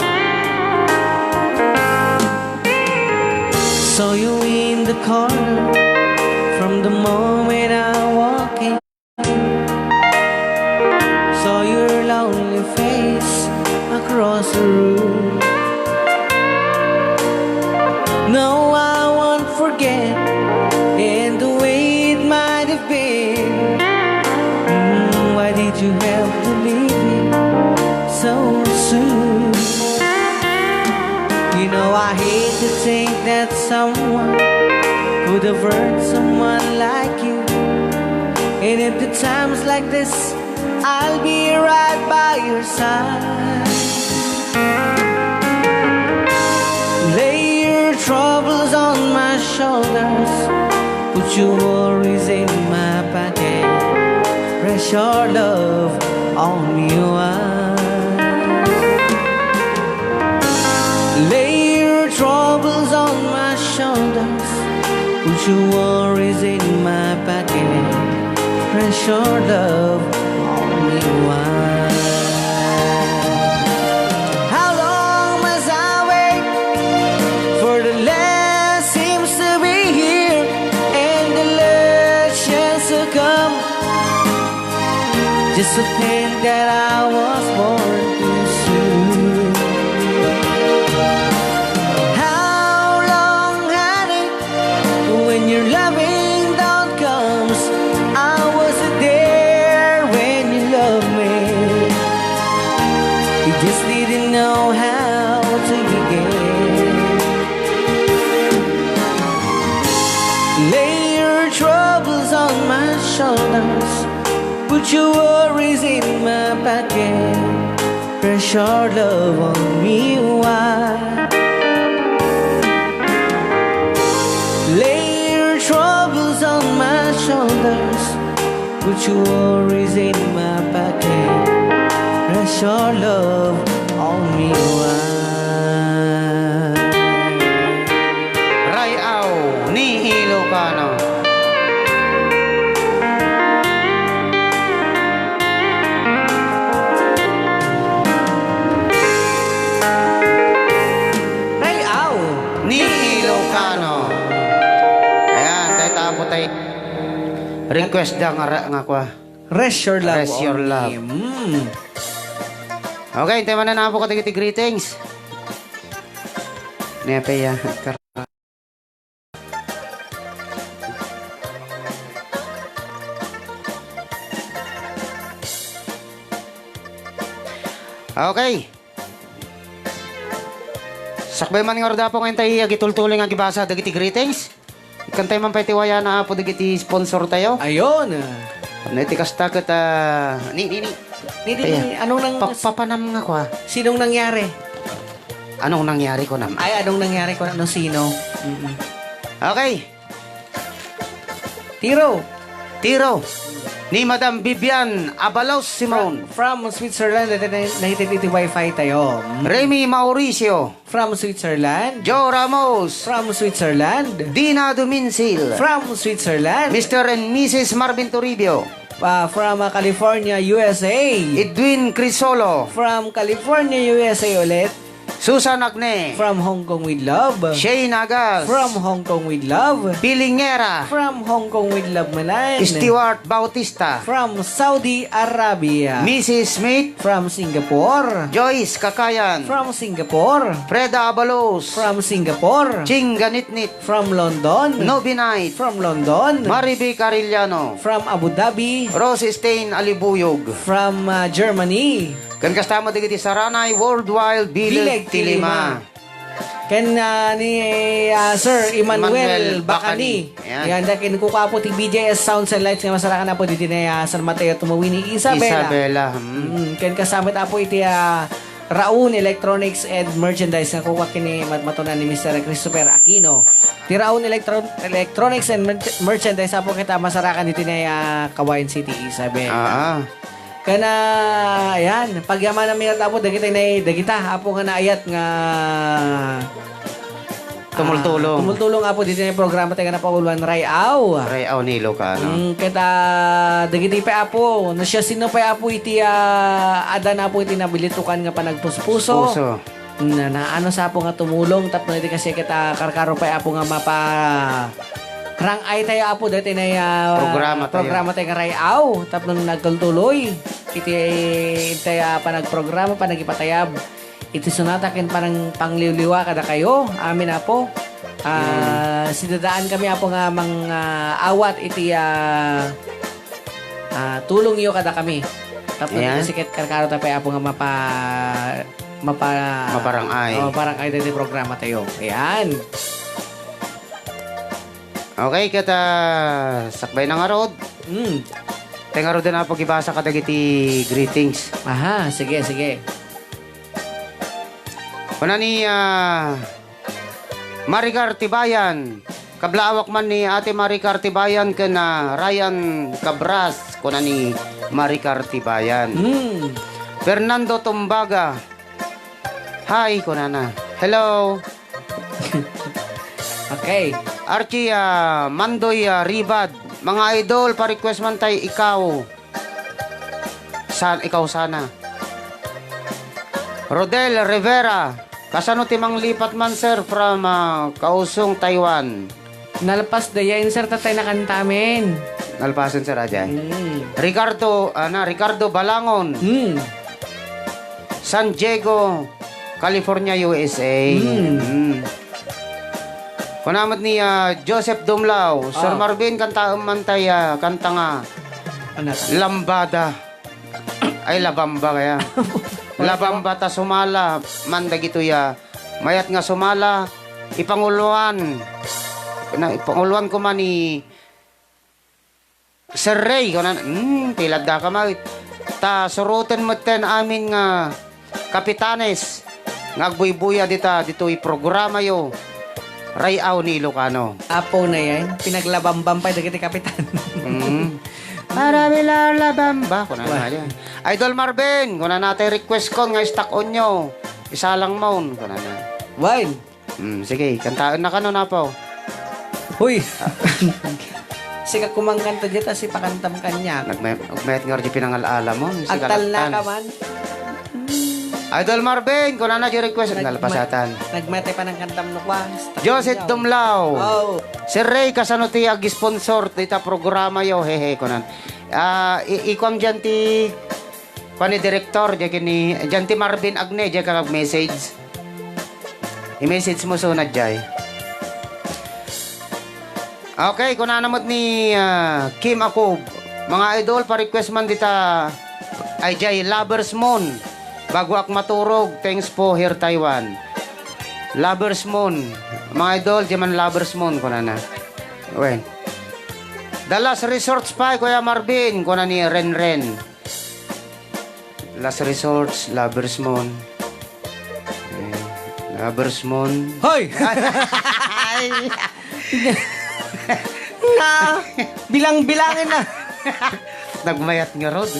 Saw you in the corner from the moment I walk in. Saw your lonely face across the room. No, I won't forget, and the way it might have been. Mm, why did you have to leave me so soon? You know, I hate to think that someone could have hurt someone like you. And at the times like this, I'll be right by your side. Lay your troubles on my shoulders, put your worries in my pocket. Press your love on me wide. Lay your troubles on my shoulders, put your worries in my pocket. Press your love on me wide. How long must I wait for the last seems to be here and the last chance to come? Just to think that I was born too soon. How long, honey, when your loving dawn comes? I wasn't there when you loved me. You just didn't know how to begin. Lay your troubles on my shoulders. Put your worries in my pocket. Press your love on me wide. Lay your troubles on my shoulders. Put your worries in my pocket. Press your love on me wide. Ray Aw ni Ilocano. Ray Aw ni Ilocano. Ayan, tay tapo tay. Request da nga ra-, nga kwa. Rest your love. Rest your only love. Mm. Okay, intay manen, Apo, kadagiti greetings. Nepe ya. Okay. Sakbay man ngarud, Apo, nga intay agitultuloy nga agibasa dagiti greetings. Ikantay man pay ti wayana, Apo, dagiti sponsor tayo. Ayon. No, iti kasta ket, ah, ni, ni, ni. Ni, ni, Ayan. ni, anong nang-, Papapanam nga kwa. Sinong nangyari? Anong nangyari ko naman? Ay, anong nangyari ko no sino? Mm-mm. Okay. Tiro. Tiro. Ni Madam Vivian Abalos Simon. From, from Switzerland, nahitid iti wifi tayo. Mm. Remy Mauricio. From Switzerland. Joe Ramos. From Switzerland. Dina Duminsil. From Switzerland. Mister and Missus Marvin Toribio. Ah, from, ah, California, U S A. Edwin Crisolo. From California, U S A ulit. Susan Agne. From Hong Kong with Love. Shay Nagas. From Hong Kong with Love. Pilingera. From Hong Kong with Love manen. Stuart Bautista. From Saudi Arabia. Missus Smith. From Singapore. Joyce Kakayan. From Singapore. Freda Abalos. From Singapore. Ching Ganitnit. From London. Nobi Knight. From London. Marivic Arellano. From Abu Dhabi. Rose Stein Alibuyog. From, ah, Germany. Ken kasta met dagiti Saranay Worldwide Bileg Bileg ti Lima. Ti Lima. Ken, ah, ni, ah, Sir Emmanuel Emmanuel Bacani. Bacani. Ayan. Ayan, da ken kukuapo ti B J S Sounds and Lights nga masarakan, Apo, ditoy, ah, San Mateo, Tumawini, Isabela. Isabela, hmm. Mm, ken kasta met, Apo, iti, ah, Raon Electronics and Merchandise nga kukua ken ni mat-, matunan ni Mister Christopher Aquino. Ti Raon Electro-, Electronics and Merch-, Merchandise, Apo, ket masarakan ditoy, ah, Cauayan City, Isabela. Ah, ah. Ken, ayan, pagyamananmi met, Apo, dagiti nay-, dagita, Apo, nga naayat nga, Tumultulong. Ah, tumultulong, Apo, ditoy nga programa tayo nga napauloan, Ray-aw. Ray-aw ni Ilocano. Mm, ket, ah, dagiti pay, Apo, no siasino pay, Apo, iti, ah, addan, Apo, iti nabilitukan nga panagpuspuso. Puspuso. Na, naano sa, Apo, nga tumulong tapno iti kasi ket, ah, karkaro pay, Apo, nga mapa-, rang-ay tayo, Apo, dati na, ah, Programa tayo. Programa tayo nga Ray-aw tapno nagtultuloy iti, iti, ah, panagprograma, panagipatayab iti sonata ken panang-, pangliwliwa kadakayo. Amin, Apo. Ah, Mm. sidadaan kami, Apo, nga mang, ah, awat iti, ah, ah, tulongyo kadakami. Tapno Ayan. iti siket karkaro ta pay, Apo, nga mapa-, mapa-, Maparang-ay. Oh, maparang-ay dagiti programa tayo. Ayan. Okay, ket, ah, sakbay na ngarud. Mm. Tay ngaruden, Apo, ibasa kadagiti greetings. Aha, sige, sige. Kuna ni, ah, Maricar Tibayan. Kablaawak man ni Ate Maricar Tibayan ken, ah, Ryan Cabras, kuna ni Maricar Tibayan. Hmm. Fernando Tumbaga. "Hi," kunana. "Hello." Okay. Archie, ah, Mandoy, ah, Ribad. Mga idol, pa-request man tay ikaw. San-, ikaw sana. Rodel Rivera, kasano ti manglipat man, sir, from, ah, Kaohsiung, Taiwan? Nalpas dayen, sir, tatay nakantamin. Nalpasen, sir, ajay. Mm. Ricardo, ana, Ricardo Balangon. Mm. San Diego, California, U S A. Mm. Mm. Kuna met ni, ah, Joseph Dumlao, "Sir Ah. Marvin, kantaem man tay, ah, kanta nga Ano? Lambada." Ay, labamba kaya. Labamba ta sumala man dagitoy, ah, mayat nga sumala, ipanguloan. Na, ipanguloan ko man ni Sir Ray, kunan, hmm, ti ladda ka, mawit. Ta suroten metten amin nga kapitanes nga agbuybuya dita, ditoy programayo, Ray-aw ni Ilocano. Apo na yan. Pinaglabambam pa dagiti kapitan. Mm. Para bilar labamba. Kunan Wah. na yan. Idol Marvin, kunan natay request kon nga stock onyo. Isalang maun, kunan na. Wine. Hmm, sige, kantaen na kano, Napaw. Huy! Sika kumangkanta diay, ta sipakantam kaniak. Nagme-, nagmayat nga ordi pinangal-ala mo. Agtalna ka man. Idol Marvin, kunana di request, Nagma-, nalpasatan. Nagmate pa ng kantam no kwa. Joseph Dumlao. Oh. Sir Ray, kasano ti ag-sponsor dita programa yo? Hehe, kunan. Ah, i-, ikuam diyan ti Kuan ni Direktor, diay ken ni, diyan ti Marvin Agne, diay ka nag-message. I-message mo suna diay. Okay, kunana met ni, ah, Kim Akob. Mga idol, pa-request man dita, ay, diay, Lovers Moon. Bago ak maturog, thanks po, Here Taiwan. Lovers Moon. Mga idol, di man Lovers Moon, kunana. Wen. The Last Resorts pa, Kuya Marvin, kuna ni Ren Ren. Last Resorts, Lovers Moon. Eh, Lovers Moon. Hoy! Ay! Na, bilang-bilangin na. Nagmayat nga, Rod.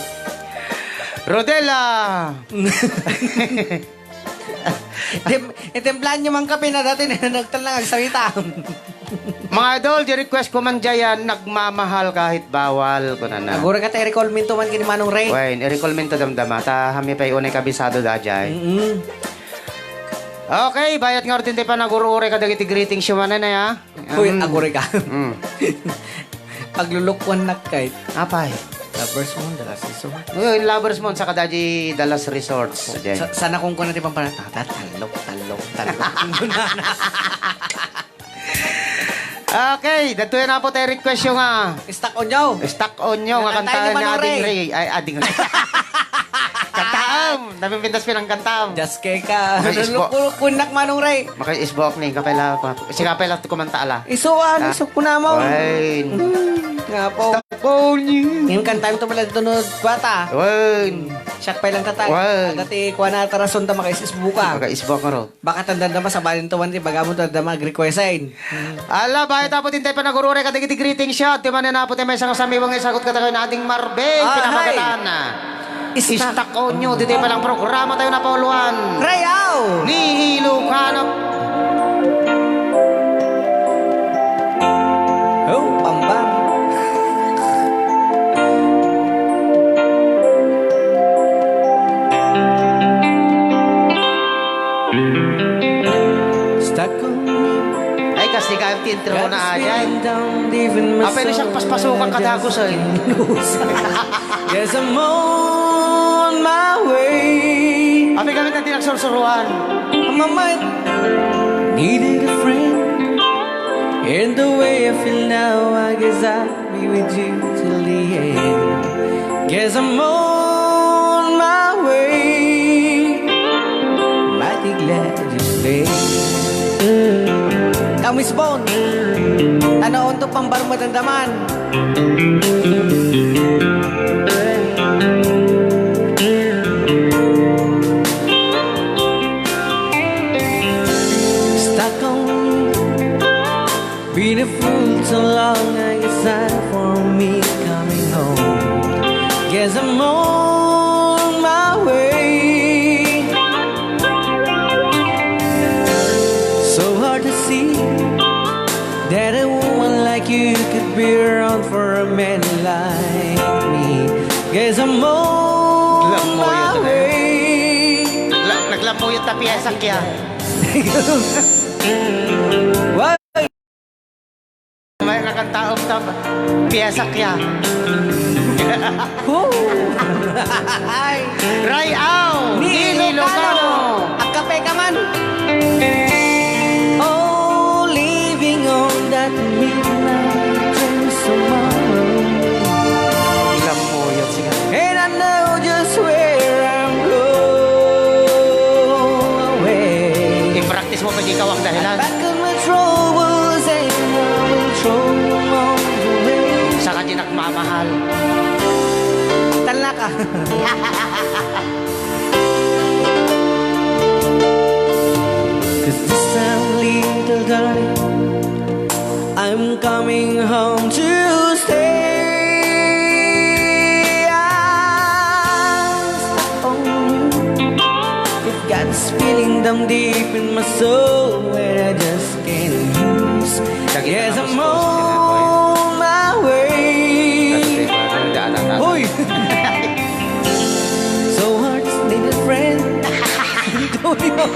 Rodel, ah. Dem-, itemplahan nyo man kape na dati na nagtal na agsarita. Mga idol, di request ko man dyan, nagmamahal kahit bawal, kunana. Agura ka ta i-recall minto man kini Manong Ray. Wen, i-recall minto damdama, ta kami pa'y unay kabisado da dyan. Mm-mm. Okay, bayat nga ortin ti panagurure kadagiti greetings yo manen, ya. Uy, mm. Aguri ka. Mm. Paglulukuan nak kay. Apay. Lovers Moon, The Last Resort. Uy, Lovers Moon, saka daji The Last Resorts. Sa-, sana kung kuna ti pampara-, ta-, ta-, tallo, tallo, tallo. Okay, dagtoy na po tayo request yung, ah, Stock Onyo. Stock Onyo, nga kantahan ni Ading Ray. Ay, Ading Ray. Kantaam! Napimpintas pinang kantaam. Just kay ka. Ay, isbo. Lulukulukunak, Manong Ray. Makay isbok ni, kapela ko. Si kapela to kumanta ala. Isu, ah, ah. Isu ko na mo. Ay. Hmm, nga po. Stock Onyo. Yung kantahan to pala tunod kwata. Wen. Siak pay lang tatag. Wen. Dati kuana tarason ta makaisisbuka. Makaisbok nga ro. Baka tandaan da masabalin to man ti baga mo tanda mag-request sign. Ala, bayat apo ti intay panagurure kadagiti greeting shot. Ti mananapo ti maysa nga samiwang isagot katayo na ating Marvin. Ah, pinamagatan. Hi. Istak. Istak onyo, dito'y palang programa tayo na pauluan. Rayaw! Ni Ilocano. Oh, Bambang. Stuck on you. Ay, kasi ka, ti intro na, ajay. Apay na siyang paspasukan kadagus, ay. Guess I'm on my way. Apay kami na tinagsursuruan. I might needed a friend. And the way I feel now, I guess I'll be with you till the end. Guess I'm on my way. Mighty glad you stayed. Kamis Bon, tanaon to pambar madandaman. Stuck on you. Been a fool so long, I guess time for me coming home. Guess I'm on my way. So hard to see that a woman like you could be around for a man like me. Guess I'm on my way. Naglamuyot na piyesa kaya. What? May nakantaok ta piyesa kya. Woo! Ay. Rayaw ni Ilocano. Agkape ka man. Oh, living on that midnight train tomorrow. Ilang mo yun, siya. And I know just where I'm going. Ipractice mo pag ikaw ang dahilan. Pack up my troubles and I will throw them all away. Saka di nagmamahal. Talna ka. 'Cause this time, little darling, I'm coming home to stay. I stuck on you. I've got this feeling down deep in my soul where I just can't lose. Yes, I'm on my way. Hoy! So hard to stay a friend. Don't you know?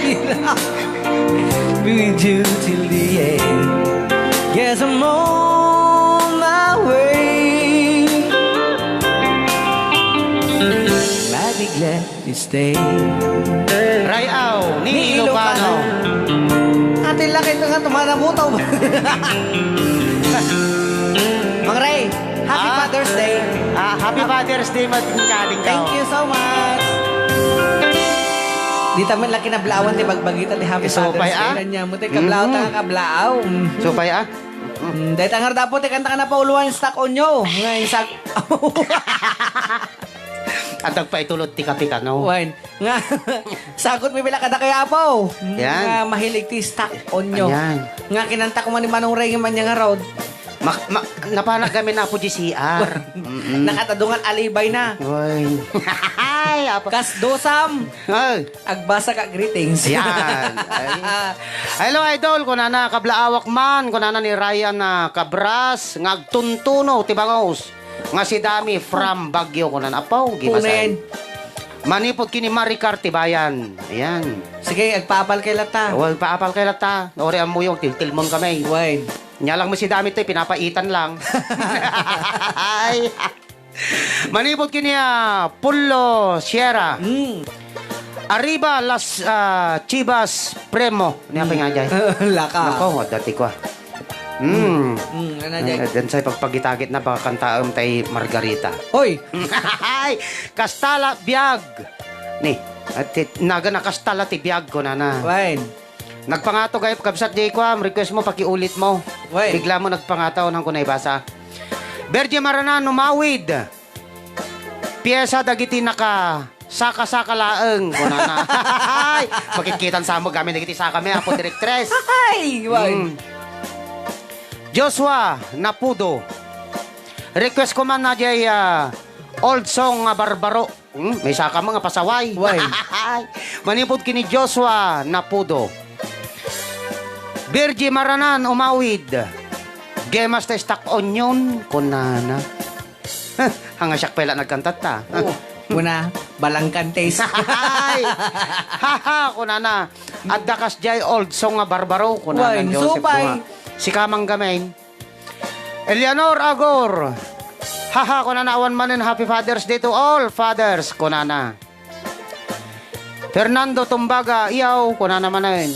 Be with you till the end. Yes, I'm on my way. I'll be glad you stay. Rayaw ni Ilocano. Ate, laki ito nga tumanabutaw. Mang Ray, happy Father's Day. Ah, happy Father's Day, Mading Kading. Thank you so much. Dita man la kinablaawan ti bagbagita ti Happy Isu Father's pay, Day. Ah? Ania mo ti kablaaw ta Mm. nga kablaaw. Mm. Supay, ah? Mm, dayta nga dapat ti kanta nga napauluan, stock on you. Ngayon, sak-, At nagpaitulot ti kape kano. Wine. Nga, sagot mi bila kada kaya, Apo. Mm, Yan. Nga mahilig ti stock on you. Ayan. Nga kinanta ko man ni Manong Rey man niya nga road. Ma-, ma-, napanak kami na po di C R. Mm-mm. Nakatadungan alibay na. Oy. Ay, apa? Kas dosam. Ay. Agbasa ka greetings. Yan. Ay. Hello, idol. Kunana, kablaawak man. Kunana ni Ryan, ah, Cabras, nga agtuntuno ti bangus. Nga si Dami from Baguio, kunana. Apaw, Punen. Gimasay. Manipod kini Maricar Tibayan. Ayan. Sige, agpaapal kay lata. O, agpaapal kay lata. Ori ammuyong, tiltilmon kami. Wine. Nya lang mo si Dami to, pinapaitan lang. Ay. Manipod kini, ah, Pullo Sierra. Mm. Arriba las, ah, Chivas Premo. Ano yung Mm. nga, Jay? Laka. Nako, dati ko, ah. Mm. Mm, ano, Jay? Ay, dan sa'y pagpagitagit na, baka kantaam tay Margarita. Hoy! Ay, kastala, biag. Ni, at ti-, naga na kastala ti biag ko, nana. Wine. Nagpangato gayam, kabsat, di ko, am, request mo, pakiulit mo. Wen. Bigla mo nagpangato, nang ko naibasa. Virgie Maranan, umawid. Piyesa dagiti naka saka-saka laeng, kunana. Ay, makikita sa mo, gamit dagiti saka, may apo, direktres. Ay, wen. Mm. Joshua Napudo. Request ko man na jay, ah, old song nga Barbaro. Hmm, may saka mo nga pasaway. Way. Manipod kini Joshua Napudo. Virgie Maranan, umawid. Gemas ta stock onion, kunana. Hanga siak pay la nagkantatta. Oo. Kuna, balangkan taste. Ay! Haha, kunana. Adda kas jay old song nga Barbaro, kunana. Way, Joseph supay. Bunga. Sika man gamin. Eleanor Agor. Haha, kunana, awan manen, "Happy Father's Day to all fathers," kunana. Fernando Tumbaga, "Iyaw," kunana manen.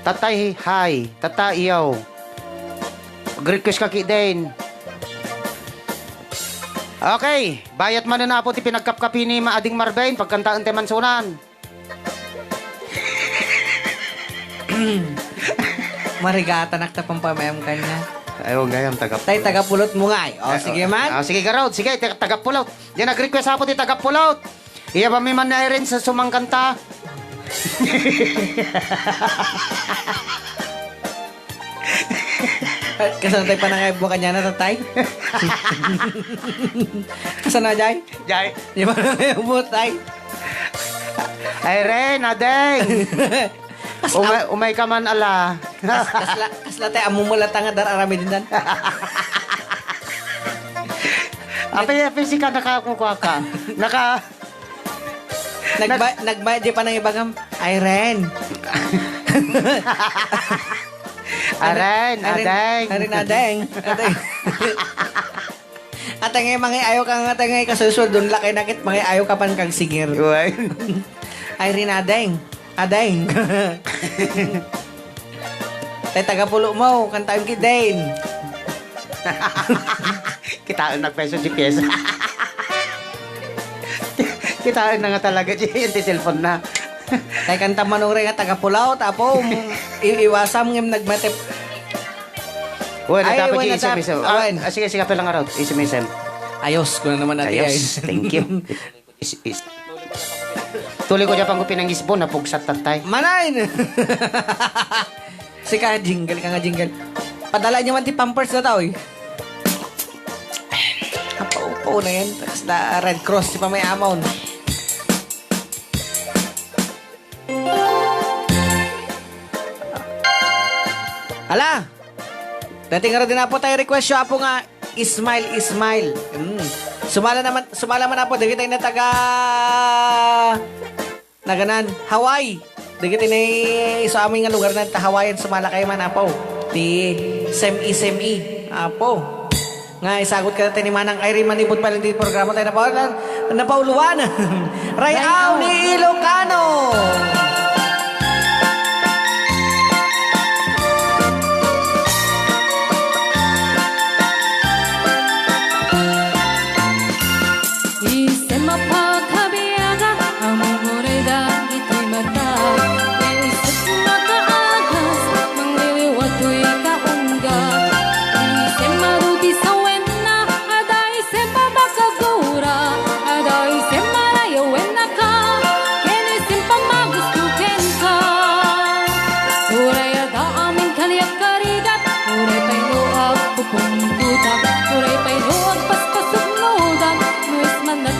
Tatay, hi. Tata, iyaw. Mag-request ka ki din. Okay, bayat manen, apo, ti pinagkapkapi ni Maading Marvin, pagkantaen ti mansunan. Marigatanak ta pampamayam kanya. Ay, huwag gayam, taga Tay, taga pulot mo nga, ay. O, Eh, sige o, man. Ah, sige, garod. Sige, taga, taga pulot. Yan, nag-request apo ti taga pulot. Iya ba mi man ni Irene sa sumangkanta? Kasano tay panangayab mo kanya na, tatay? Kasano, Jay? Jay. Di ba nangayab mo, tay? Irene, adeng. Kas-, umay, umay ka man, ala. Kas-, kasla, kasla tay, amu mo lang tanga dar aramid din dan. Api, api, sika, nakakukuha ka. Naka- Nagba-, nagbayad di pa ng ibagam. Irene. Irene, Irene, adeng. Irene, adeng. Adeng. At ngay, mangiayo ka nga, at ngay, kasusuldon, lakay nakit, mangiayo ka pan kag sigir. Uy. Irene, adeng. Adeng. Tay, taga pulo mo, kantaen ki Dane. Kitaen na peso di piyesa. Kitaen na nga talaga di, yung ti cellphone na. Tay, kanta manong re nga taga Pulao, tapos, i-, iwasam ngem nagmatip. Uy, ay, natapos uy, di natap-, isem-isem. Ah, awan. Ah, sige, sige, apel lang araw. Isem-isem. Ayos, kuna naman natin. Ayos, ay. Thank you. Is, is. Tuloy ko dyan pang ko pinangisbo, napugsat tatay. Manay! Sika, jingle ka nga, jingle. Padala niyo man ti Pampers na tao, eh. Apa, upo na yan. Tapos na Red Cross, di pa may amaw, no? Ala! Dati nga rin din po tayo request siya po nga Smile, smile. Mm. Sumala naman, sumala man apo, dagiti nga taga, naganan, Hawaii. Dagiti ni isu amin nga lugar na ta Hawaiian, sumala kayo man apo. Ti semi, semi, apo. Nga isagot ka ti ni Manang Irene, manipod pa lang ti programa tayo napauluan. Napauluan. Rayaw ni Ilocano. Isem a pagkabiaga, among urega,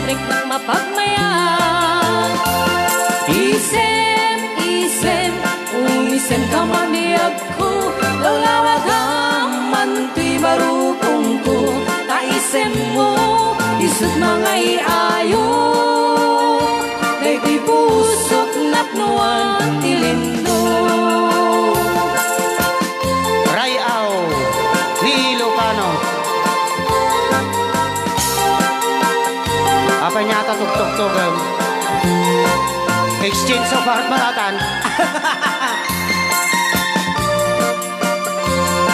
Riknak mapagmayat. Isem, isem, umisemka man biagko, lawlawagam man toy barukongko, ta isemmo, isut' mangay-ayo, daytoy pusok napnoan ti lindo. Ray-aw ni Ilocano. Apay niya ta tugtugtugem? Exchange of heart, maratan.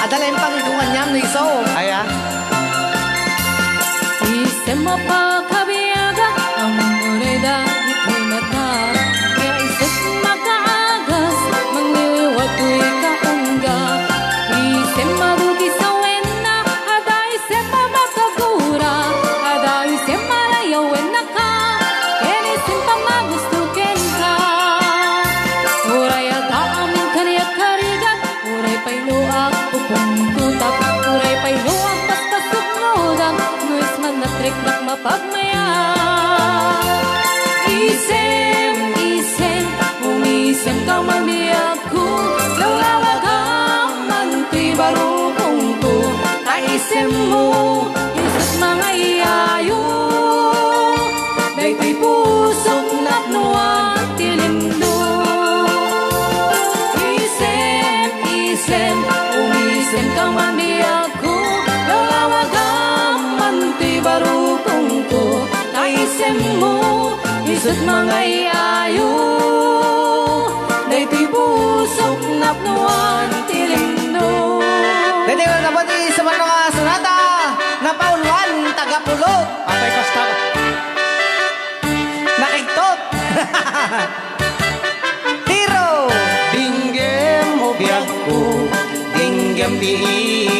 Adda laeng pangigungan niya no isu. Aya? Isem a pakabiaga, ammon ida iti mata. Kaya isut' makaagas, mangliwliwa toy kaungga. Isem a adu ti sawenna, adda isem a makagura, adda isem a rayawenna ka, ken isem a magusto kenka. Uray adda amin kaniak karigat, uray pay no agpupungto, tapno uray pay no agpaspasuknodan, no isman natriknak mapagmayat. Isem, isem, umisemka man biagko, lawlawagam man toy barukongko, ta isemmo, isut' mangay-ayo, daytoy pusok napnoan ti lindo. Isem, isem, umisemka man biagko, lawlawagam man toy barukongko, ta isemmo, isut' mangay-ayo, daytoy pusok napnoan ti lindo. Daytoy nga nabati sa mga sunata, napauluan, taga Pulot. Apay kasta. Nakigtot. Tiro! Dinggem, o biagko, dinggem ti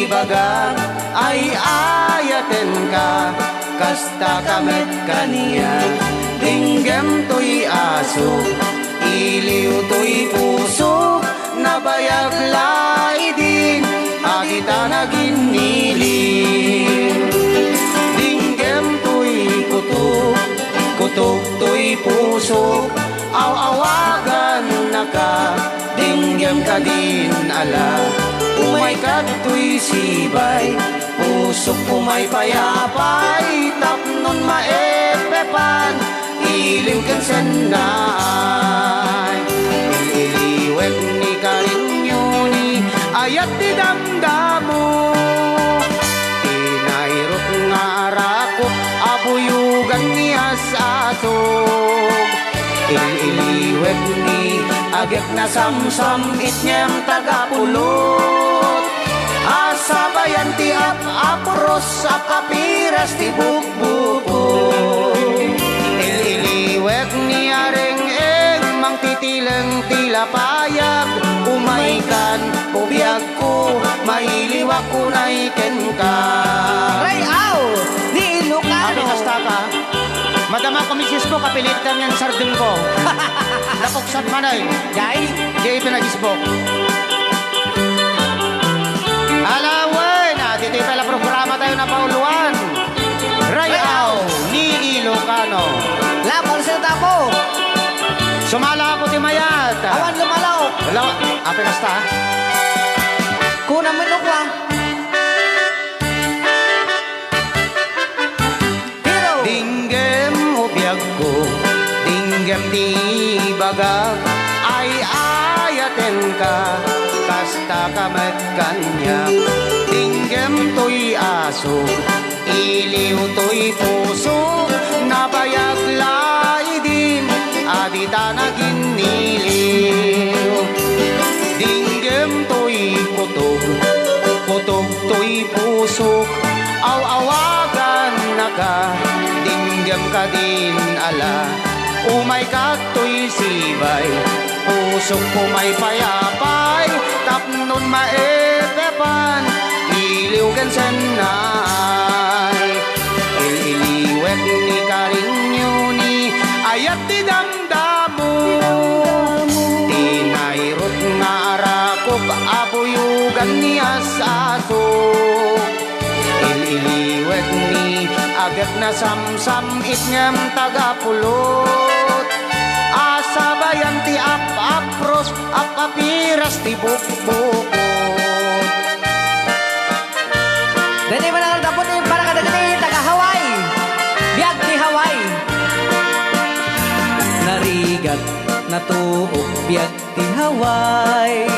ibagak, ay-ayatenka, kastaka met kaniak. Dinggem toy asok, iliw toy pusok, nabayag la idin, a dita naginniling. Dinggem toy kutok, kutok toy pusok, aw-awagannaka, dinggem kadin ala. Umayka ditoy sibay, pusok, umay pay apay, tapnon maepepan, iliw ken sennaay. Il-iliwek ni Karinyo ni ayat ti damdamo. Ti nairut nga arakop a buyogan ni as-asog. Il-iliwek ni agek nasamsam itnem taga Pulot. A sabayan ti ap-apros a papiras ti bukbuko. Il-iliwek ni areng-eng mangtitileng ti lapayag. Umaykan, o biagko, mailiwak unay kenka. Ray-aw ni Ilocano. Apay kastaka. Madama ko, misis ko, kapilit kami ang sarding ko. Napuksan man ay. Jay? Jay, pinag-isbok. Alawen, ah, dito pala programa tayo na pauluan. Ray-aw ni Ilocano. Laban sa tapo. Sumala ako ti mayat. Awan lumalaw. Wala, apay kasta. Kuna mo, Nukwa. Pero dinggem, o biagko, dinggem ti ibagak, ay-ayatenka, kastaka met kaniak. Dinggem toy asok, iliw toy pusok, nabayag la idin, a dita naginniling. Dinggem toy kutog, kutog toy pusok, aw-awagannaka, dinggem kadin ala. Umayka toy sibay, pusok, umay pay apay, tapnon maepepan, iliw ken sennaay. Il-iliwek ni Karinyo ni ayat ti dam- damo. Ti nairut nga arakop a buyogan ni as-aso. Il-iliwek ni ag-, Nasamsam-it ngem taga-pulot, a sabayan ti ap-apros, ap-apiras ti bukbukot. Daytoy manangartapo ti para kadagiti taga-Hawaii. Biag ti Hawaii. Narigat, natuok, biag ti Hawaii.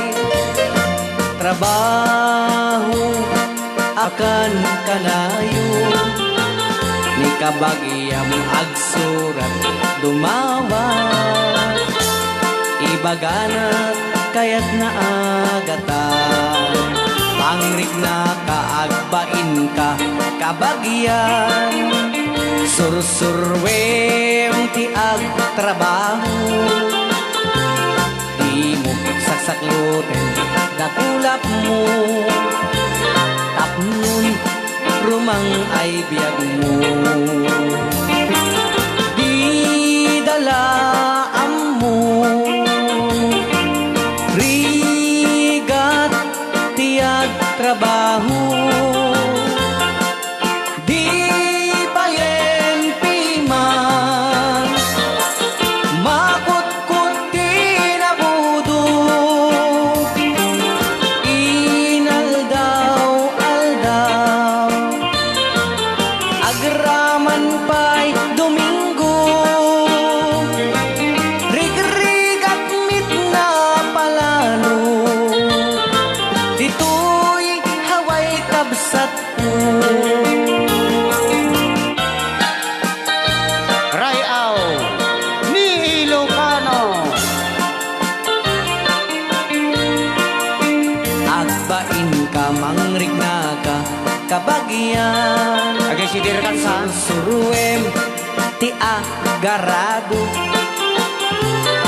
Trabaho, akan kanayon, ni kabagiam agsurat dumawat. Ibagana kayatna a gatan, pangriknaka, agbainka, kabagian. Sursuruem ti agtrabaho, dimo saksakluten dakulapmo, tapnon rumang ay biagmo. Dida la ammo, rigat ti agtrabaho. Di payen piman makutkot ti nabudo. Inaldaw-aldaw, agraman pay Domingo, rigrigat met napalalo. Ditoy Hawaii, kabsat Ray-aw ni Ilocano. Agbainka, mangriknaka, kabagian. Agsisidekka. Sursuruem ti agarado.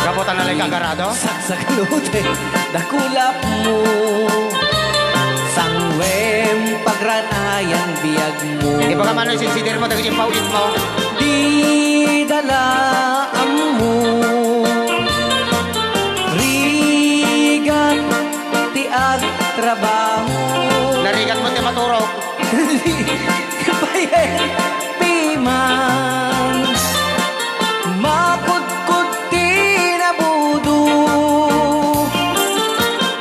Gapu ta nalay ka agarado? Saksakluten dakulapmo. Sanguem pagranayan biagmo. Ibaga man no isinsider mo, dagiti pawit mo. Dida la ammo, rigat ti agtrabaho. Narigat mo ti maturog. Di payen piman makutkot ti nabudo.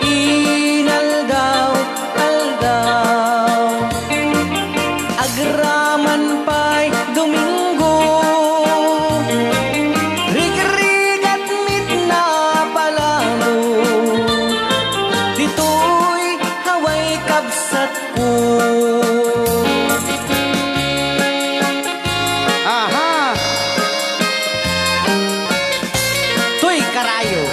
Inaldaw-aldaw, agraman pay Domingo, rigrigat met napalalo. Ditoy Hawaii, kabsat Aha! Toy karayo.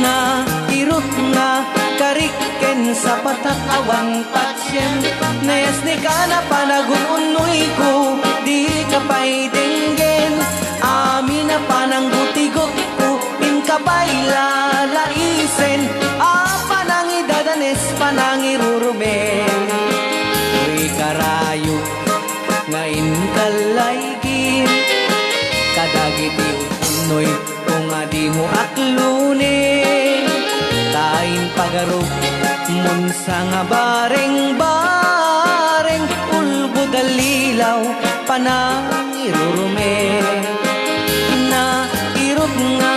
Nairutnga karik ken sapatak awan patsiem. Nayasneka, napanagun-unnoyko, dika pay denggen. Amin a pananggutigutko, inka pay lalaisen, a panangidadanes, panangirurumen. Toy karayo nga inka laigin kadagiti unnoyko nga dimo aklonen, ta impagarupmon sangabareng-bareng, ulbod a lilaw, panang irurumen. Nairutnga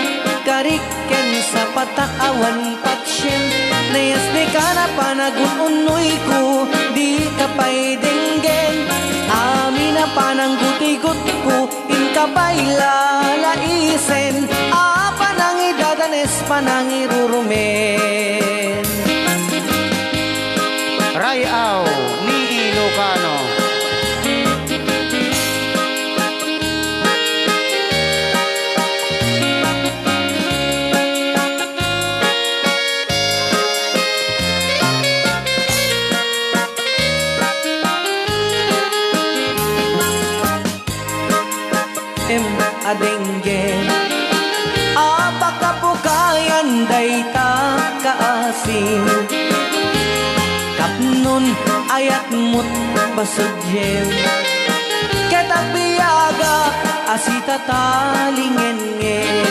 karik ken sapatak awan patsiem. Nayasneka, napanagun-unnoyko, dika pay denggen. Amin a pananggutigutko, inka pay lalaisen, a panangidadanes, panangirurumen. Ray-aw ni Ilocano. Em a denggen, a pakapukayan dayta kaasim. Tapnon ayatmot pasudiem, ket agbiagak a sitatalingenngen.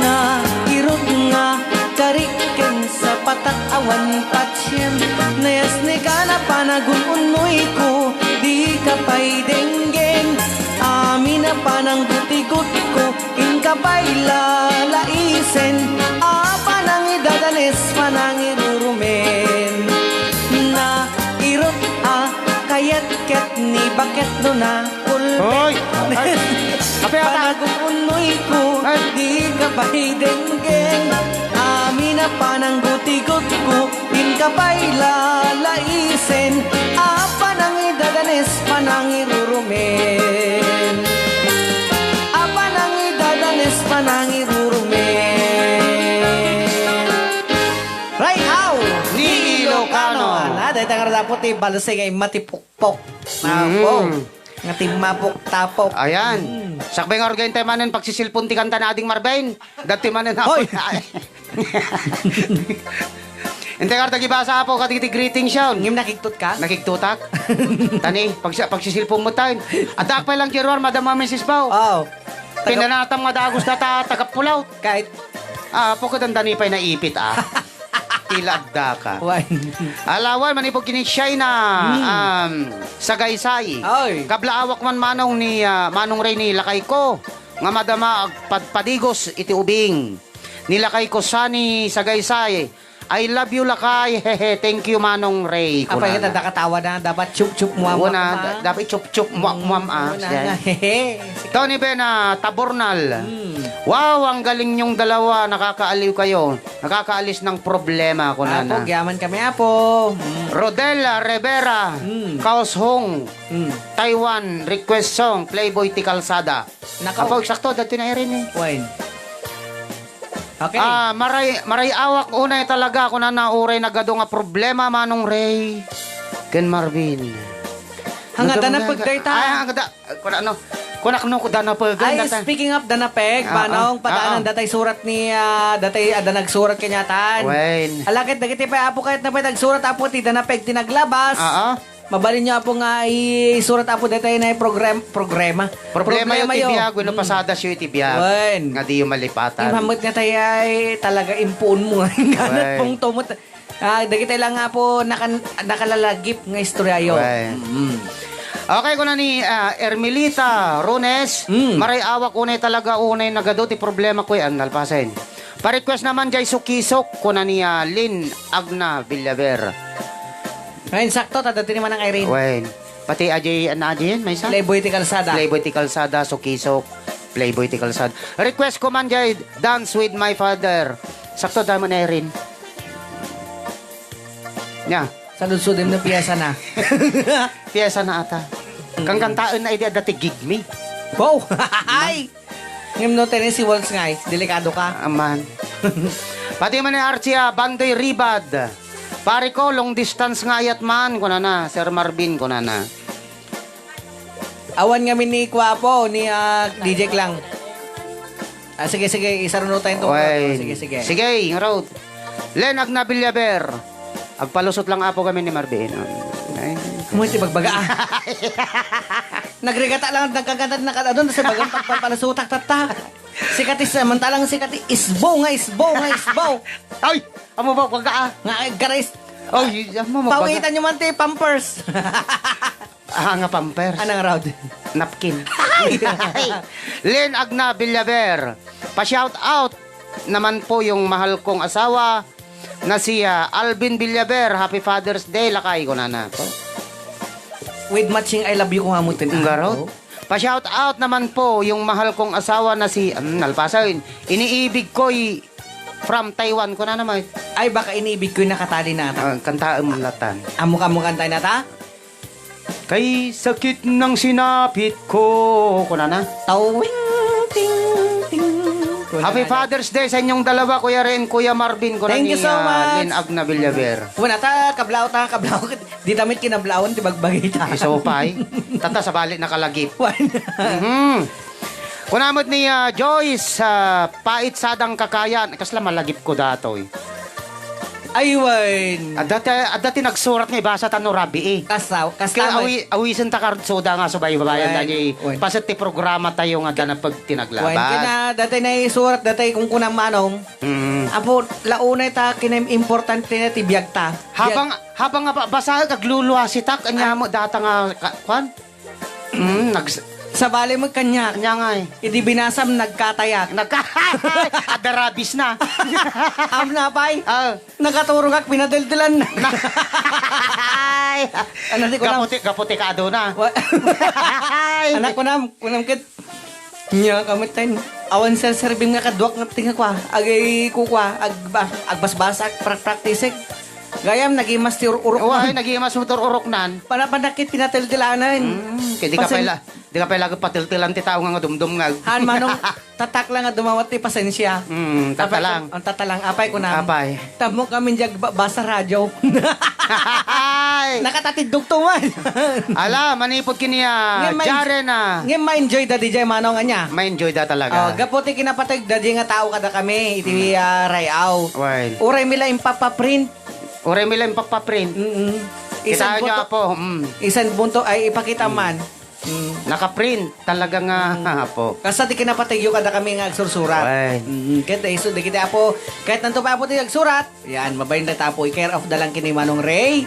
Nairutnga karik ken sapatak a Wan patiem, nayas ni kana panagun-unoy ko, di ka pay denggen. Amin a pananggutigutko, inka pay lalaisen. A panangidadanes, panangirurumen. Nairut a kayatket ni baket no na kulpet. Hoy! Ay! Ape, ata! Panagun-unoy ko, ay, di ka pay denggen. Amin a pananggutigutko, inka pay lalaisen. A panangidadanes, panangirurumen. A panangidadanes, panangirurumen. Right now, ni Ilocano. Ala, dayta nga dapat ti balse nga immatipok. Pok. Tapok. Mm. Nga timmapok-tapok. Ayan. Mm. Sakbay nga arugay tayo manen pagsisilpon ti kanta na Ading Marvin. Dati manen. Hoy! Ay. Ente nga arugay basa apo kadagiti greeting siya. Ngem nakigtot ka? Nakigtotak. Tani, pagsi-, pagsisilpon mo tayo. At akpay lang, Jeruar, Madam Misis Bao. Oh. Pinanatam nga dagus na ta-, tagapulaw. Kahit Ah, apo, kadandani pay naipit, ah. Tila adda ka. Wan. Alawan, manipod kini China, Hmm. um, Sagaysay. Oy. Kablaawak man manong ni, ah, Manong Ray ni lakay ko, nga madama agpadpadigos iti ubing. Ni lakay ko, Sani Sagaysay, I love you, lakay. Hehe, thank you, Manong Ray. Apay, kunana. Kita nakatawa na, dapat chup-chup muam Wala, ma. da-, dapat chup-chup muam, Mm, muam, ah, wala siya. Na. Hehe. Tony Ben, ah, Tabornal. Mm. Wow, ang galing niyong dalawa. Nakakaaliw kayo. Nakakaalis ng problema, kunana. Apo, gyaman kami, apo. Mm. Rodel, ah, Rivera, Mm. Kaoshong, Mm. Taiwan, request song, Playboy ti Kalsada. Nako. Apo, eksakto, dati na irin eh. Wine. Okay. Ah, maray-, maray-awak unay talaga, kunana, uray nagadu nga problema, Manong Ray ken Marvin. Hangada Nagadu-, napeg dayta. Ay, hangada, kuna, ano, kunak no, kuda napeg, Ay, data. Speaking of danapeg, Ah, Manong, ah, pataan ah, ah. Datay surat ni, ah, datay, ada nagsurat kanyatan. Wen. Alakit, dagiti pay, apo, kayat na pay nagsurat, apo, ti danapeg ti naglabas. Ah, ah. Mabalin nyo, apo, nga isurat, apo, daytoy nga program-, programa. Problema yo ti yo. Biag, wenno Mm. pasada siyo iti biag. Wen. Nga diyo malipatan. Imamot nga tayo ay talaga impuon mo. Wen. Pungto mo ta-, ah, dagiti lang nga, apo, nakan-, nakalalagip nga istorya yo. Wen. Mm. Okay, kuna ni, ah, Ermelita Rones, Mm. maray-awak unay talaga unay nagadu ti problema ko, eh, ang nalpasen. Pa-request naman jay Sukisok, kuna ni, ah, Lynn Agna Villaver. Ngayon, sakto, ta dati ni Manang Irene. Wen. Pati ajay, ano, ajay yan, maysa? Playboy ti Kalsada. Playboy ti Kalsada, Sukisok. Playboy ti Kalsada. Request ko man jay, Dance with My Father. Sakto, damo na Irene. Nya. Sa ludsudem na piyesa na. Piyesa na ata. Mm. Kangkantaen na idi adda ti gig mi. Wow! Ay! Ngem no, Tennessee Waltz nga, eh, delikado ka. Aman. Pati man ni Archie, ah, Bandoy Ribad. Pare ko, long distance nga ayat man, kunana, Sir Marvin, kunana. Awan nga min ni Kuwapo, ni, ah, D J lang. Ah, sige, sige, isaruno tayo itong Oy. Sige, sige. Sige, ngarud. Len Agna Villaver. Agpalusot lang, apo, kami ni Marvin. Ay. Mo iti bagbaga, ah. Nagrigata lang, nagkaganda, nakadadon, sa bagang pagpapalasutak, tatta. Sikati, samantalang sikati, isbo nga, isbo nga, isbo. Ay! Amo ba, baga, ah? Nga, ay, garis. Oh, y-, amo, mo, baga. Pawitan nyo man ti pampers. Ah, nga pampers. Anang raw din? Napkin. Len Agna Villaver. Pa-shout out naman po yung mahal kong asawa na si, ah, Alvin Villaver. Happy Father's Day, lakay, kunana. With matching I love you ko nga mo tin-, Ang garo? Oh. Pa-shout out naman po yung mahal kong asawa na si, mm, nalpasan. Iniibig ko'y from Taiwan, kunana mo. Ay, baka iniibig ko'y nakatali na ata. Ah, kantaen mo latan. Amo ka mo kantay na ta? Kay sakit ng sinapit ko, kunana. Tawing, ting, ting. Happy Father's Day sa inyong dalawa, Kuya Ren, Kuya Marvin, kunana ni, ah, Lynn Agna Villaver. Thank you so much. Wala ta, kablaw ta, kablaw. Di damit kinablawan, ti bagbagita. Iso pay. Tata, sabali nakalagip. Wan. Mhm. Kunamot ni, ah, Joyce, ah, pait sadang kakayan. Kasla malagip ko datoy. Ay, wen. Adda ti, adda ti nagsurat nga ibasa ta no rabii. Kasaw, Kaya kasta awi-, awisenta karud suda nga subaybayan Wen, dagiti wen. paset ti programa tayo nga Danapeg ti Wen, Naglaban. kina, datay naisurat, datay kung kunam manong. Mm. Apo, launay ta, kina importante na ti biag ta. Biag Habang, habang nga ba-, basaek, agluluasitak, anya Ay. mo data nga, ka-, kwan? Mm, nags- Sabali mo kanya. Kanya nga eh. Idi binasam, nagkatayak. Nagka-, Adda rabies na. Am na, pay. Ah. Nakaturog ak, pinadaldalan. Ay. Ano, di ko na- Gaputi, gaputi ka, aduna. Wa- Ay. Anak ko na, kunam kit. Nya, kamutin. Awan sa serbim nga kaduak nga tinga kwa. Agay ko kwa. Agba-, agbasbasak, prak-, praktisik. Gayam, nagimas ti ur-, urok Wa, na. ay, nagimas mo tur urok nan. Panapanakit, pinatildalanan. Mm, kaya di ka Pasen- pala, di ka pala patiltilan ti tao nga dumdum nga. Han, manong, tatak lang nga dumawat ti pasensia. Mm, Apay, tatalang. Ang tatalang, apay ko na. Apay. Tamo kami diag ba-, basa radyo. Ay! Nakatatidog to man. Ala, manipod kini, ah, Nga ma-, Jaren, ah. nga ma-enjoy da D J Manong, anya? Ma-enjoy da talaga. Oh, gapu ti kinapateg da di nga tao kada kami, iti, ah, Rayaw. Well. Uray mi la impapaprint. Uray mi la impapaprint. Mm-mm. Kitaan nyo, apo, mm. Isan bunto ay ipakita Mm. man. Mm. Nakaprint talaga nga, Mm. apo. Kasta ti kinapateg yo kada kami nga agsursurat. Ay. Mm, ket isu di kita, apo, kahit nanto pa, apo, ti agsurat, yan, mabain da ta, apo, i-care of da lang kini Manong Ray,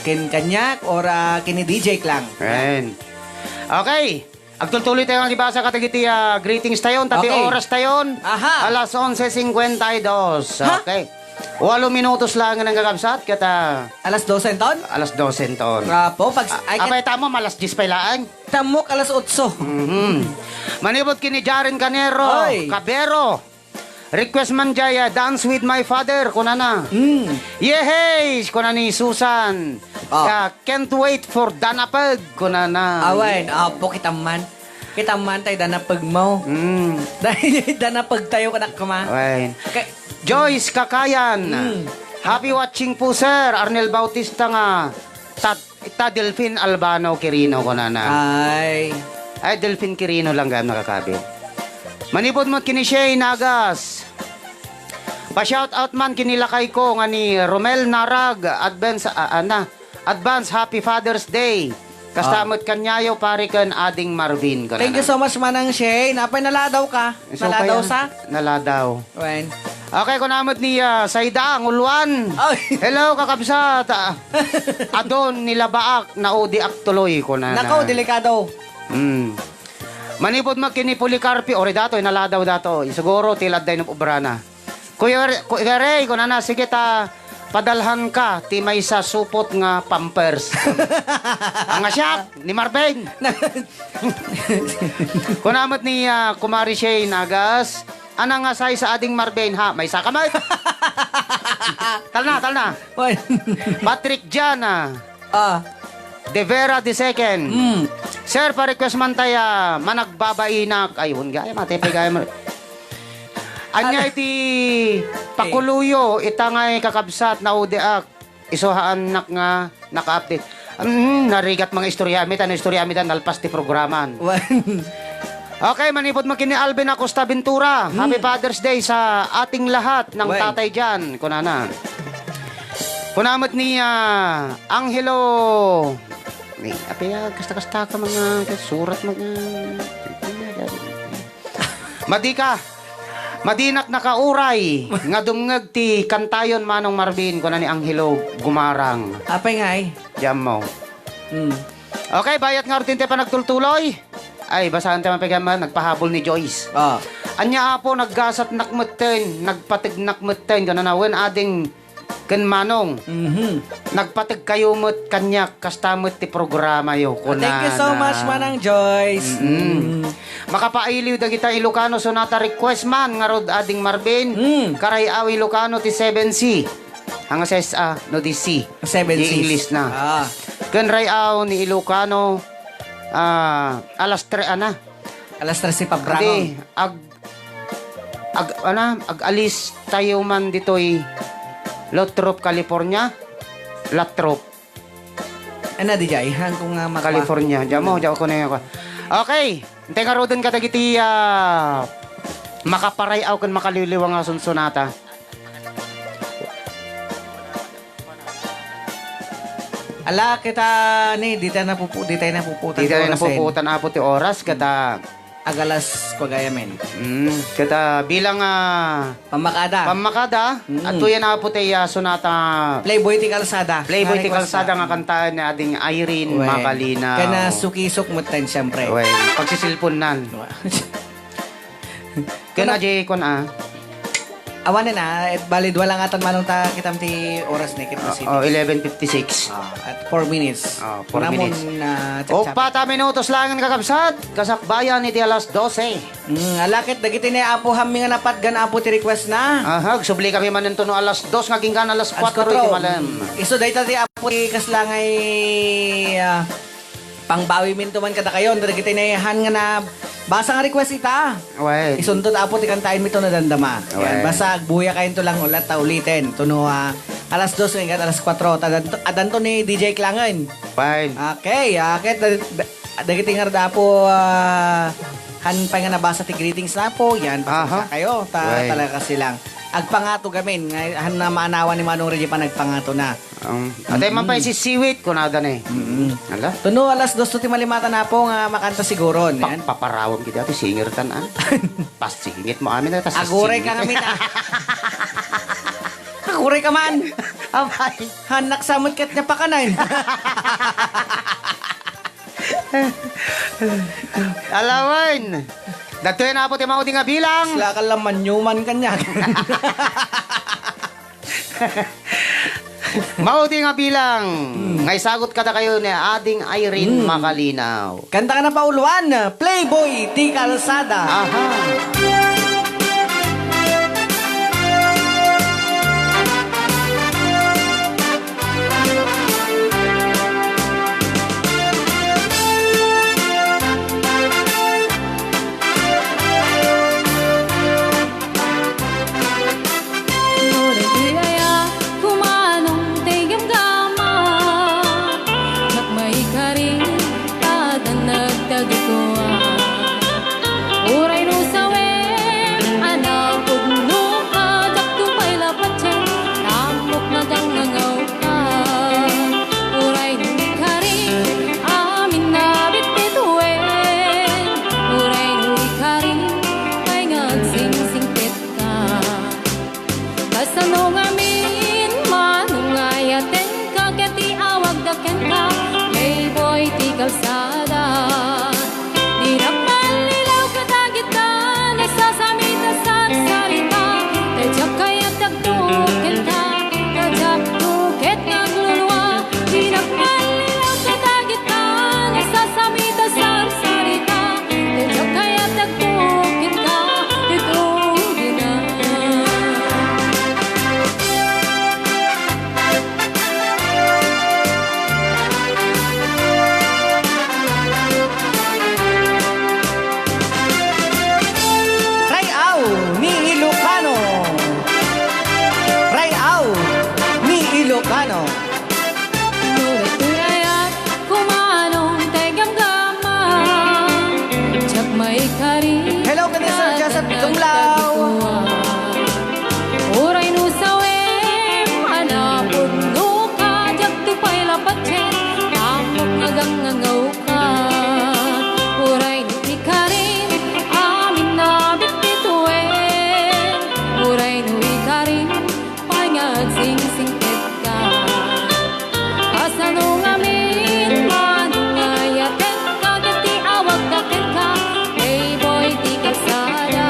ken kaniak, or, ah, kini D J Klang. Ayan. Okay. Agtultuloy tayo nga ibasa kadagiti, ah, greetings tayon, ta ti Tapos. oras tayon, Aha. alas onse cincuenta y dos. Ha? Okay. Walo minutos lang ang kakabsat, ket, ah, Alas dose enton? alas dose enton. Apo, pag, Ah, ay, ket- apay tamo, alas diyes pay laeng. Tamok alas otso. Mhm. Manipod kini Jaren Canero, Oy. Cabero. Request man jay, ah, Dance with My Father, kunana. Mm. Yehey! Kuna ni Susan. Oh. Ah, can't wait for Danapeg, kunana. Awen, apo, kita man. Kita man tay Danapeg mo. Mm. Danapeg tayo, kanak ka ma. Awen. Kay- Joyce Kakayan. Mm. Happy watching po, sir. Arnel Bautista nga tat-, ita Delfin Albano Quirino, kunana. Ay. Ay, Delfin Quirino lang gayam nakakabit. Manipod mo kini Shay Nagas. Pa-shout out man kini lakay ko nga ni Romel Narag, advance, ah, ana, advance happy Father's Day. Kasta Ah. met kaniayo, pare, ken Ading Marvin, ko Thank you na. so much, Manang Shane. Apay, naladaw ka? So, Naladaw kaya, sa? Naladaw. Wen. Okay, kuna met ni, ah, Saida, ang uluan. Ay. Hello, kakabsat. Ah, adon, nilabaak, naudiak tuloy, kuna na. Nako, delikado. Hmm. Manipod met kini Policarpio, ori datoy, naladaw datoy. Siguro, ti ladday no obrana. Kuya Re-, Kuya Ray, kunana, sige ta, padalhan ka ti maysa supot nga Pampers. Ang asyak ni Marvin. Kuna met ni, ah, Kumari Shane Nagas, ana nga size sa Ading Marvin, ha? Maysa ka met. Talna, talna. Wen. Patrick Jana. Ah. De Vera the second. Mm. Sir, pa-request man tayo, managbabainak. Ay, wen gayam, ate, pa gayam. Anya Al- iti pakuluyo, ita ngay kakabsat, naudiak. Isu haannak nga naka-update. Mm, narigat mga istorya, amit, ano istorya, amit, nalpas ti programan. Wen. Okay, manipod mo kini Alvin Acosta Ventura. Hmm. Happy Father's Day sa ating lahat ng Wen. tatay dyan, kunana. Kuna met ni, ah, Angelo. Ni, api, ah, kasta-kasta ka mga surat, mga, madi ka. Madinak nakauray nga dumngeg ti kantayon, Manong Marvin, kuna ni Angelo Gumarang. Apay ngay? Diyan mo. Hmm. Okay, bayat nga rutin tayo pa nagtultuloy. Ay, basahan tayo mapigama, nagpahabol ni Joyce. Ah. Anya, apo, naggasat nakmetten, nagpategnak metten, kananawen, ading ken Manong. Mhm. Nagpateg kayo met kaniak, kasta met ti programa yo, Oh, thank you so kunana. much, Manang Joyce. Mm-mm. Mm. Makapailiw dagita Ilocano Sonata request man, ngarud, ading Marvin, Mm. Karayaw Ilocano ti seven C. Ang S S A, no, di C. Seven Di Cs. English na. Ah. Ken Rayaw ni Ilocano, ah, alas tres, ana? Alas tres si Pabrangon. Adi, ag-, ag-, ana, ag-alis tayo man ditoy Lothrop, California. Lothrop. Ana, di jay, han ko nga makwa. California. Diyan mo, diyan ko na yun. Okay. Intay ngaruden kadagiti, ah, makaparayaw ken makaliliwa nga sunsonata. Ala, kita ni, di tayo napupu-, di tayo napuputan Di tayo ti oras, eh. napuputan, Apo, ti oras, kata Agalas ko gayamen. Mm, kata bilang, ah, Pamakada. pamakada, Mm. at tuyan, Apo, ti, ah, sonata Playboy ti Kalsada. Playboy ti Nga request Kalsada na. nga kantaen ni Ading Irene Wen. Makalinaw. Kana sukisok mo tayo, siyempre. Wen, pagsisilpon nan. Wa- Ken Ano? Ajay, kun, ah. Awanen, ah, et balid, wala nga tan manong ta kitam ti oras ni, ket Ah, masibis. oh, eleven fifty-six. Ah, at four minutes. Ah, four Namon, minutes. ah, chap-chap. Uppat a minutos laeng, kakabsat, kasakbayan iti alas dose. Mm, ala ket dagiti ni Apo Hammi nga napatgan, Apo, ti request na. Aha, agsubli kami manen to no alas dos nga agingga alas Alas kuatro iti kuatro. malem. Isu dayta ti Apo ti kasla nga i-, ah, Pangbawiminto man kadakayo, dagiti nayahan nga nabasa nga request ita. Wen. Isunto, Apo, ti kantaenmi to nadamdama. Yan, Wen. basta agbuya kayo to lang ulat ta uliten. To no, ah, alas dos nga ingat alas kuatro. Tadanto, adanto ni D J Klangen. Wen. Okay, ah, ket da-, da-, dagiti nga rada, Apo, ah, han pay nga nabasa ti greetings na, Apo. Yan, pasensya Aha. kayo. Ta-, Wen. talaga kasi lang. Agpangato gamin. Nga, han na maanawan ni Manong Reggie pa nagpangato na. Um, atay man pay Mm. sisiwit, kunada ni. Mm-mm. Ala? Tuno alas dos to ti malimatan, Apo, nga makanta siguro, Pa-, yan. paparawam kita, ati singer tan, ah. Pasingit mo amin, ah, tas Aguray ka sisingit. ngamin, ah. Aguray ka man. Abay. Hanak samot ket niya pakanan. Alawan. Datoy na po ti maudi nga bilang. Sila ka lang manyuman kanya. Maudi nga bilang. Hmm. Nga isagot kada kayo ni Ading Irene Hmm. Makalinaw. Kanta ka na pa uluan, Playboy ti Kalsada. Aha. No daytoy aya, kumanong ti gamgama, diak maikari, ta adda nagdagitoan. Uray no sawen a napudnoka, diakto pay la patien, tapok nga gangngangawka. Uray no ikari, amin a bitbituen. Uray no ikari, pay nga agsingsingpetka. Kasano ngamin, manong nga ayatenka, ket ti awagda kenka, playboy ti kalsada. Dinak mallilaw kadagita, nasasamit a sarsarita, ta diak kayat agtuok kenka, ta diakto ket nga aglulua. Dinak mallilaw kadagita, nasasamit a sarsarita, ta diak kayat agtuok kenka, ket ugina. Ray-aw ni Ilocano. Ray-aw ni Ilocano. No daytoy aya, kumanong ti gamgama, diak maikari. Hello, Vanessa Joseph Tumlaw. Uray no sawen a napudnoka, diakto pay la patien, tapok nga gangngangawka. Uray no ikarin, amin a bitbituen. Uray no ikarin, pay nga agsingsingpetka. Kasano ngamin, manong nga ayatenka, ket ti awagda kenka, playboy ti kalsada.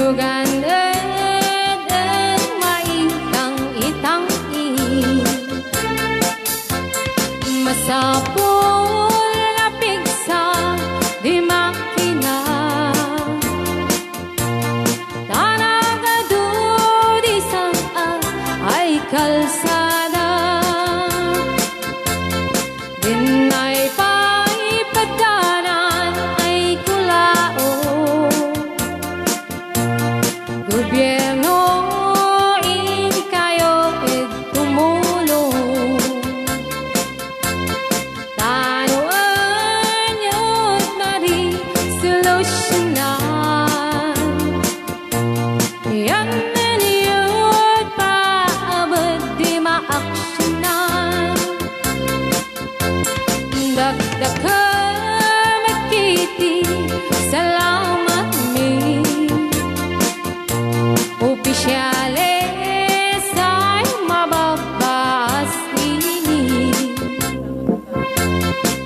Lugan et, et maitang-itang-i. Masapul a pigsa di makina. Tanagadu di saan ay kalsada. Dinnay pay paddanan ay kulao. Gobierno, inkayo et tumulong. Tano anyot mari solusionan. Yan anyot paabet di maaksyonan. Dakdakkel met iti salamatmi. Opisiales ay mababbaas ini.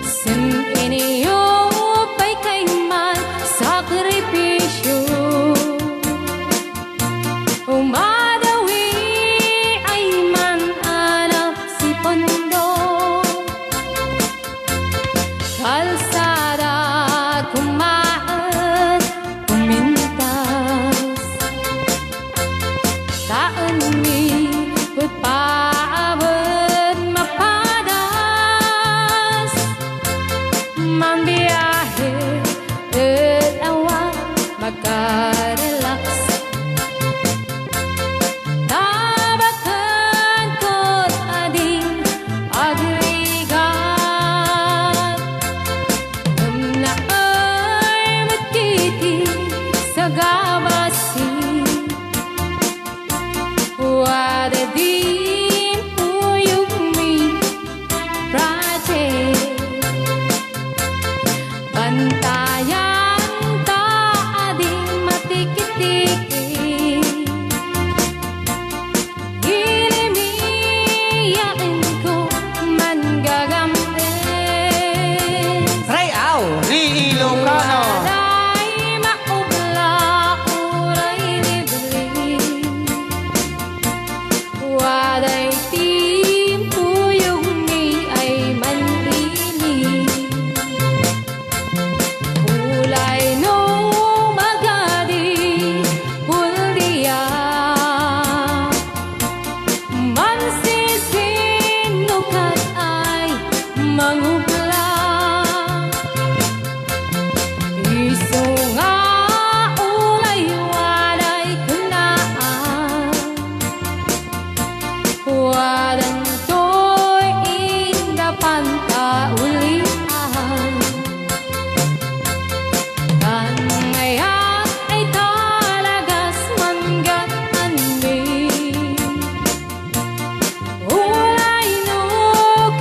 Sen inyo pay kayman sakripisyo. Umadawi ay man anak si Pondo. Kalsada kumaen, kumintas. Taenmi ket paabet mapadas. Mambiahe et awan makarelax. Tabaken ket ading agrigat. Ngem naay met iti sagabasi. Wada di puyogmi project. Bantayan ta a di matikitiki. Ilimi yaenko manggagam-es. Ray-aw ni Ilocano. Waday maubla uray libre. Waday timpuyogmi ay man-ili. Ulay no magadi puldia. Mansisinnukat ay mangubla. Isu nga ulay waday kunaan. Wadantoy inda pantaulian. Kan ngayak ay talagas manggatanmi. Ulay no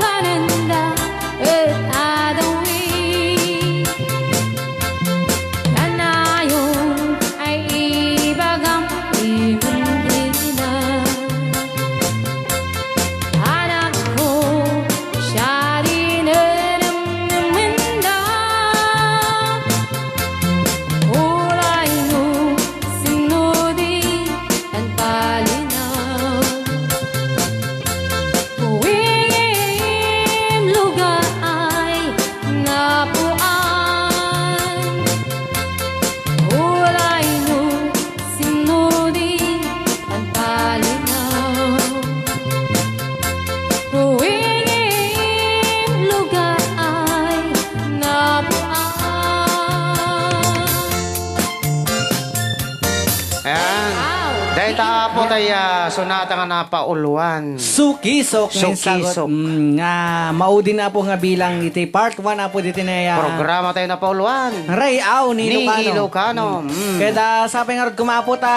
kanenda et adawi. Kanayon ay ibagam ti mandina. Anakko, siya di nenemmenda. Ulay no sinno di agpalinaw. Uwingim lugar ay napuan. Ulay no sinno di agpalinaw. Uwingim lugar ay napuan. Ayan. Wow. Dayta, Apo, tay, ah, sonata nga napauluan. Sukisok nga Sukisok. Insagot. Mm, nga maudi na, Apo, nga bilang iti part one, Apo, diti na ya. Programa tayo napauluan. Ray-aw ni Ni Ilocano. Ilocano. Mm. Mm. Kaya da, sapay nga rod kumapo ta,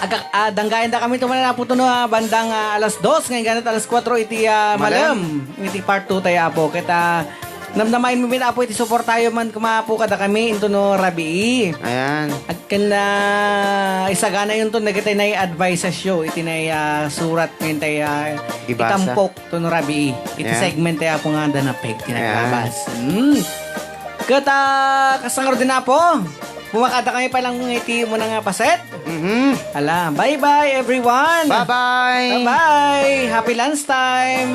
aga-, ah, danggayan da kami tumanan, Apo, tuno, ah, bandang, ah, alas dos, nga inganat alas kuatro iti, ah, Malem. Malem. Iti part two tayo, Apo. Kaya, namnamain mi met, Apo, iti suportayo man kumapo kada kami, intono rabii. Ayan. Agken, ah, isagana yun to, nagitay na advice show, iti na, ah, surat ngayon tayo, ah, Ibasa. Itampok, tono rabii. Iti Ayan. Segment tayo, Apo, nga danapeg, Ayan. Tinaglabas. Hmm. Kata, kasangro din, Apo. Bumakada kami pa lang iti muna nga paset. Mhm. Ala, bye-bye, everyone. Bye-bye. Bye-bye. Happy lunch time.